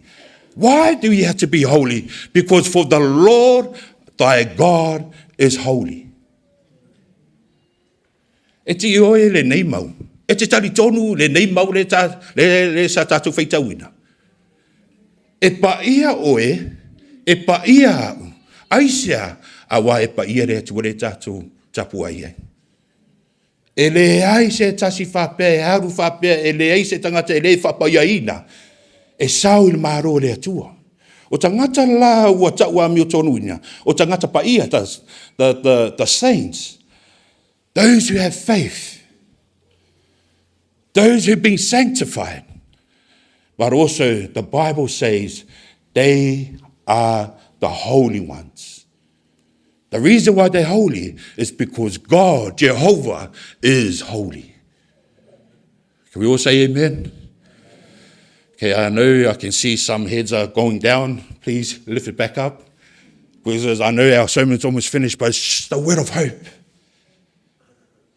Why do you have to be holy? Because for the Lord thy God is holy. E ti oe lenei mau. E te talitonu lenei mau le, ta, le, le sa tātou whaitauina. E paia oe, e paia au. Aisea, aua e paia le Atua le tātou tapu ai ai. E leai se tasi faapea e alu faapea, e leai se tagata e le faapaiaina e sao i le Malo o le Atua. O tagata la ua tau amiotonuina, o tagata paia, the, the, the, the saints, those who have faith, those who've been sanctified. But also the Bible says they are the holy ones. The reason why they're holy is because God, Jehovah, is holy. Can we all say amen? Okay, I know I can see some heads are going down. Please lift it back up. Because I know our sermon's almost finished, but it's just a word of hope.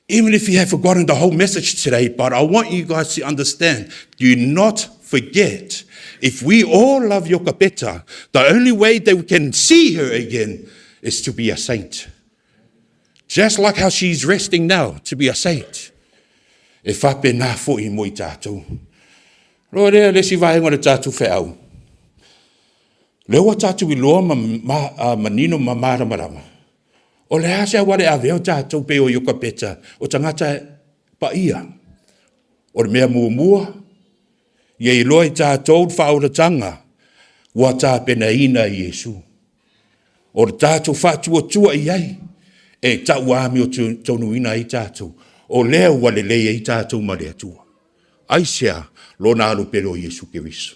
Even if you have forgotten the whole message today, but I want you guys to understand do not forget. If we all love Yokabeta, the only way that we can see her again is to be a saint. Just like how she's resting now, to be a saint. E whape nā fo'i mo i tātou. Loa rea le si vaenga o le tātou wheau. Lea ua tātou iloa ma, ma, uh, manino ma māramarama. O le a se auala e avea o tātou pei o Iokapeta, o tagata paia. O le mea muamua, ia iloa i tātou le faaolatanga ua tapenaina e Iesu. O le tātou faatuatua i ai, e tau amiotonuina ai tātou, o lea ua lelei ai tātou ma le Atua. Aisea lona alo pele o Iesu Keriso.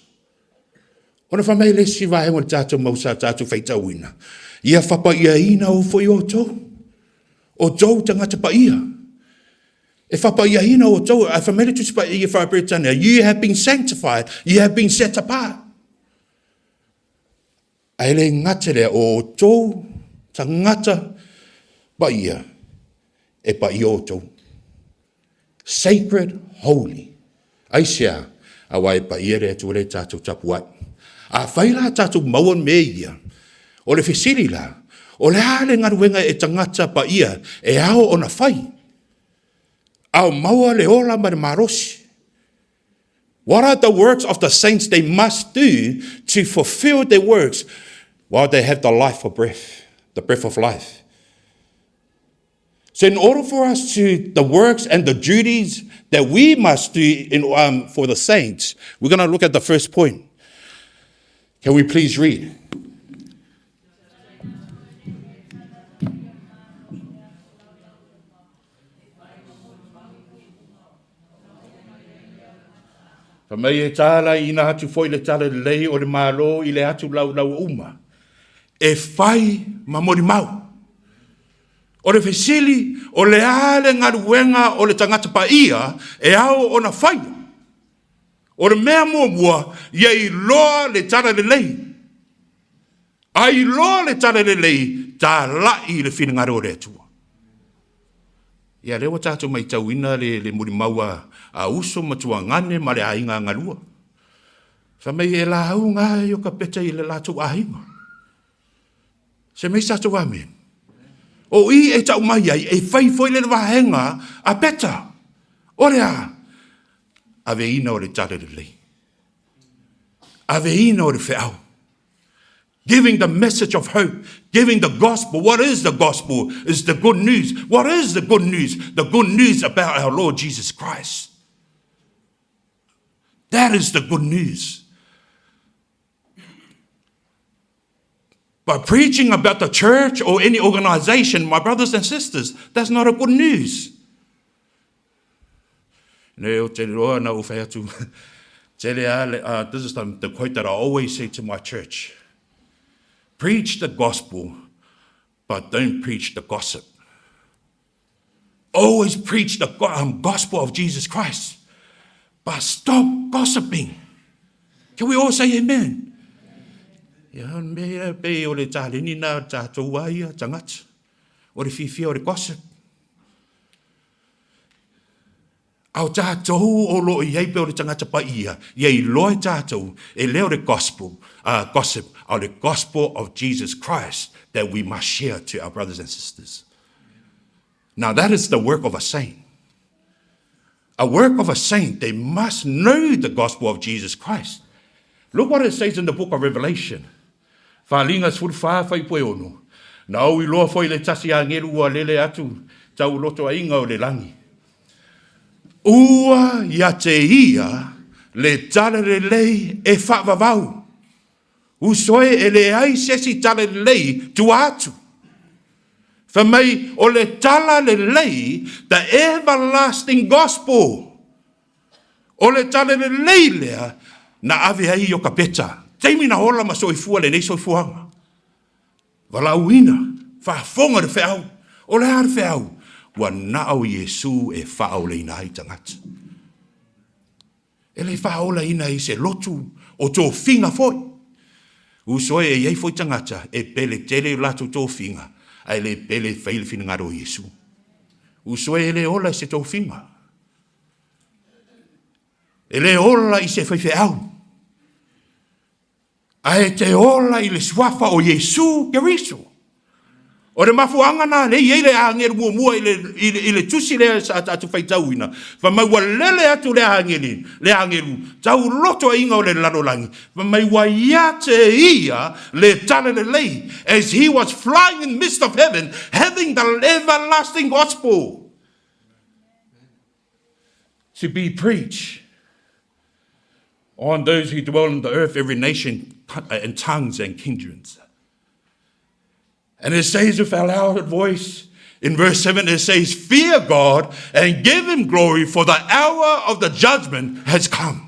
Ona fai mai le isi vaega o le tātou mau sa tātou faitauina, ia whapaiaina o foi outou, o tou tagata paia. E whapaiaina o tou, a fai mai le Tusi Paia i Whareperetania, you have been sanctified, you have been set apart. Ae le gata lea, o outou tagata paia, e paia outou. Sacred, holy. Aisea, aua e paia le Atua le tatou tapuai. Afai la tatou maua mea ia, o le fesili la, o le a le galuega e tagata paia e ao ona fai? Ao maua le ola ma le malosi. What are the works of the saints they must do to fulfill their works while they have the life of breath, the breath of life? So in order for us to, the works and the duties that we must do in, um, for the saints, we're going to look at the first point. Can we please read? Fai mai e tāla ina atu foi le tala lelei o le Malo i le atu laulau uma e fai ma molimau. O le fesili, o le a le galuega o le tagata paia e ao ona faia? O le mea muamua, ia iloa le tala lelei. A iloa le tala lelei, tāla'i i le finagalo o le Atua. Ia, lea ua tatou maitauina le, le mulimau a, a uso ma tuagane ma le aiga galua. Fai mai e lauga ai o ka peta i le latou aiga. Se mai sa tatou amen. O i e tau mai ai, e fai foi le vaega a peta. O le a, aveina o le tala lelei. Aveina o le feau. Giving the message of hope, giving the gospel. What is the gospel? Is the good news. What is the good news? The good news about our Lord Jesus Christ. That is the good news. By preaching about the church or any organization, my brothers and sisters, that's not a good news. Ne o te roa na u whai atu. Tele a, uh, this is the, the quote that I always say to my church. Preach the gospel, but don't preach the gossip. Always preach the um, gospel of Jesus Christ, but stop gossiping. Can we all say amen? Ia, me pe o le tāleni nā tātou a ia, tangata. O le whiwhia o le gossip. A o tatou o lo o i ai pea o le tagata paia, ia iloa e tatou, e le o le gospel, uh, gossip, a o le gospel of Jesus Christ that we must share to our brothers and sisters. Now that is the work of a saint. A work of a saint, they must know the gospel of Jesus Christ. Look what it says in the book of Revelation. Faaaliga 14 fuaipue 6, Na ou iloa foi le tasi agelu ua lele atu tau lotoaiga o le lagi. Ua ia te ia le tala lelei e faavavau. Uso e e leai se isi tala lelei tua atu. Fai mai o le tala lelei, the everlasting gospel. O le tala lelei lea na ave ai Iokapeta, taimi na ola ma soifua lenei soifuaga. Valaauina, faafofoga le feau. O le a le feau? Ua na o Iesu e faaolaina ai tagata. E le faaolaina i se lotu o tofiga foi. Uso e, e i ai foi tagata e pele tele i o latou tofiga, ae le pele e fai le finagalo o Iesu. Uso e, e le ola i se tofiga. E le ola i se faifeau, ae te ola i le suafa o Iesu Keriso. O le mafuaaga na lea e i ai le agelu muamua i le, i le, i le tusi lea sa tatou faitauina, fai mai ua lele atu le ageli, le agelu, tau lotoaiga o le lalolagi, fai mai ua ia te ia le tala lelei, as he was flying in midst of heaven, having the everlasting gospel. To be preached on those who dwell in the earth, every nation and tongues and kindreds. And it says with a loud voice, in verse 7, it says, Fear God and give him glory, for the hour of the judgment has come.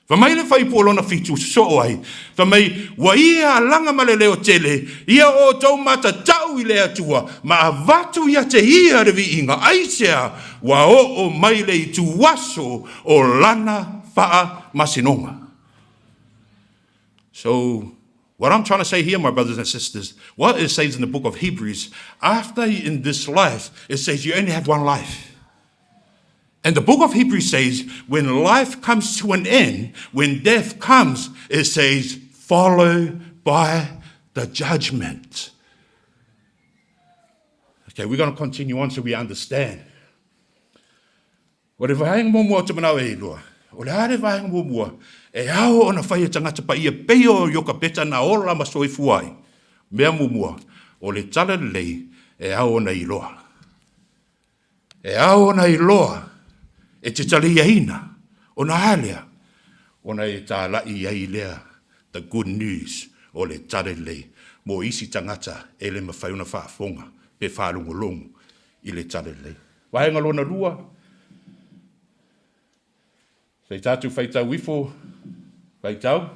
Fai mai le fuaiupu o lona fitu soo ai, fai mai, Ua ia alaga ma le leo tele, ia outou matatau i le Atua, ma avatu ia te ia le viiga, aisea ua oo mai le ituaso o lana faamasinoga. So, what I'm trying to say here, my brothers and sisters, what it says in the book of Hebrews, after in this life, it says you only have one life. And the book of Hebrews says, when life comes to an end, when death comes, it says, follow by the judgment. Okay, we're going to continue on so we understand. O le vaega muamua o te manao e iloa, o le a le vaega muamua e ao ona fai e tagata paia pei o Iokapeta na ola ma soifua ai. Mea muamua, o le tala lelei e ao ona iloa. E ao ona iloa e te taliaina ona a lea, ona e tālaʻi ai lea the good news o le tala lelei mo isi tagata e le mafai ona faafofoga pe faalogologo i le tala lelei. Vaega lona lua, Se i tatou faitau ifo, faitau.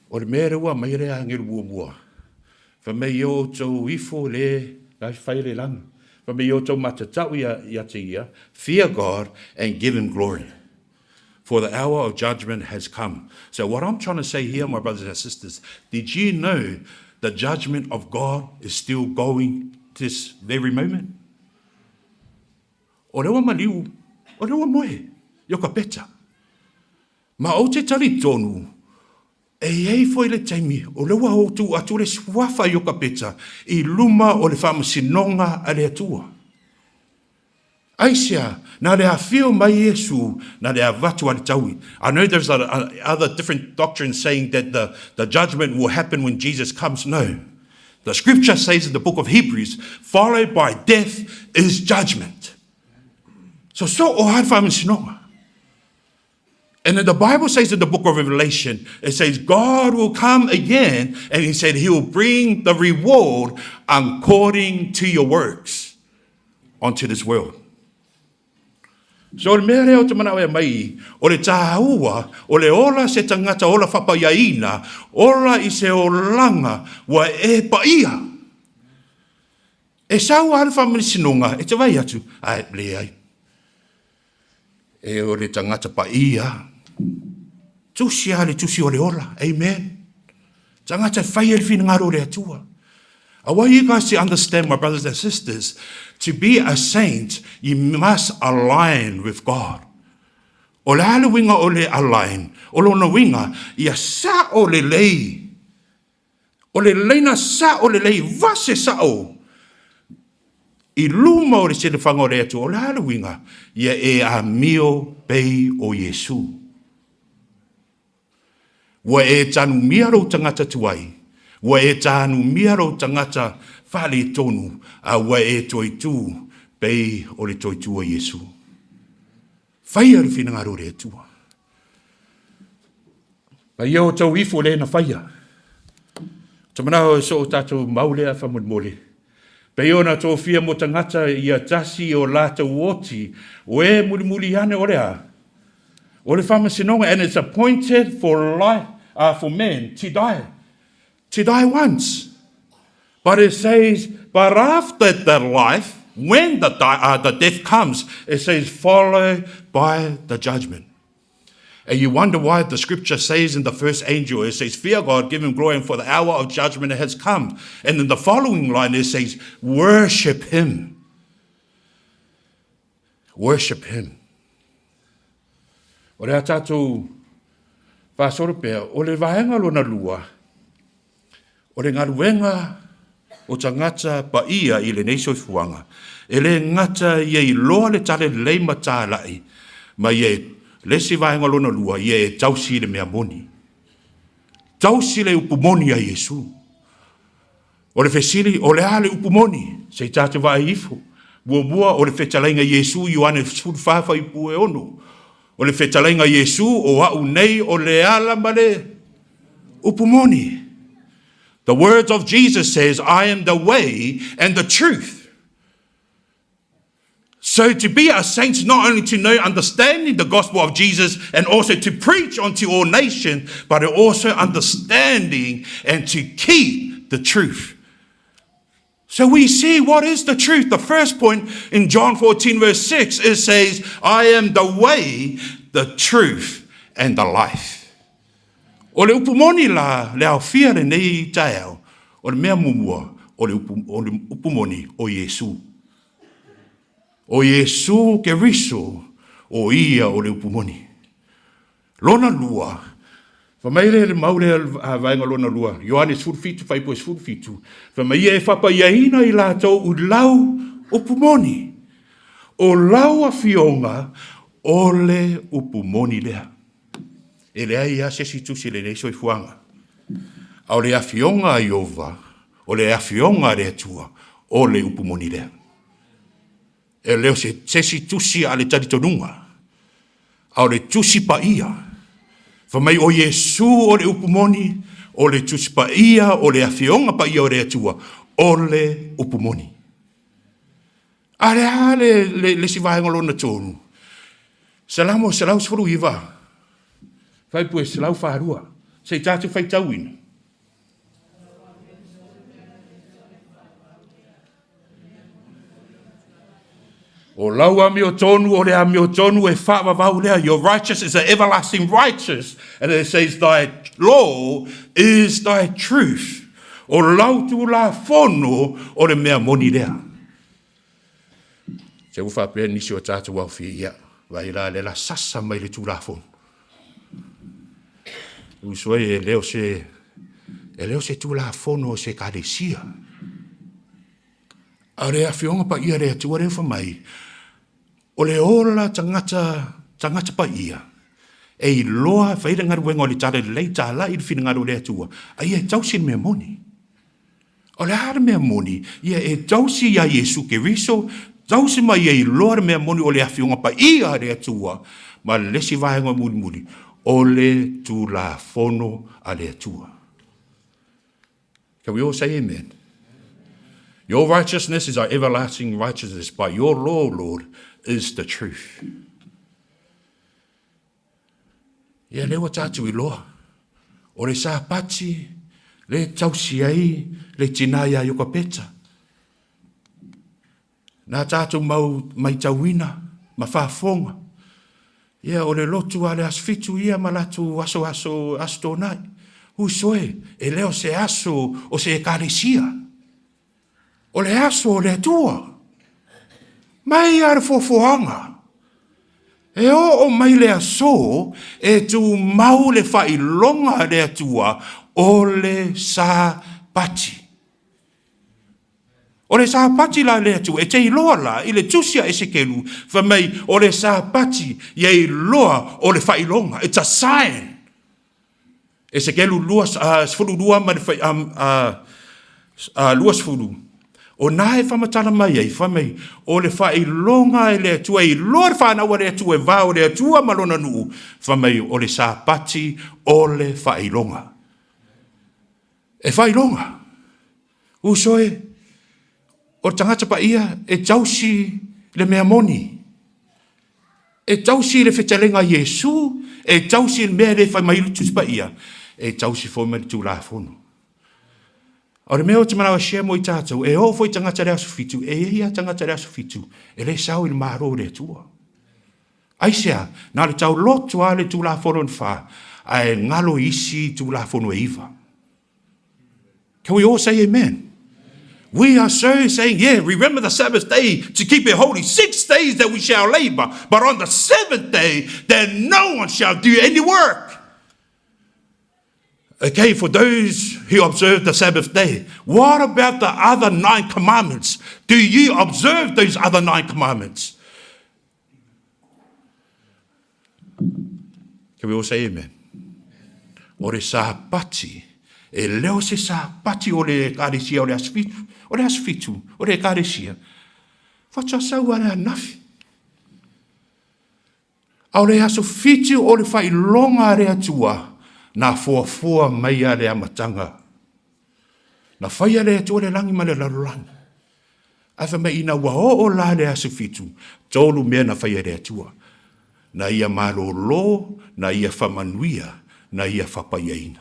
O le mea lea ua aumai le agelu muamua, fai mai ia outou ifo le la e fai le lagi. Fai mai ia outou matatau ia, ia te ia, fear God and give him glory. For the hour of judgment has come. So what I'm trying to say here, my brothers and sisters, did you know the judgment of God is still going this very moment? O lea ua maliu, o lea ua moe, Iokapeta. Ma ou te talitonu, e i ai foi le taimi o lea ua ou tuu atu le suafa Iokapeta i luma o le faamasinoga a le Atua. Aisea, na le afio mai Iesu, na le avatu a le taui. I know there's a, a, other different doctrines saying that the, the judgment will happen when Jesus comes. No. The scripture says in the book of Hebrews, followed by death is judgment. So, so o hard faamasinoga. And then the Bible says in the book of Revelation, it says God will come again and he said he will bring the reward according to your works onto this world. So le mea lea o te manao e mai, o le tāua, o le ola se tangata ola whapaiaina, ola i se olanga, ua e paia. E sau lava le faamasinoga e te vaai atu, ae leai. E o le tagata paia. Tusi lava le tusi o le ola. Amen. Tagata e fai ai le finagalo o le Atua. I want you guys to understand, my brothers and sisters, to be a saint, you must align with God. O le a le uiga o le align? O lona uiga, ia sao lelei. O le laina sao lelei, vase sao i luma o le silafaga o le Atua. O le a le uiga? Ia e amio pei o Iesu. Ua e tanumia lou tagata tuai, ua e tanumia lou tagata faaletonu, a ua e toe tu pei o le toe tu o Iesu. Faia le finagalo o le Atua. Paia o tau ifo le na faia. Te manao e so o tātou mau lea whamolemole. Pei ona tofia mo tagata ia tasi o latou oti, o e mulimuli ane o le a? O le faamasinoga, and it's appointed for life, for men to die. To die once. But it says, but after the life, when the, die, the death comes, it says, followed by the judgment. And you wonder why the scripture says in the first angel, it says, Fear God, give him glory, and for the hour of judgment has come. And in the following line, it says, Worship him. Worship him. O le a tātou whāsoro pea, o le vaenga lona lua, o le galuega o tagata paia i lenei soifuaga, e le gata ia iloa le tala lelei ma talai, ma ia e, le isi vaega lona lua, ia e tausi i le mea moni. Tausi le upu moni a Iesu. O le fesili, o le a le upu moni? Se i tatou vaai ifo. Muamua, o le fetalaiga Iesu, Ioane 14 fuaiupu e 6. O le fetalaiga Iesu, o a'u nei o le ala ma le upu moni. The words of Jesus says, I am the way and the truth. So to be a saint, not only to know understanding the gospel of Jesus and also to preach unto all nations, but also understanding and to keep the truth. So we see what is the truth. The first point in John 14, verse 6, it says, I am the way, the truth, and the life. O le upu moni la, le aofia lenei taeao, o le mea muamua, o le upu, o le upu moni o Iesu. O Iesu Keriso, o ia o le upu moni. Lona lua, fai mai lea le mau lea a vaega lona lua, Ioane 17, fuaiupu 17, fai mai ia e faapaiaina i latou i lau upu moni. O lau afioga o le upu moni lea. E leai lava se isi tusi i lenei soifuaga, a o le afioga a Ieova, o le afioga a le Atua, o le upu moni lea. E le o se isi tusi a le talitonuga, a o le tusi paia. Fai mai o Iesu o le upu moni, o le tusi paia, o le afioga paia o le Atua, o le upu moni. A le a le, le, le isi vaega lona tolu? Salamo 119, fuaiupu e 142. Se i tatou faitauina. O lau amiotonu, o le amiotonu e faavavau lea. Your righteous is an everlasting righteous. And it says, thy law is thy truth. O lau tulafono o le mea moni lea. Se ua faapea nisi o tatou aofia, ia, vai la le la sasa mai le tulafono. Uso e, e le o se, e le o se tulafono o se ekalesia. A o le Afioga Paia a le Atua lea ua fai mai, o le ola tagata, tagata paia, e iloa e fai le galuega o le talalelei talai i le finagalo o le Atua, a ia e tausi le mea moni. O le a le mea moni? Ia e tausi iā Iesu Keriso, tausi ma ia iloa le mea moni o le Afioga Paia a le Atua, ma le isi vaega mulimuli, o le Tulafono a le Atua. Can we all say amen? Your righteousness is our everlasting righteousness, but your law, Lord, is the truth. Ia lea ua tatou iloa, o le Sapati le tausi ai le tina ia Iokapeta. Na tatou mau maitauina ma faafofoga, ia, o le lotu a le Aso Fitu ia ma latou aso aso Aso Toonai. Uso e, e le o se aso o se Ekalesia. O le aso o le Atua. Mai lava le foafoaga. E oo mai le aso e tumau le faailoga a le Atua o le Sapati. O le Sapati la a le Atua, e te iloa la i le tusi a Esekelu, fai mai, o le Sapati ia iloa o le faailoga. It's a sign. Esekelu 12 ma le 20, o na e faamatala mai ai, fai mai, o le faailoga e le Atua, e iloa le fanau a le Atua e va o le Atua ma lona nuu, fai mai, o le Sapati o le faailoga. E faailoga. Uso e, o le tagata paia e tausi le mea moni. E tausi le fetalaiga a Iesu, e tausi le mea lea e fai mai ai le Tusi Paia, e tausi foi ma le Tulafono. O le mea ou te manao e share mo i tatou, e oo foi i tagata i le aso Fitu, e i ai lava tagata i le aso Fitu e le sao i le Malo o le Atua. Aisea? Na o le tauloto lava le Tulafono na fa, ae galo i isi Tulafono e iva. Can we all say amen? We are so saying, yeah, remember the Sabbath day to keep it holy. Six days that we shall labor, but on the seventh day, then no one shall do any work. Okay, for those who observe the Sabbath day, what about the other nine commandments? Do you observe those other nine commandments? Can we all say amen? O le Sapati, e leo se Sapati o le Ekalesia o le Aso Fitu, o le Aso Fitu o le Ekalesia, faatoa sau lava le anafi. A o le Aso Fitu o le faailoga a le Atua, na foafoa mai a le amataga. Na faia le Atua le lagi ma le lalolagi. Ae fai mai ina ua oo la le aso fitu, tolu mea na faia e le Atua. Na ia malōlō, na ia faamanuia, na ia fapaiaina.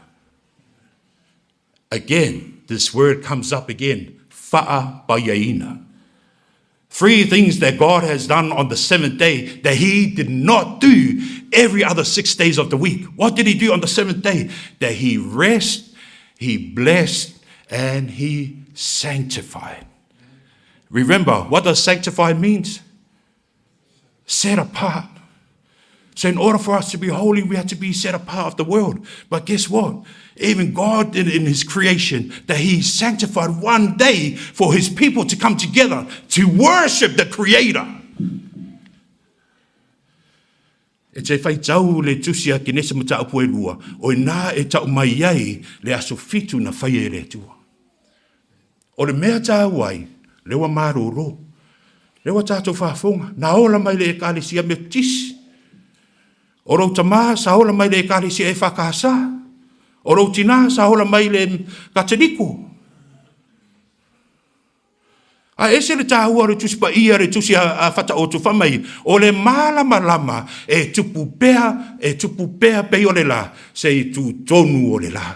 Again, this word comes up again, faapaiaina. Three things that God has done on the seventh day that he did not do every other six days of the week. What did he do on the seventh day? That he rest, he blessed, and he sanctified. Remember, what does sanctify means? Set apart. So in order for us to be holy, we have to be set apart of the world. But guess what? Even God did in his creation that he sanctified one day for his people to come together to worship the creator. E te faitau le tusi a Kenesa mataupu e lua, o ina e tau mai ai le aso fitu na faia e le Atua. O le mea tāua ai, lea ua malōlō, lea ua tātou faafofoga, na ola mai le Ekalesia Metotisi. O lou tamā sa ola mai le Ekalesia EFKS. O lou tinā sa ola mai le Kataliko. A ese le tāua o le Tusi Paia, le Tusi a Fataoto, fai mai, o le mālamalama e tupu pea, e tupu pea pei o le lā, se i tū tonu o le lā.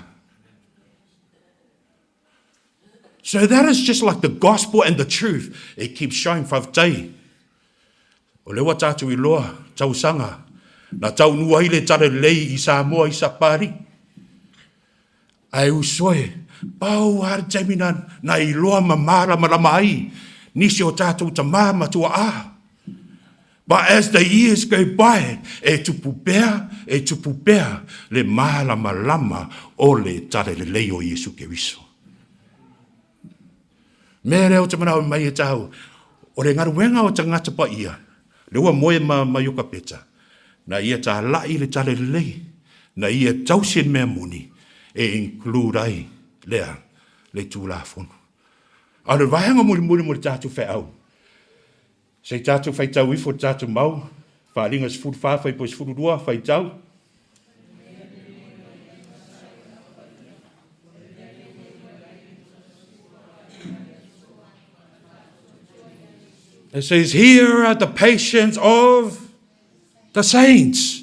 So that is just like the gospel and the truth. It keeps showing faafetai. O lea ua tatou iloa tausaga na taunuu ai le Talalelei i Samoa i Sapari. Ae uso e, pau lava le taimi na, na iloa ma malamalama ai nisi o tatou tamā ma tua'a. But as the years go by, e tupu pea, e tupu pea le malamalama o le Talalelei o Iesu Keriso. Mea lea ou te manao mai e tāu, o le galuega o tagata paia, lea ua moe ma, ma Iokapeta, na ia tāla'i le Talalelei, na ia tausi le mea moni, e include ai lea le Tulafono. A o le vaega mulimuli mo le tatou feau, Se i tatou faitau ifo le tatou mau, Faaaliga 14 fuaipua 12, faitau. It says, Here are the patience of the saints.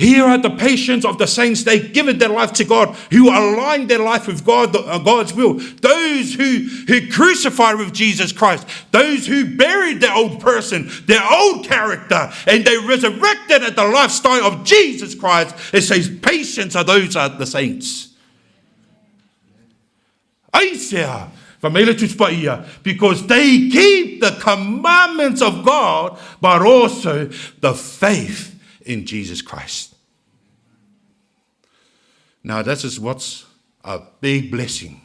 Here are the patience of the saints. They given their life to God, who aligned their life with God, God's will. Those who, who crucified with Jesus Christ. Those who buried their old person, their old character, and they resurrected at the lifestyle of Jesus Christ. It says, patience are those are the saints. Aisea, because they keep the commandments of God, but also the faith in Jesus Christ. Now, this is what's a big blessing.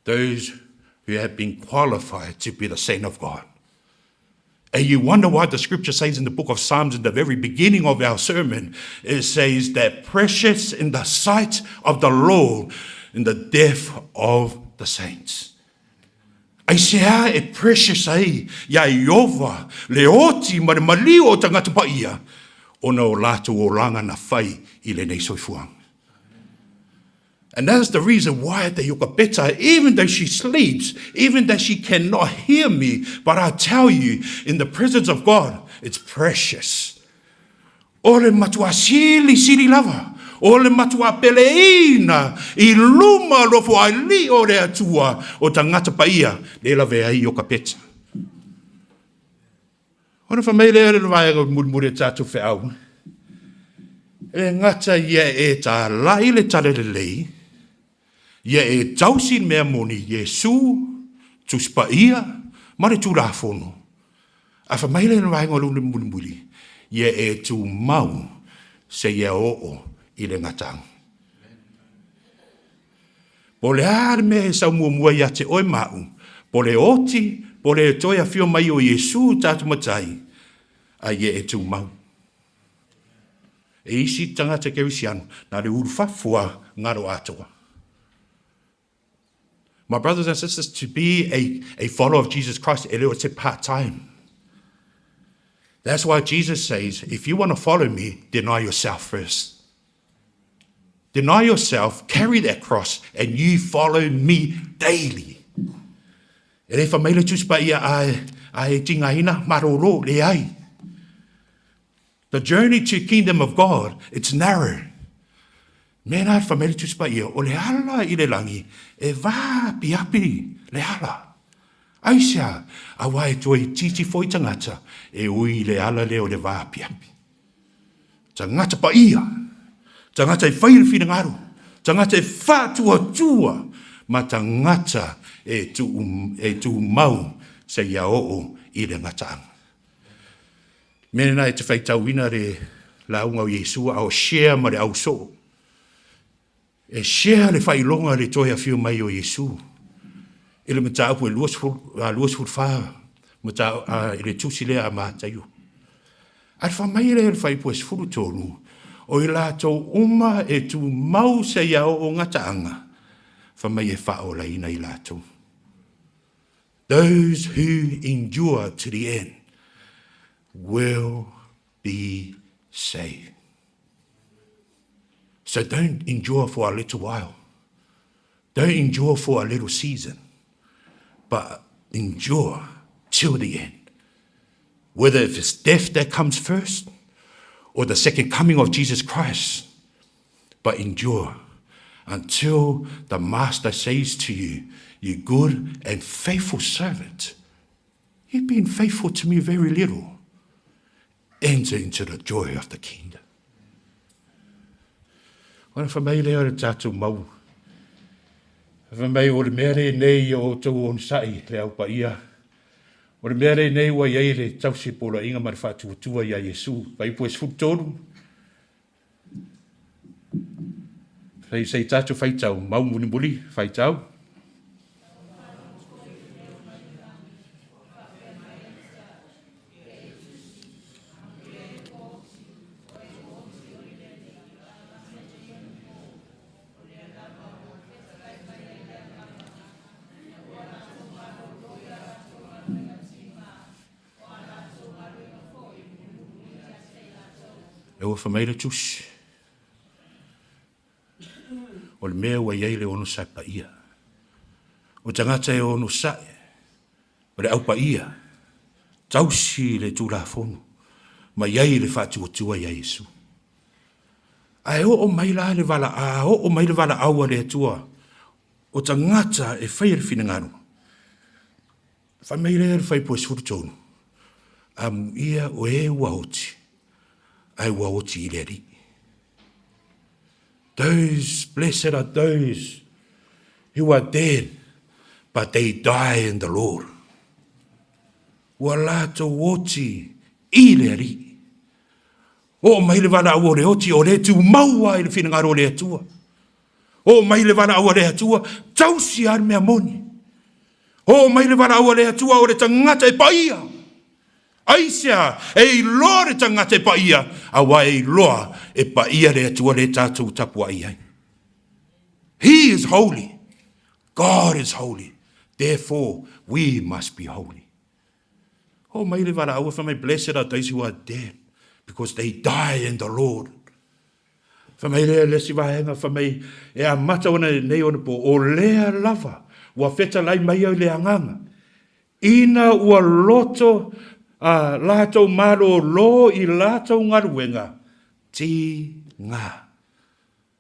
Those who have been qualified to be the saint of God. And you wonder why the scripture says in the book of Psalms, in the very beginning of our sermon, it says that precious in the sight of the Lord in the death of the saints. Aisea e precious ai iā Ieova le oti ma le maliu o tagata paia, ona o latou olaga na fai i lenei soifuaga. And that is the reason why the Yokabeta, even though she sleeps, even though she cannot hear me, but I tell you, in the presence of God, it's precious. O le matua sili sili lava, o le matua peleina i luma lofo ai li o le atua o tagata paia, le lawe ai Yokabeta. Ona fai mai lea o le vaega mulimuli o tatou feau, E le gata ia e tālai le talalelei, ia e tausi le mea moni, Iesu, Tusi Paia, ma le Tulafono. A fai mai lea le vaega o le mulimuli, ia e tumau seia oo i le gataaga. Po o le a le mea e sau muamua ia te oe ma a'u, po o le oti, po o le toe afio mai o Iesu tatou Matai, a ia e tumau. E isi tagata Kerisiano, na le ulufafo a ngaro atoa. My brothers and sisters, to be a, a follower of Jesus Christ, e le o se part-time. That's why Jesus says, if you want to follow me, deny yourself first. Deny yourself, carry that cross, and you follow me daily. E le whamaile Tusi Paia a, a e tingaina, maroro, le ai. The journey to kingdom of God, it's narrow. Mēnā e whamaile Tusi Paia, o le ala i le langi, e vāpiapi le ala. Aisea, aua e toe itiiti foi tangata, e ui le ala lea o le vāpiapi. Tagata paia, tagata e fai le finagalo, tagata e faatuatua, ma tagata e tuu, e tumau seia oo i le gataaga. Mea lena e te faitauina le lauga o Iesu a o share ma le ausoo. E share le faailoga le toe afio mai o Iesu i le mataupu e 24 i le tusi lea a Mataio. A fai mai lea i le fuaiupu e 13, o i latou uma e tumau seia oo gataaga, fai mai e faaolaina i latou. Those who endure to the end will be saved. So don't endure for a little while. Don't endure for a little season, but endure till the end. Whether if it's death that comes first or the second coming of Jesus Christ, but endure until the master says to you, You good and faithful servant, you've been faithful to me very little. Enter into the joy of the kingdom. Ona fai mai lea o le tatou mau. Fai mai o le mea lenei o outou onosai le au paia. O le mea lenei ua i ai le tausi poloaiga ma le faatuatua iā Iesu. Fuaiupu e 13. Fai se i tatou faitau mau mulimuli, faitau. E ua fai mai le Tusi, O le mea ua i ai le onosai paia. O tagata e onosai, o le au paia, tausi le Tulafono, ma i ai le faatuatua iā Iesu. Ae oo mai la le vala, a oo mai le valaau a le Atua, o tagata e faia le finagalo, fai mai lea le faipua 13, Amuia o e ua oti, ae ua oti i le Alii. Those, blessed are those who are dead, but they die in the Lord. Ua latou oti i le Alii. Oo mai le valaau o le oti, o le tumau lava i le finagalo o le Atua. Oo mai le valaau a le Atua, tausi lava le mea moni. Oo mai le valaau a le Atua, o le tagata e paia. Aisea e iloa le tagata e paia, aua e iloa e paia le Atua le tatou tapuai ai. He is holy. God is holy. Therefore, we must be holy. Oo mai le valaau fai mai, blessed are those who are dead, because they die in the Lord. Fai mai lea le isi vaega, fai mai, e amata ona nei ona po, o lea lava, ua fetalai mai au le agaga, ina ua loto a latou malōlō i latou galuega, tigā.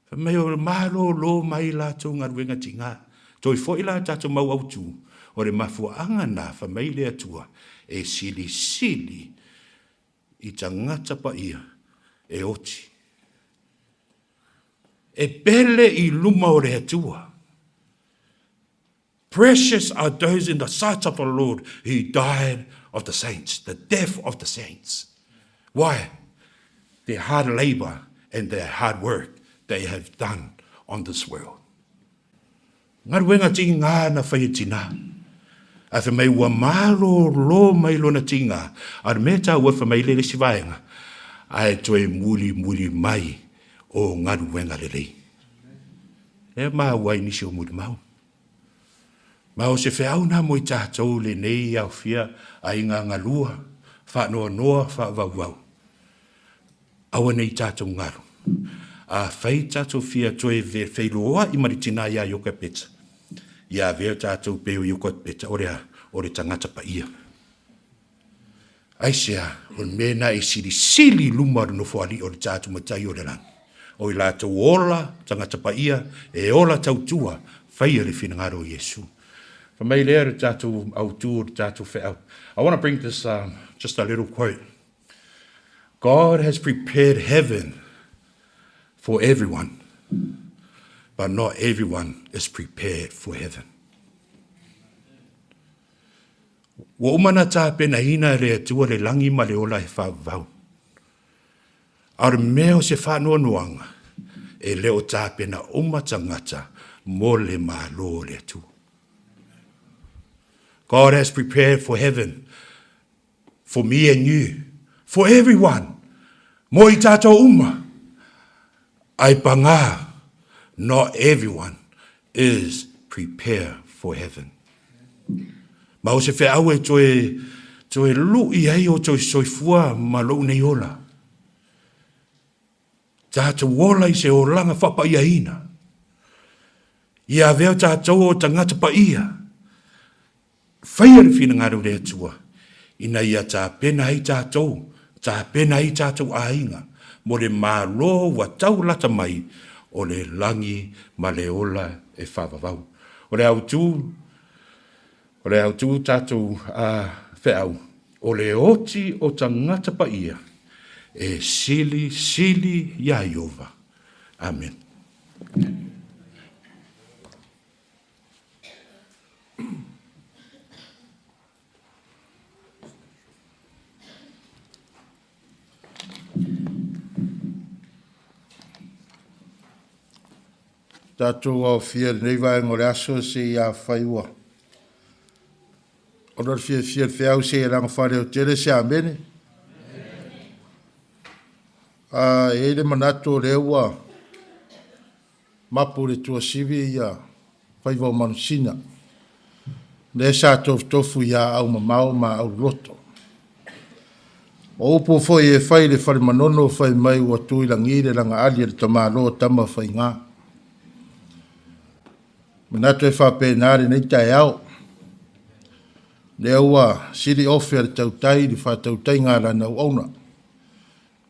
Fai mai o malōlō mai latou galuega tigā. Toe foi la tatou mau autū, o le mafuaaga na, fai mai le Atua, e silisili i tagata paia e oti. E pele i luma o le Atua. Precious are those in the sight of the Lord who died of the saints, the death of the saints. Why? Their hard labor and their hard work they have done on this world. Galuega tigā na whai e tinā. A fai mai ua malōlō mai lona tigā, a o le mea tāua fai mai le le isi vaega, ae toe mulimuli mai o galuega lelei. Lea maua ai nisi o mulimau. Ma o se feau na mo i tatou lenei aofia aiga galua, faanoanoa, faavauvau. Aua ne i tatou galu. Afai tatou fia toe feiloai ma le tina ia Iokepeta, ia avea tatou pei o Iokepeta, o le a? O le tagata paia. Aisea? O le mea lena e silisili i luma o le Nofoalii o le tatou Matai o le Lagi. O i latou ola tagata paia, e ola tautua, faia le finagalo o Iesu. Fai mai lea le tatou autu o le tatou feau. I want to bring this um, just a little quote. God has prepared heaven for everyone, but not everyone is prepared for heaven. Ua uma na tapenaina e le Atua le lagi ma le ola e faavavau. A o le mea o se faanoanoaga, e le o tapena uma tagata mo le Malo o le Atua. God has prepared for heaven for me and you, for everyone, mo i tātou uma. Ai pangā, not everyone is prepared for heaven. Ma o se feau e toe, toe lu'i ai o toe soifua ma lou nei ola. Tātou ola i se olaga faapaiaina. Ia avea tātou o tagata paia. Faia le finagalo i le Atua, ina ia tapena ai tātou, tapena ai tātou aiga, mo le Malo ua tau lata mai o le lagi ma le ola e faavavau. O le autu, o le autu tātou a feau, o le oti o tagata paia e silisili iā Ieova. Amen. Tatou aofia i lenei vaega o le aso se i afai ua ona o le fiafia o le feau se i alaga faaleotele se amene. A e i ai le manatu o lea ua Mapu i le tuasivi ia faiva o Manusina, lea sa tofutofu i aau mamao ma aau loloto. O upu foi e fai i le fale Manono fai mai ua tu i lagi le lagaali a le tamaloa tama faiga. Manatu e faapena lenei taeao. Lea ua sili ofe a le tautai i le faatautaiga a lana auauna.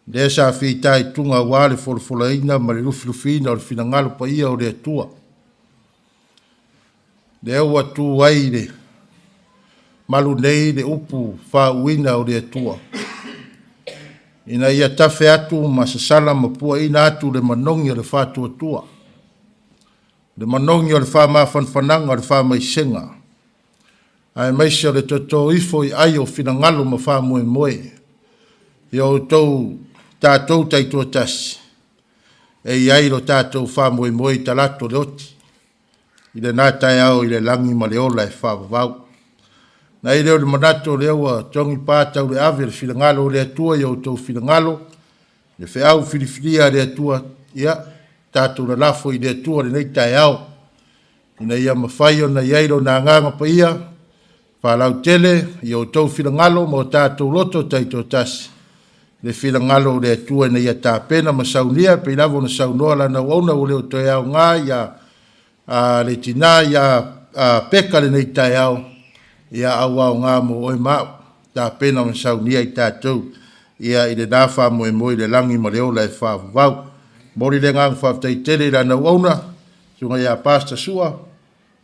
Lea sa fitaituga aua le folafolaina ma le lufilufiina o le finagalo paia o le Atua. Lea ua tu ai le malu nei le upu faauuina o le Atua, ina ia tafe atu ma sasala ma puaina atu le manogi o le faatuatua, le manogi o le faamafanafanaga o le faamaisega, aemaise o le toto ifo i ai o finagalo ma faamoemoe i o outou tatou taitoatasi, e i ai lo tatou faamoemoe i talaatu o le oti, i lena taeao i le lagi ma le ola e faavavau. Na i ai lea o le manatu o lea ua togi pa tau le ave le finagalo o le Atua i o outou finagalo, le feau filifilia a le Atua, ia, tatou lalafo i le Atua lenei taeao, ina ia mafai ona i ai Lona Agaga Paia, faalautele i o outou finagalo ma o tatou loto taitoatasi, le finagalo o le Atua ina ia tapena ma saunia, e pei lava ona saunoa Lana auauna ua le o toe aoga ia a le tina ia Peka lenei taeao, ia a ua aoga mo oe ma au, tapena ma saunia i tatou ia i lena faamoemoe i le lagi ma le ola e faavavau. Momoli le agaga faafetai tele i lana auauna, susuga ia Pastor Sua,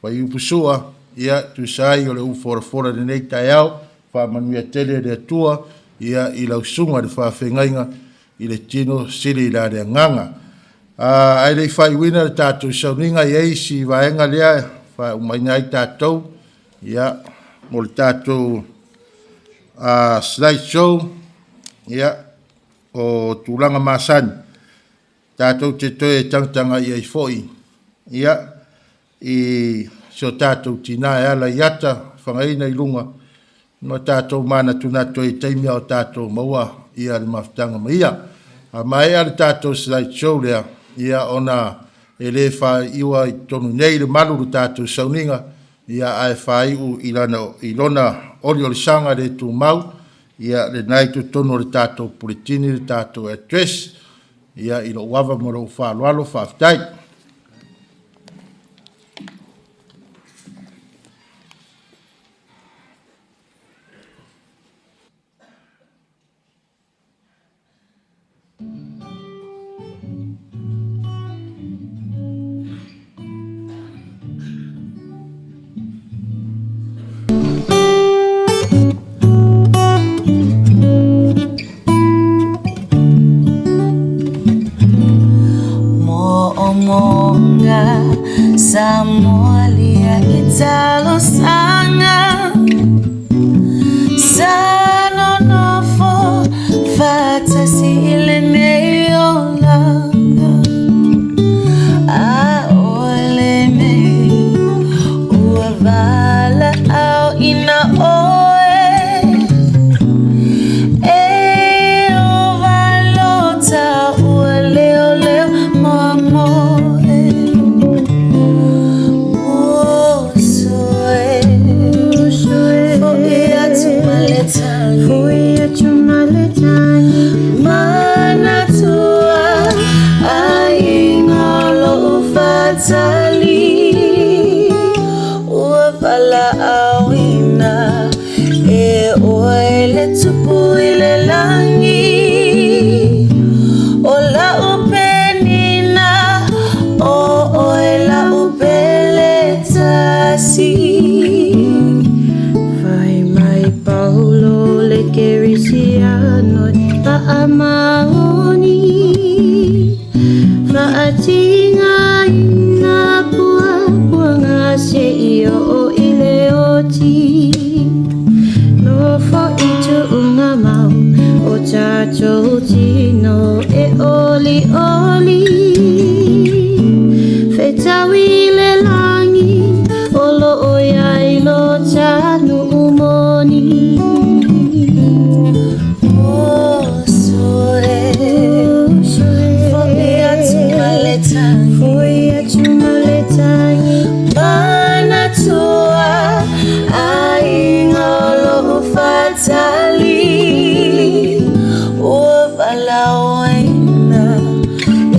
Faiupu Sua, ia tusa ai o le upu folafola i lenei taeao, faamanuia tele le Atua ia i lau susuga i le faafeagaiga i le tino sili la le agaga. Ae le i faaiuina le tatou sauniga, e i ai si vaega lea e faaumaina ai tatou, ia, mo le tatou slide show, ia, o tulaga masani, tatou te toe tagatagai ai foi, ia, i si o tatou tina e ala i ata, fagaina i luga, ma tatou manatunatu ai i taimi a o tatou maua ia le mafutaga ma ia. A maea le tatou slide show lea, ia ona e le faaiua i totonu nei le malu le tatou sauniga, ia ae faaiu i lana i lona oliolisaga le tumau, ia lena i totonu o le tatou puletini le tatou address, ia i lou ava ma lou faaaloalo, faafetai. Sa molia i talosaga Sa nonofo faatasi i lenei olaga A o lenei ua valaauina oe E ova lota ua leoleo moamoe Uso e Foi atu ma le tagi Foi atu ma le tagi Manatua aiga o lou fatali Ua valaauina E oe le tupu i le lagi O la'u penina O oe la'u pele tasi Fai mai Paulo le Kerisiano e faamaoni Faatigaina puapuaga seia oo i le oti Nofo i tuugamau o tatou tino e olioli Fetaui i le lagi o loo i ai lo ta nuu moni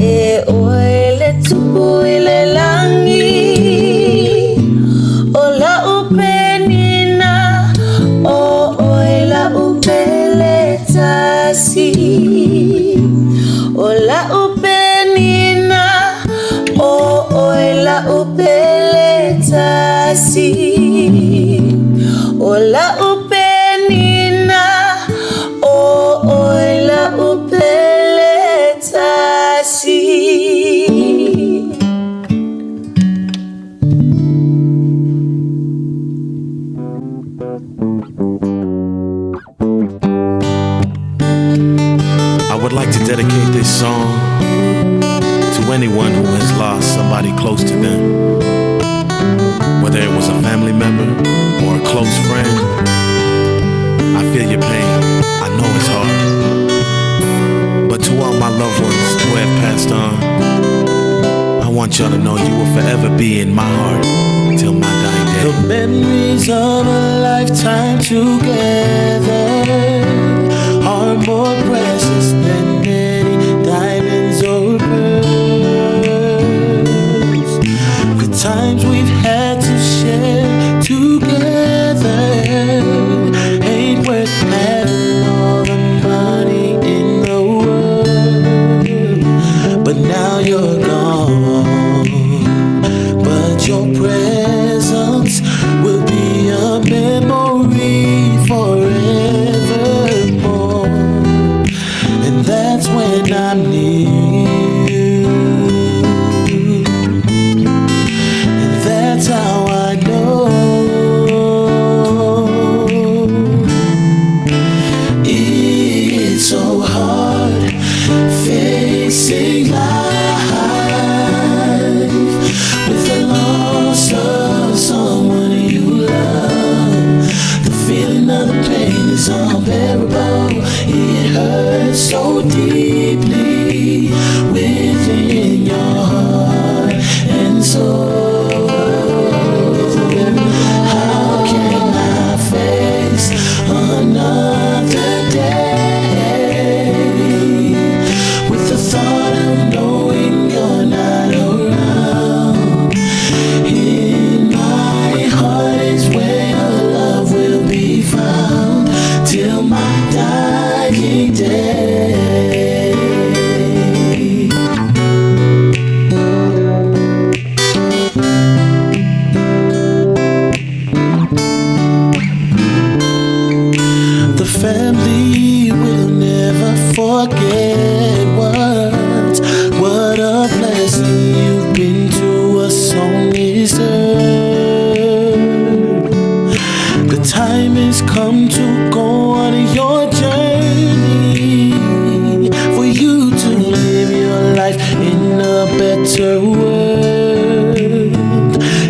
E oe le tupu i le lagi. la'u pele tasi, O la'u Penina, o oe la'u pele tasi. I would like to dedicate this song to anyone who has lost somebody close to them. Whether it was a family member or a close friend, I feel your pain. I know it's hard. But to all my loved ones who have passed on, I want y'all to know you will forever be in my heart till my dying day. The memories of a lifetime together are more precious than any diamonds or pearls. The times we've had to share together ain't worth having all the money in the world. But now you're gone, but your presence will be a memory forevermore. And that's when I'm near you. And that's how I know it's so hard facing life with the loss of someone you love. The feeling of the pain is unbearable. It hurts so deeply within your heart and soul. How can I face another day with the thought of knowing you're not around? In my heart is where your love will be found till my dying day. The family will never forget what a blessing you've been to us on this earth. The time has come to go on your journey, for you to live your life in a better world,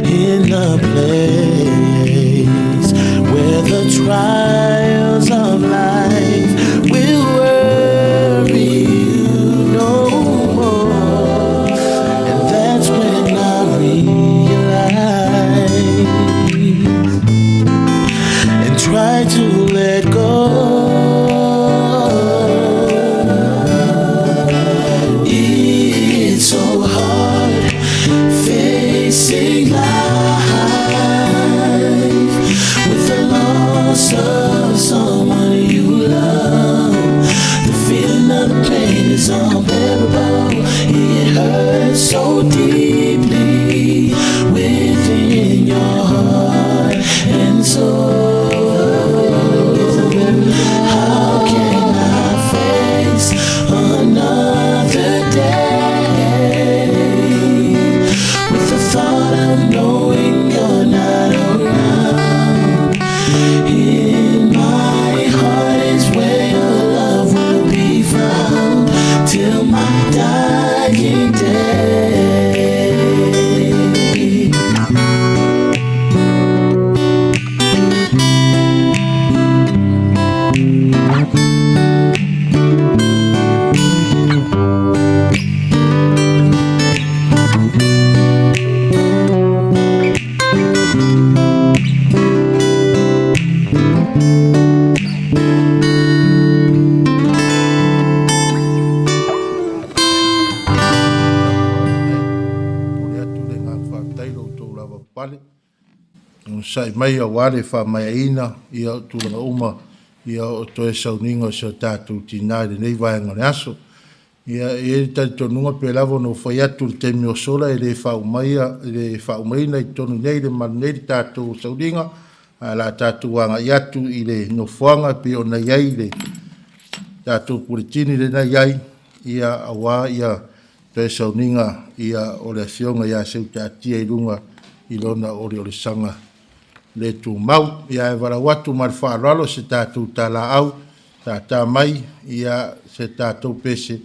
in a place where the trials of life will worry you no more. And that's when I realize and try to let go. It's so hard facing life with the loss of someone you love. The feeling of the pain is unbearable. It hurts so deeply within your heart and soul. How can I face another day with the thought of knowing you're not around? In my heart is where your love will be found till my dying day. Faafetai lo outou lava pale onosai mai auā le faamaeaina ia o tulaga uma ia o toe sauniga o si o tatou tinā i lenei vaega o le aso. Ia, e i ai le talitonuga pei lava ona ou fai atu i le taimi ua sola e le faaumaia, e le faaumaina i totonu nei le malu nei le tatou sauliga, ae o le a tatou agai atu i le nofoaga e pei ona i ai le tatou Puletini lea na i ai, ia, aua ia toe sauniga ia o le Afioga ia Seutaatia i luga i lona oliolisaga le tumau. Ia ae valaau atu ma le faaaloalo se tatou talaau tata mai ia se tatou pese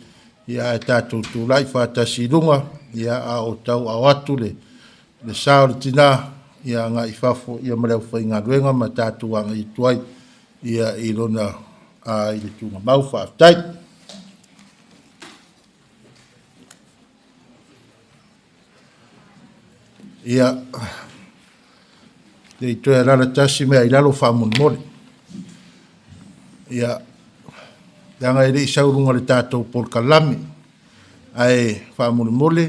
ia ae tatou tulai faatasi i luga ia a o tauaao atu le le sa o le tina ia agai i fafo ia ma le aufaigaluega ma tatou agai atu ai ia i lona a i le tuugamau. Faafetai. Ia, le i toe alala tasi mea i lalo faamolemole. Ia, leaga e le i sau i luga o le tatou polokalame, ae faamolemole,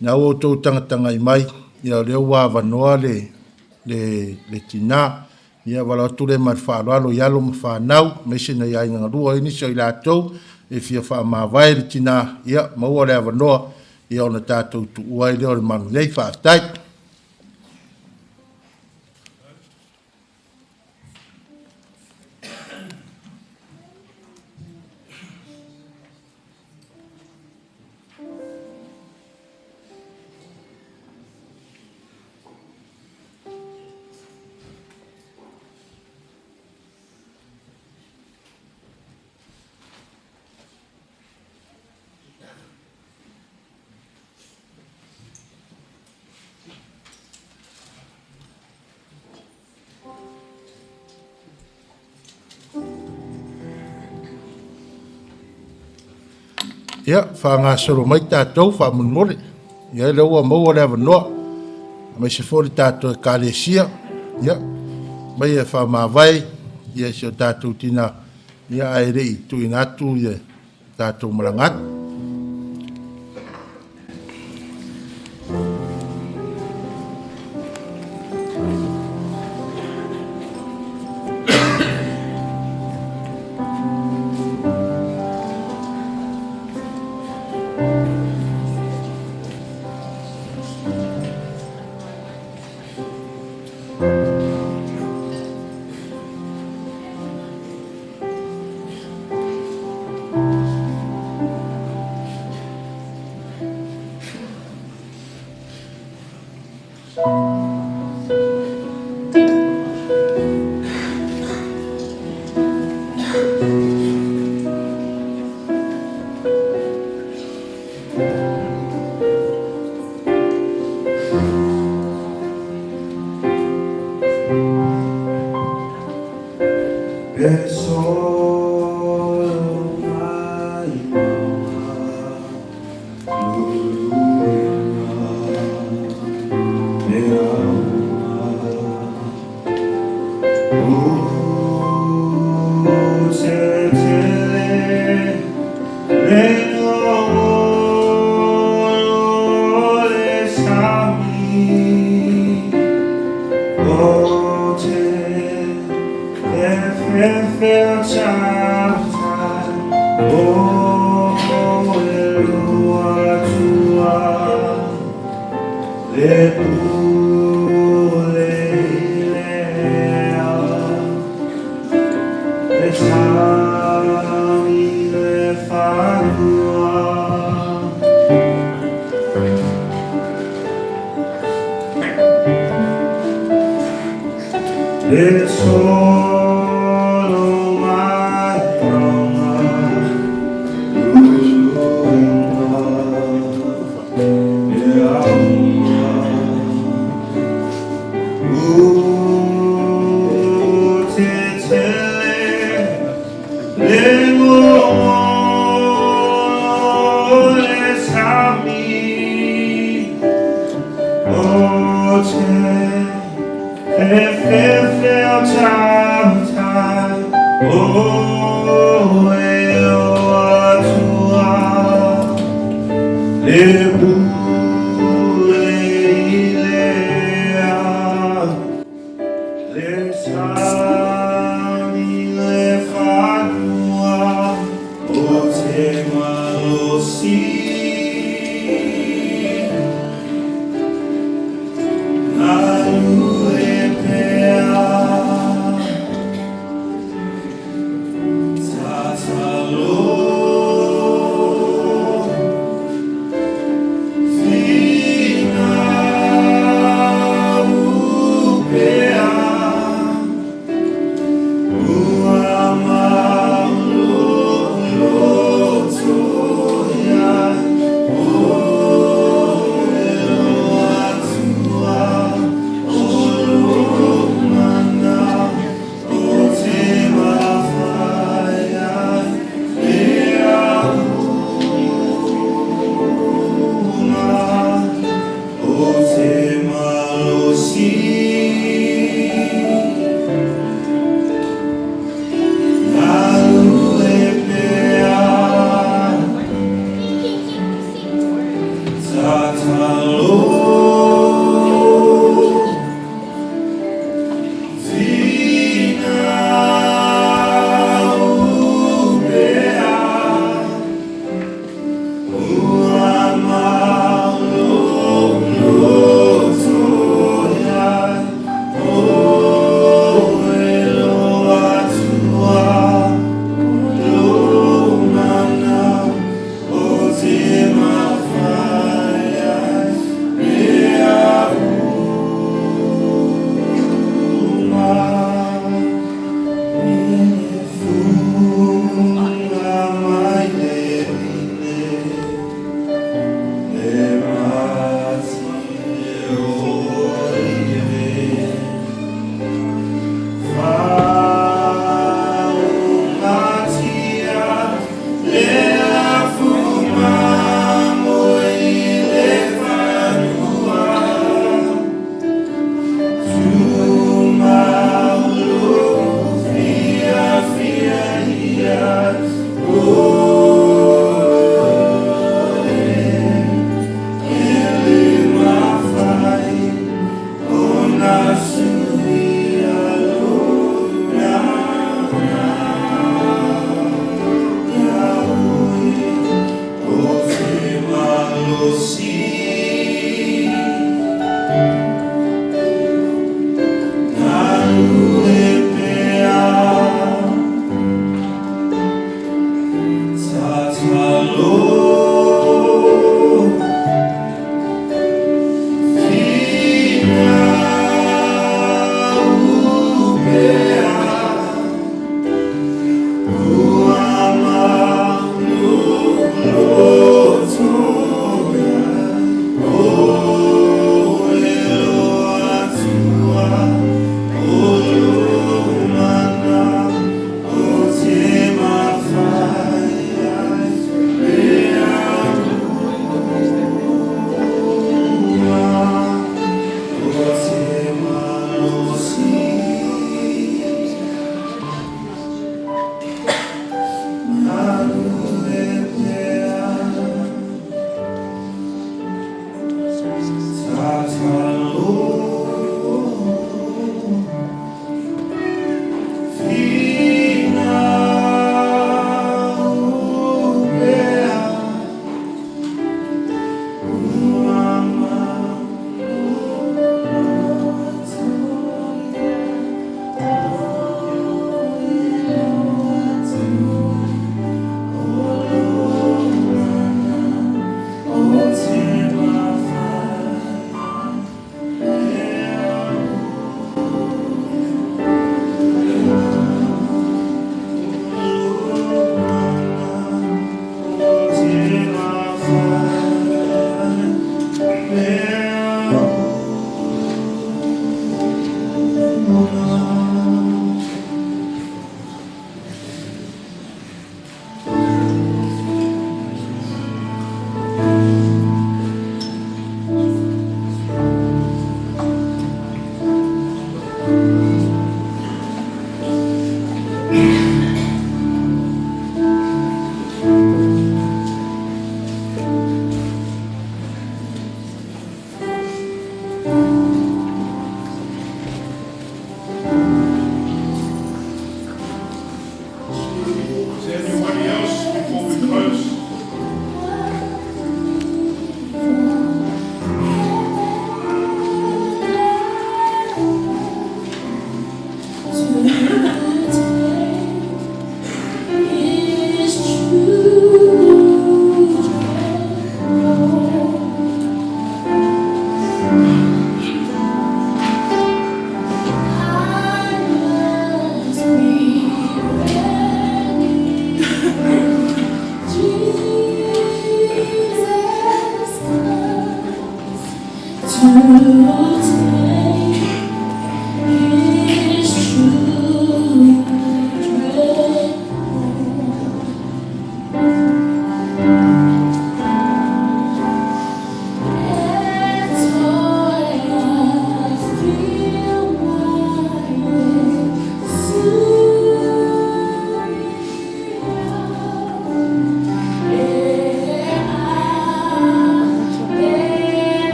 na ua outou tagatagai mai, ia o lea ua avanoa le, le, le tinã. Ia valaau atu lea ma le faaaloalo i alo ma fanau, aemaise nai aiga galua, o i ai nisi o i latou e fia faamavae le tinã, ia maua le avanoa ia ona tatou tuua ai lea o le malu nei. Faafetai. Ia, faagasolo mai tatou faamolemole. Ia, lea ua maua le avanoa, aemaise foi le tatou Ekalesia, ia, mai e faamavae ia si o tatou tina, ia, ae le i tuuina atu ia tatou malaga atu. To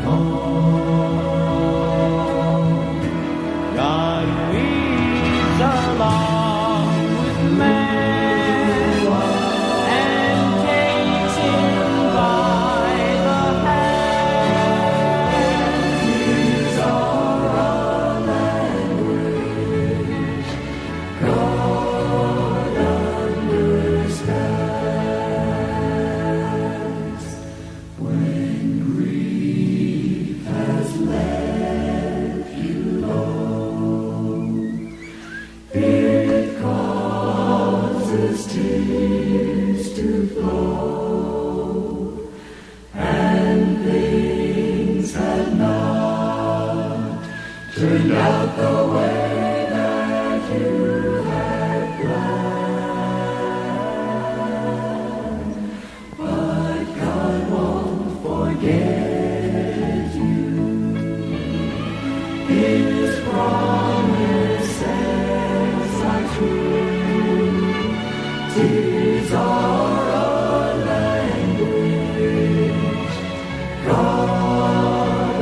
call. God weeps along with man and takes him by the hand. Tears are a language God understands. When grief has left you low, it causes tears to flow, and things have not turned out the way that you had planned. But God won't forget you. His promises are true. Tears are a language God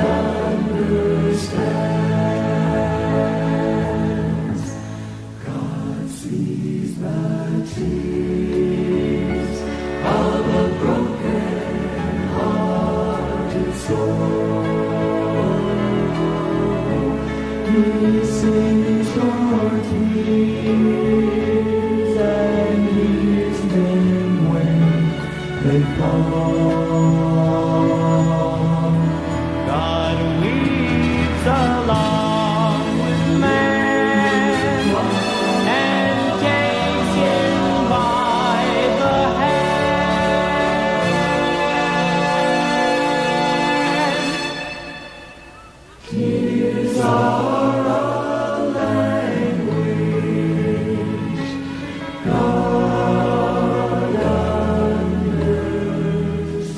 understands. God sees the tears of a broken-hearted soul. He sees your tears and hears them when they fall. God weeps along with man and takes him by the hand. Tears are a language God understands.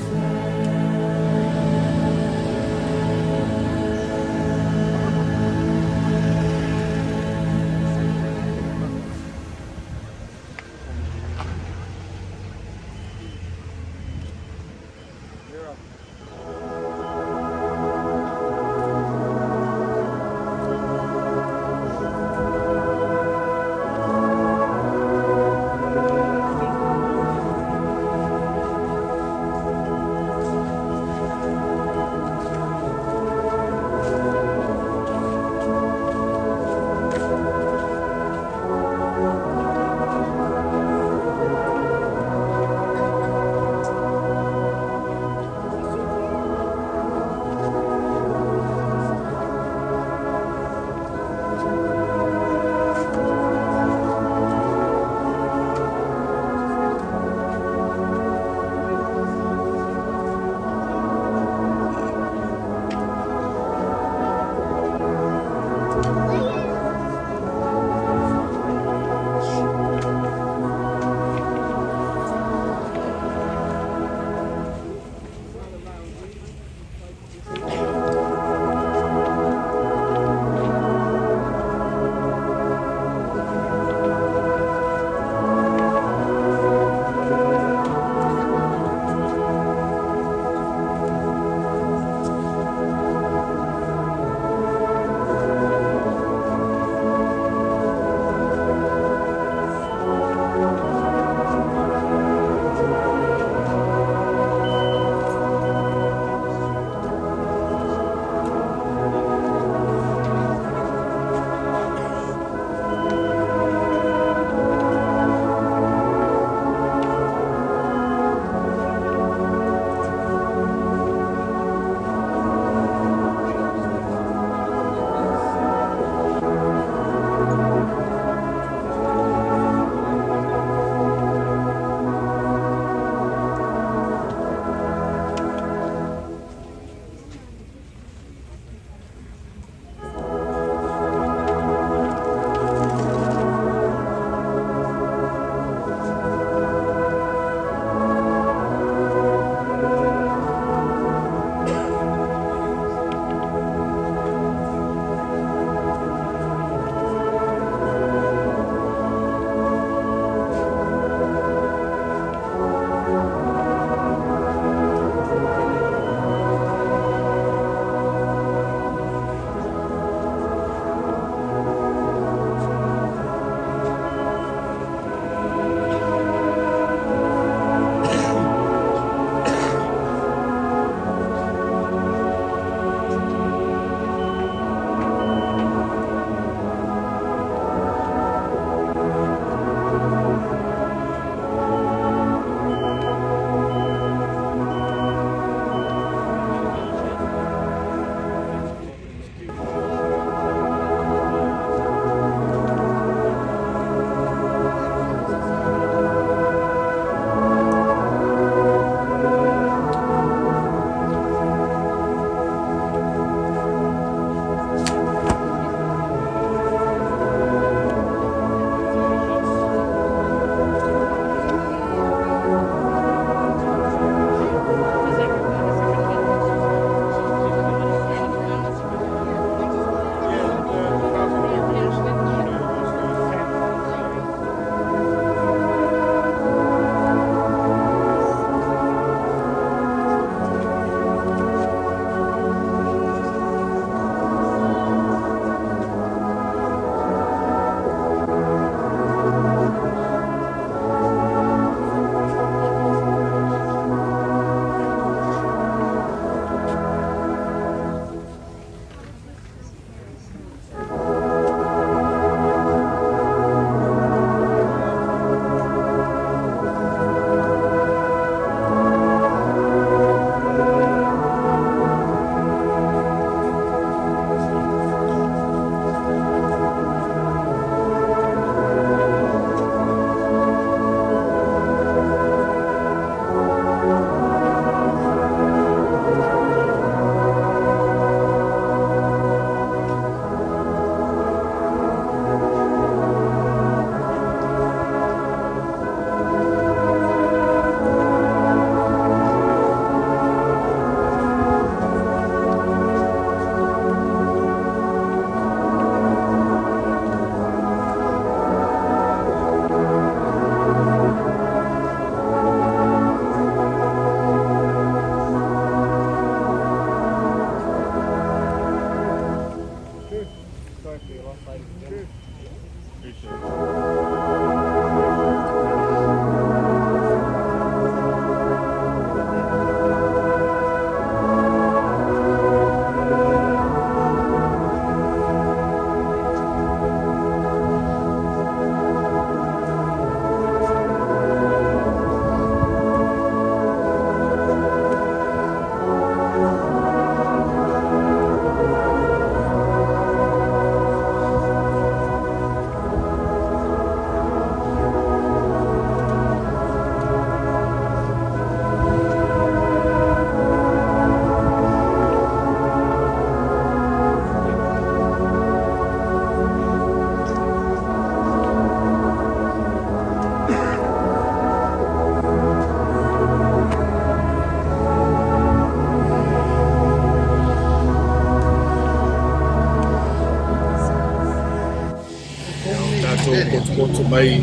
potopoto mai i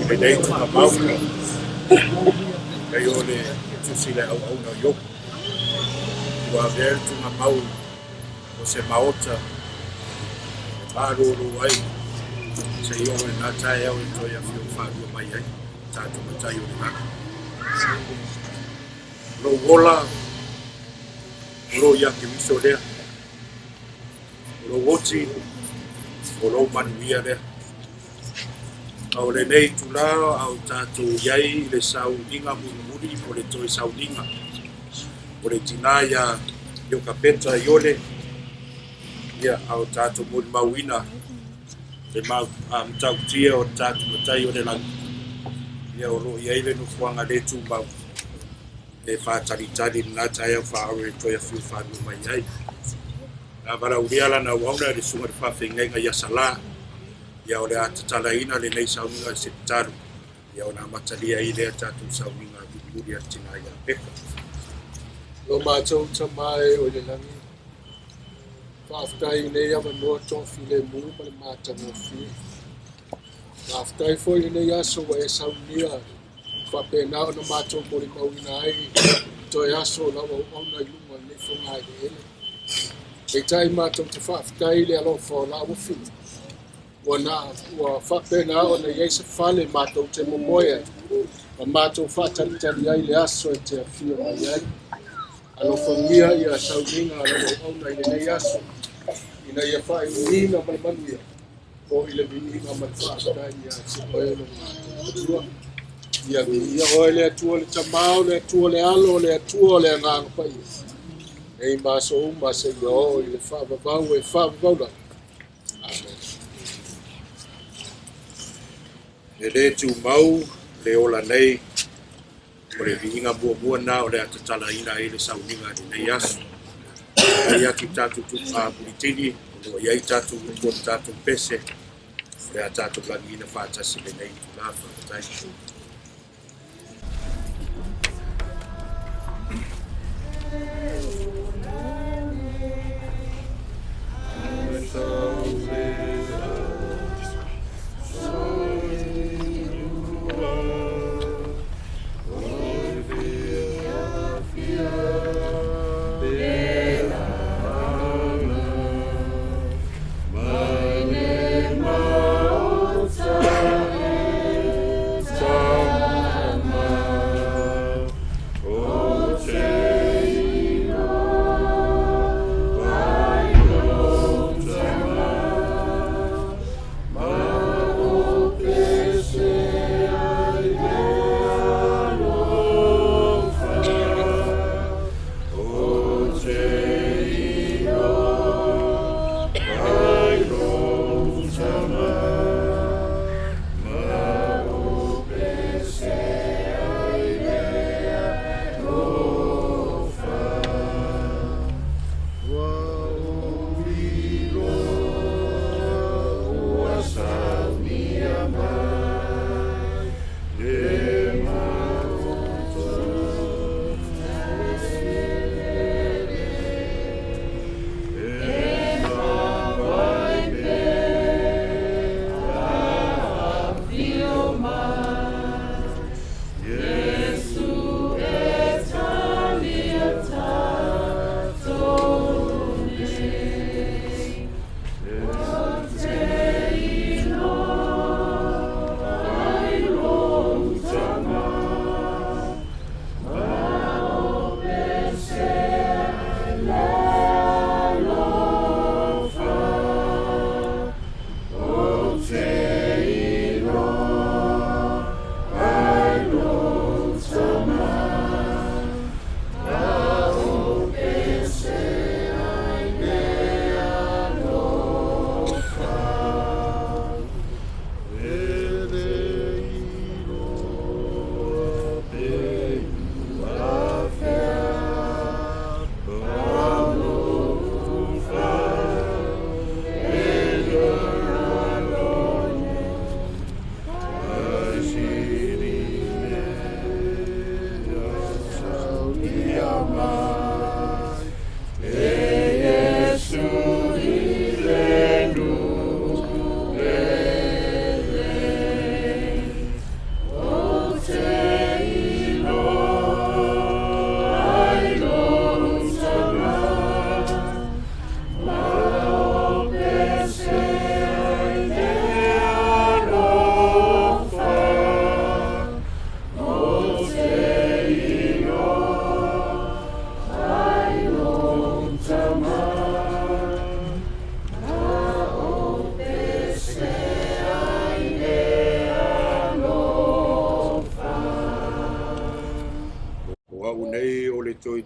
lenei tuugamau, pei o le tusi i le auauna o Iopo, ua avea le tuugamau o se maota e malōlō ai seia oo i lena taeao e toe afio faalua mai ai tatou Matai o le lagi. O lou ola o loo ia Keriso lea, o lou oti o lou manuia lea. A o lenei itulā a o tatou i ai i le sauniga mulimuli po o le toe sauniga o le tinā iā Iokapeta Iole, ia, a o tatou molimauina le matautia o le tatou Matai o le lagi, ia, o lo o i ai le nofoaga le tumau e faatalitali i lena taeao faaoro e toe afio faalua mai ai. Na valaaulia lana auauna e le susuga i le faafeagaiga ia Salā, ia o le a tatalaina lenei sauniga i se tatalo, ia ona amatalia ai lea tatou sauniga mulimuli a le tinā ia Peka. Lo matou Tamā e o i le lagi, faafetai i lenei avanoa toafilemu ma le matagofie. Faafetai foi i lenei aso ua e saunia faapena ona matou molimauina ai toe aso o lau auauna i luga o lenei fogaeleele. Peitai matou te faafetai i le alofa o lau afioga, ua na ua faapena ona i ai se fale matou te momoe ai ma matou faatalitali ai le aso e te afio mai ai. Alofagia ia sauniga a lau auauna i lenei aso, ina ia faaiuina ma le manuia, foi le viiga ma le faafetai ia te oe lo matou Atua. Ia viia oe le Atua le Tamā, o le Atua le Alo, o le Atua o le Agaga Paia, nei ma aso uma seia oo i le faavavau e faavavau lava. Amene. E lē tumau le ola nei, o le viiga muamua lena o le a tatalaina ai le sauniga i lenei aso. Faafetai atu i tatou muritini o lo o i ai tatou upu o le tatou pese, o le a tatou lagiina faatasi i lenei itulā. Faafetai.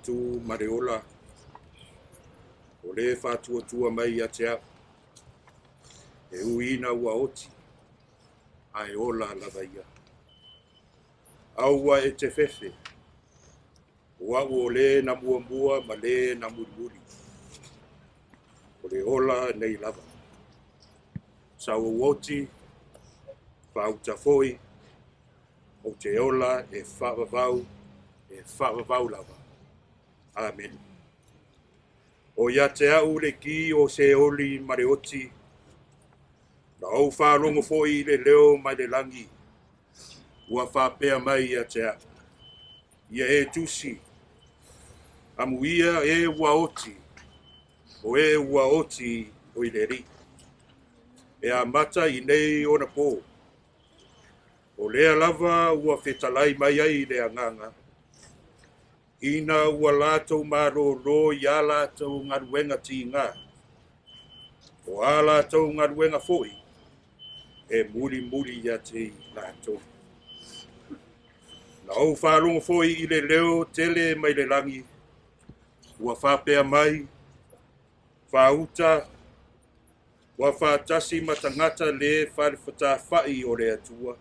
lotu ma le ola, o lē faatuatua mai ia te a'u, e ui ina ua oti, ae ola lava ia. Aua e te fefe, o a'u o lē na muamua ma lē na mulimuli, o le ola nei lava. Sa ou oti, faauta foi, ou te ola e faavavau, e faavavau lava. Amene. O ia te a'u le ki o Seoli ma le oti, na ou faalogo foi i le leo mai le lagi, ua faapea mai ia te a'u, Ia e tusi, amuia e ua oti, o e ua oti o i le Alii, e amata i nei onapō. O lea lava ua fetalai mai ai le Agaga, ina ua latou malōlō i ā latou galuega tigā, o ā latou galuega foi e mulimuli ia te i latou. Na ou faalogo foi i le leo tele mai le lagi, ua faapea mai, Faauta, ua faatasi ma tagata lē falefatafa'i o le Atua,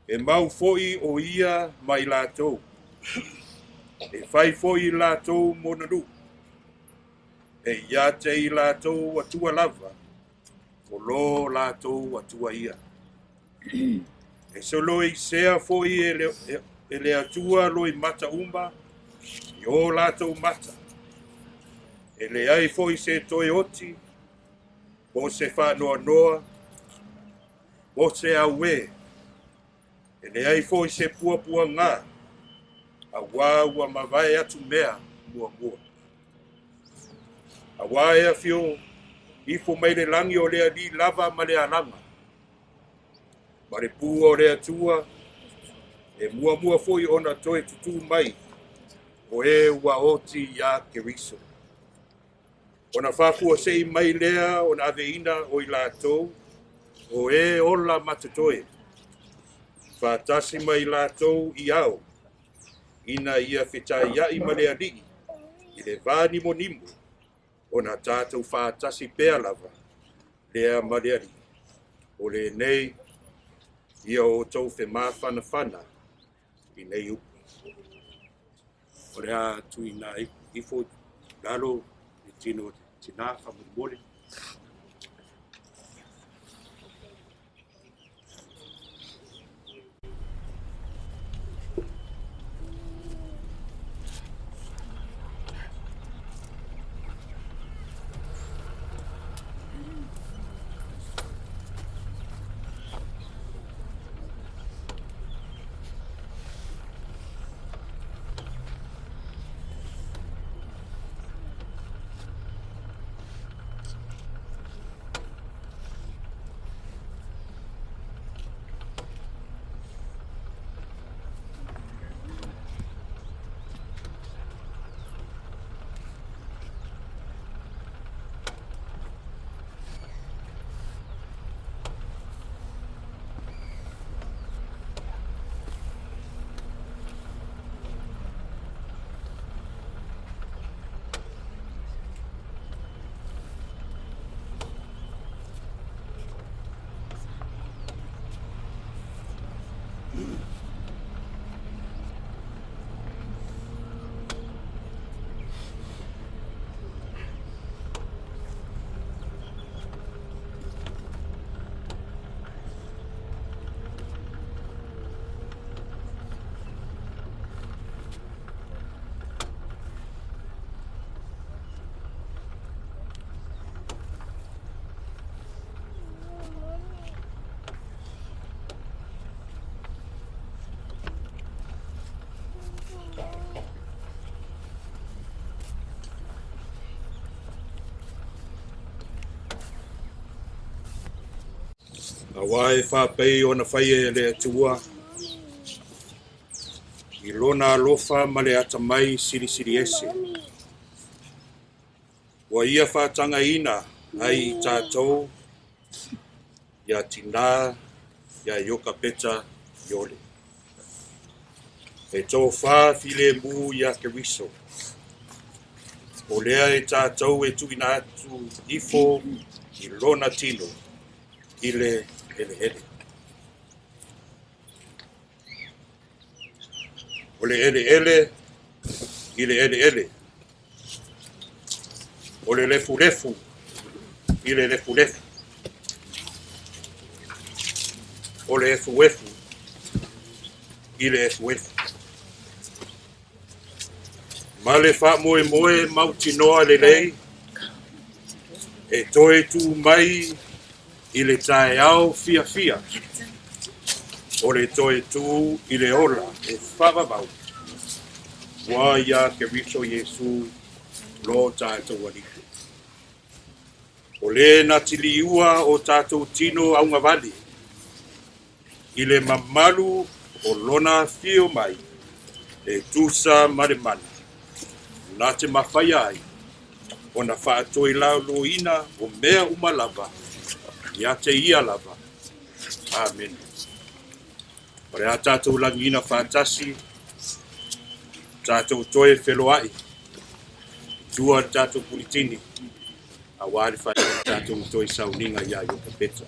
e mau foi o ia ma i latou, e fai foi i latou mona nu'u, e ia te i latou Atua lava, o lō latou Atua ia. E soloisea foi e le, e le Atua loimata uma i ō latou mata, e leai foi se toe oti, po o se faanoanoa, po o se auē, e leai foi se puapuagā, auā ua mavae atu mea muamua. Auā e afio ifo mai le lagi o le Alii lava ma le alaga, ma le pua o le Atua, e muamua foi ona toe tutū mai o e ua oti iā Keriso. Ona faafuasei mai lea ona aveina o i latou o e ola ma totoe, faatasi ma i latou i ao, ina ia fetaia'i ma le Alii i le vānimonimo, ona tatou faatasi pea lava lea ma le Alii. O lenei ia outou femafanafana i nei upu. O le a tuuina ifo i lalo le tino o le tinā faamolemole. Auā e faapei ona faia e le Atua i Lona alofa ma le atamai silisili ese, ua Ia faatagaina ai i tatou iā tinā iā Iokapeta Iole. E tofā filemu iā Keriso. O lea e tatou e tuuina atu ifo i lona tino i le eleele. O le eleele i le eleele. O le lefulefu i le lefulefu. O le efuefu i le efuefu. Ma le faamoemoe mautinoa lelei e toe tu mai i le taeao fiafia o le toe tu i le ola e faavavau ua iā Keriso Iesu lo tatou Alii. O le na tiliua o tatou tino augavale i le mamalu o lona afio mai e tusa ma le mana na te mafaia ai ona faatoilaloina o mea uma lava ia te ia lava. Amene. O le a tatou lagiina faatasi, tatou toe feloai i tua i le tatou pulitini auā le faia o le tatou toe sauniga iā Iokapeta.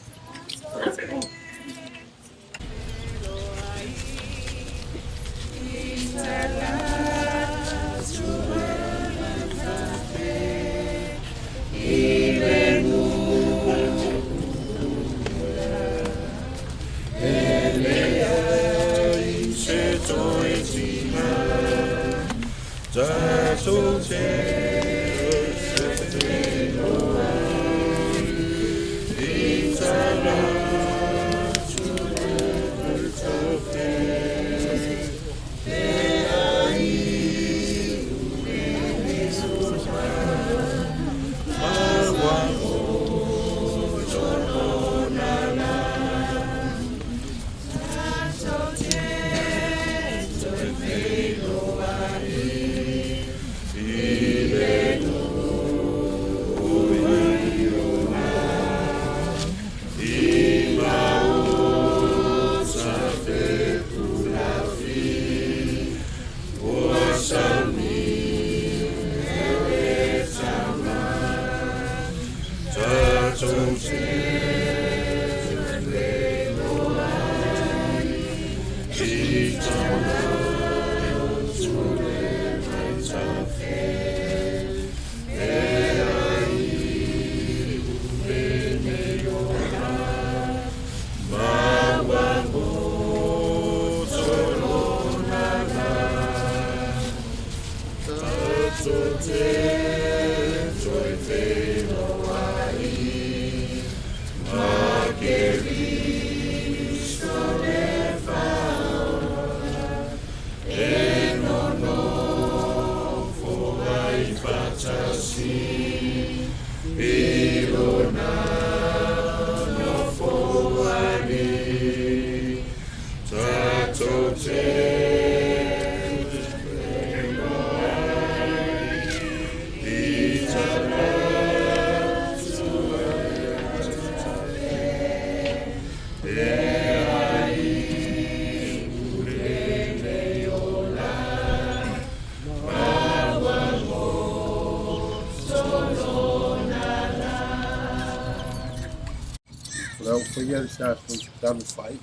O le au faia le tatou tatalo faaiu.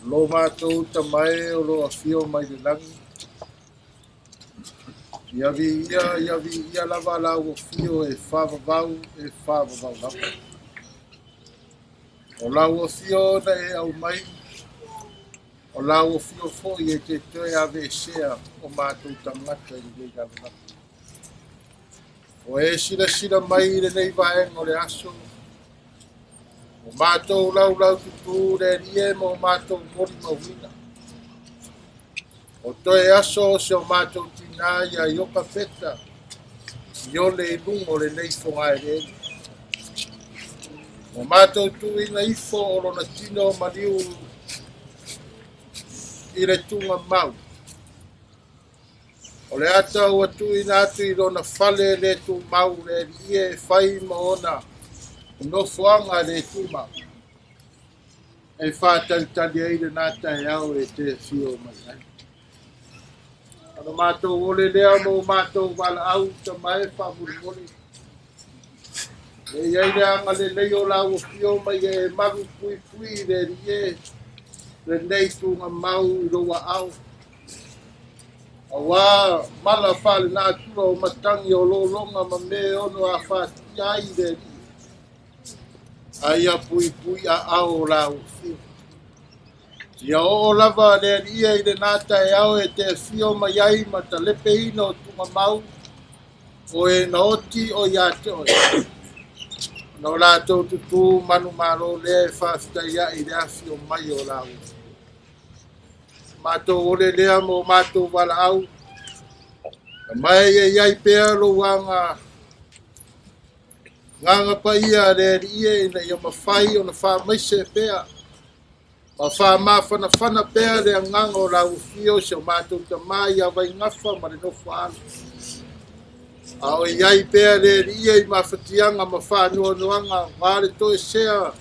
Lo matou Tama e o lo o afio mai le lagi, ia viia, ia viia lava lau afio e faavavau, e faavavau lava. O lau afio na e aumai, o lau afio foi e te toe aveesea o matou tagata i lenei lalolagi. O e silasila mai i lenei vaega o le aso, o matou laulau tutū le Alii e ma o matou molimauina. O toe aso o se o matou tinā ia Iokapeta i ole i luga o lenei fogaeleele. O matou tuuina ifo o lona tino maliu i le tugamau. O le ata ua tuuina atu i lona fale le tumau le Alii e fai ma ona nofoaga le tumau. e whātalitali ai le nā taeao e te afio mai ai. Ona mātou ole lea mo mātou walaau ta mai whamurimoli. Le iai le anga le lei o la ua fio mai e maru pui pui le rie le nei tūnga mau i loa au. Aua mala whale nā tura o matangi o lolonga ma me ono a whātia ai le rie. Aia pui pui a ao o la ua fio. Ia o lava le ria i le nata e ao e te fio mai ai ma ta lepe ina o tunga mau o e na oti o ia te oe. Na o la tau tutu manu malo lea e whawhitai ai le afi o mai o la ua. Mātou ole lea mo mātou wala au. Ka mai e iai pea lo wanga nganga pa ia le ria ina ia mawhai o na wha maise pea. Ma wha mawhana whana pea le anganga o la ufio se o mātou ta mai a vai ngafa ma le nofo alo. A o iai pea le ria i mawhatianga ma whanua noanga ngā le toe sea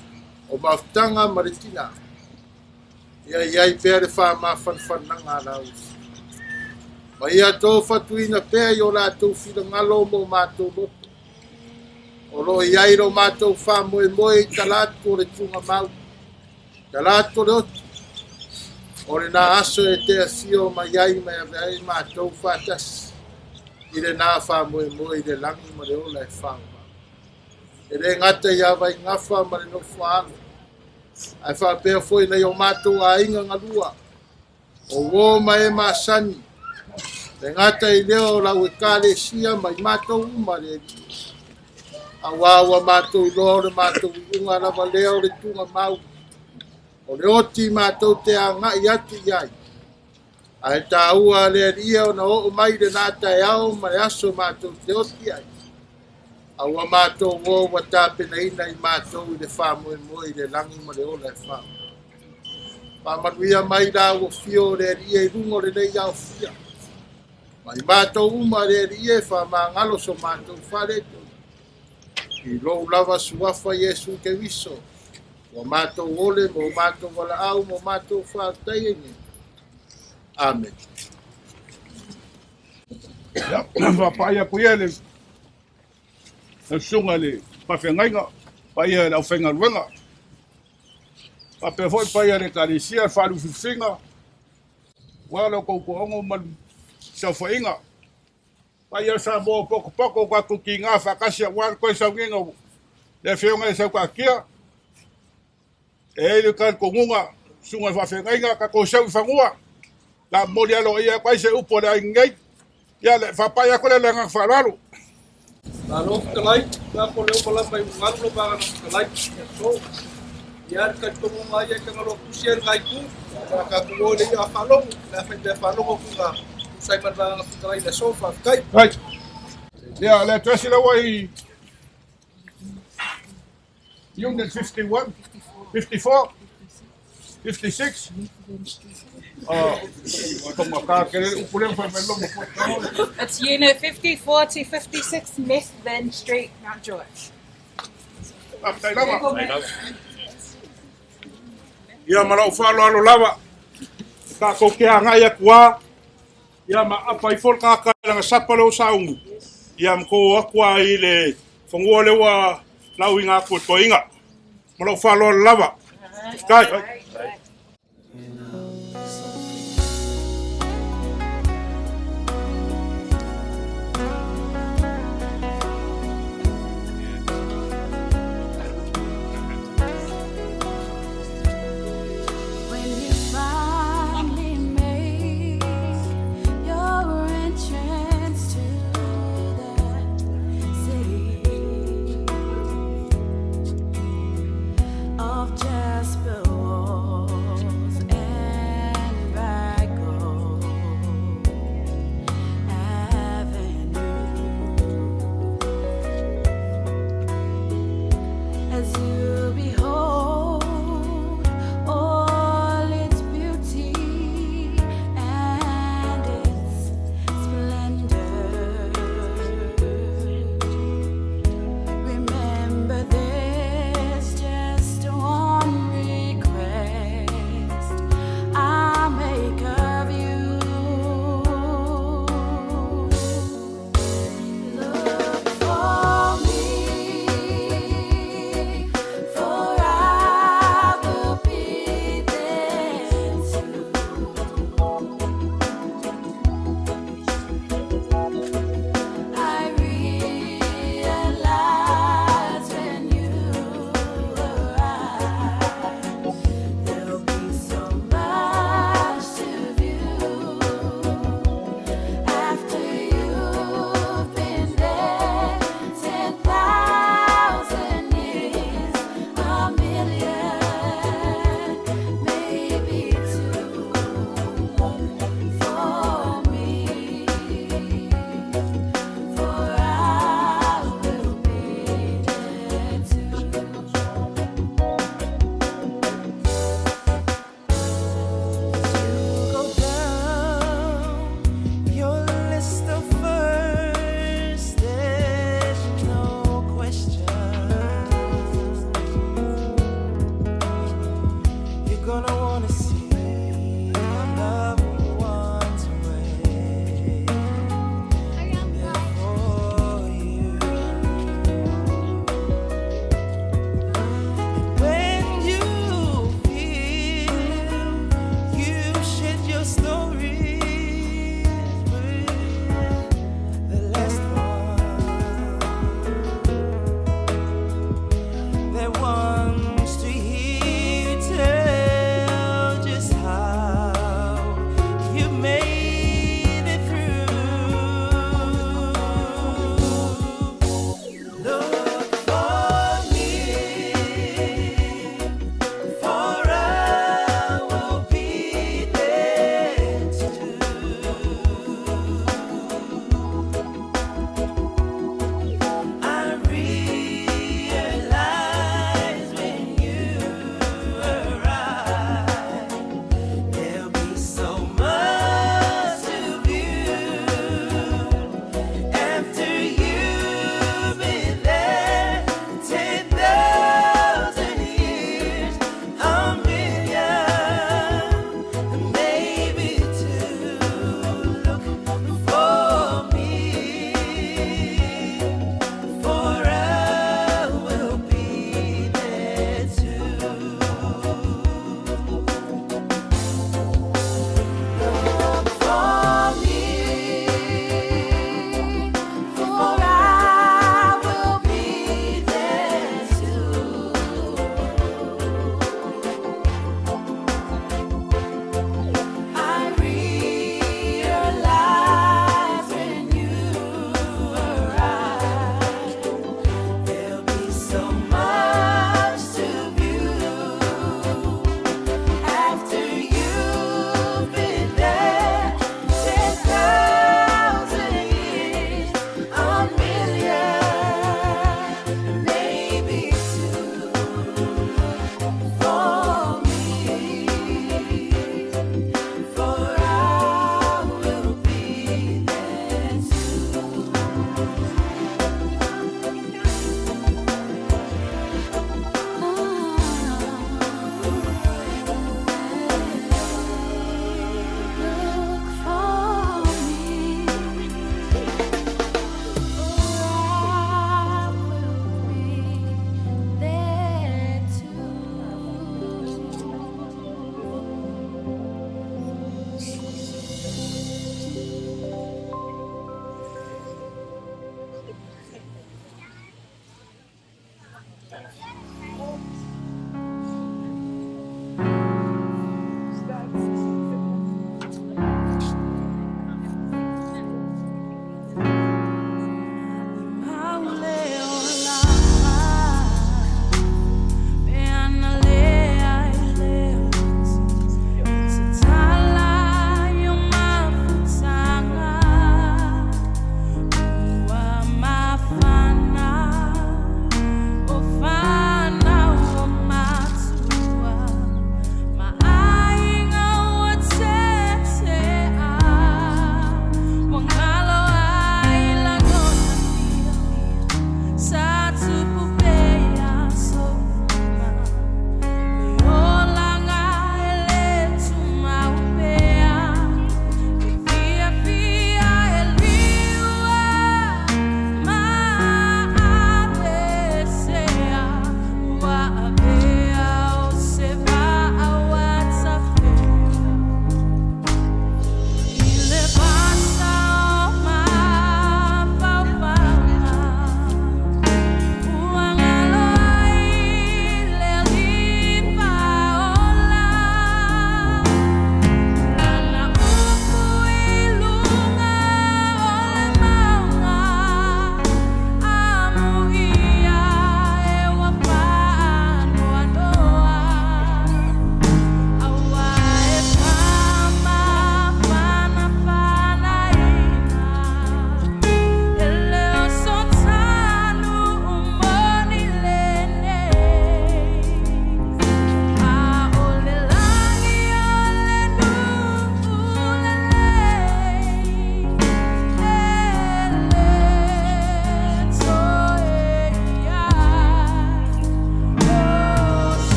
o mawhtanga ma le tina. Ia iai pea le wha mawhana whananga la ufio. Ma ia tō whatuina pea i o lātou whira ngalo mo mātou loto. O lo iai ro mātou wha moe moe i talatu o le tūnga mau. Talatu o le oti. O le nā aso e te afio mai ai mai ave ai mātou whātasi. I le nā wha moe moe i le langi ma le ola e whao mau. E le ngata i a vai ngawha ma le nofo alo. Ai whapea foi nei o mātou a inga ngalua. O wō ma e māsani. Le ngata i leo lau e kāle sia mai mātou uma le ri. A wā ua mātou i loa o le mātou i unga lava lea o le tūnga mau. O le oti mātou te a ngai atu i ai. Ai tā ua le ria o na oo mai le nā tae ao ma le aso mātou te oti ai. A ua mātou wō ua tāpena ina i mātou i le whāmoe moe i le langi ma le ola e whāo. Whāmanuia mai rā ua fio le ria i rungo le nei au fia. Mai mātou uma le ria e whamāngalo so mātou whareto. I lou lava suafa Iesu ke viso. Ua mātou ole mo mātou wala au mo mātou whātai e nei. Amen. Ia, whapaia ko ia le sunga le pawhengaiga, paia le au whengaluenga. Whapea foi paia le karisia, whalu whiwhinga, wala ko ko ongo malu saufainga. Paia sa mo poko poko ka kuki ngā whakasia wala koe saunginga le whionga e sau ka kia. E le ka ko ngunga sunga whawhengaiga ka ko sau whangua. La mori alo ia kai se upo le ai ngai. Ia le whapaia ko le le ngā whararo. Malo kalai, ka ko leo pala mai ngalu lo baga kalai, ya so. Ia ka tongo ngai ia ka ngalo kusia ngai ku, ka ka ku le ia falongo, la fa te falongo ku ka sai man baga kalai le so fa kai. Right. Ia le tuasi la wai Unit 51, 54, 56. It's Unit 54 to 56 Methven Street, Mount Druitt. Ia ma lau whalo alo lava. Ka ko ke anga ia kua. Ia ma apa i fol ka ka langa sapa le o saungu. Ia mko akua i le whangua le wa lau inga kua toinga. Ma lau whalo alo lava. Kai.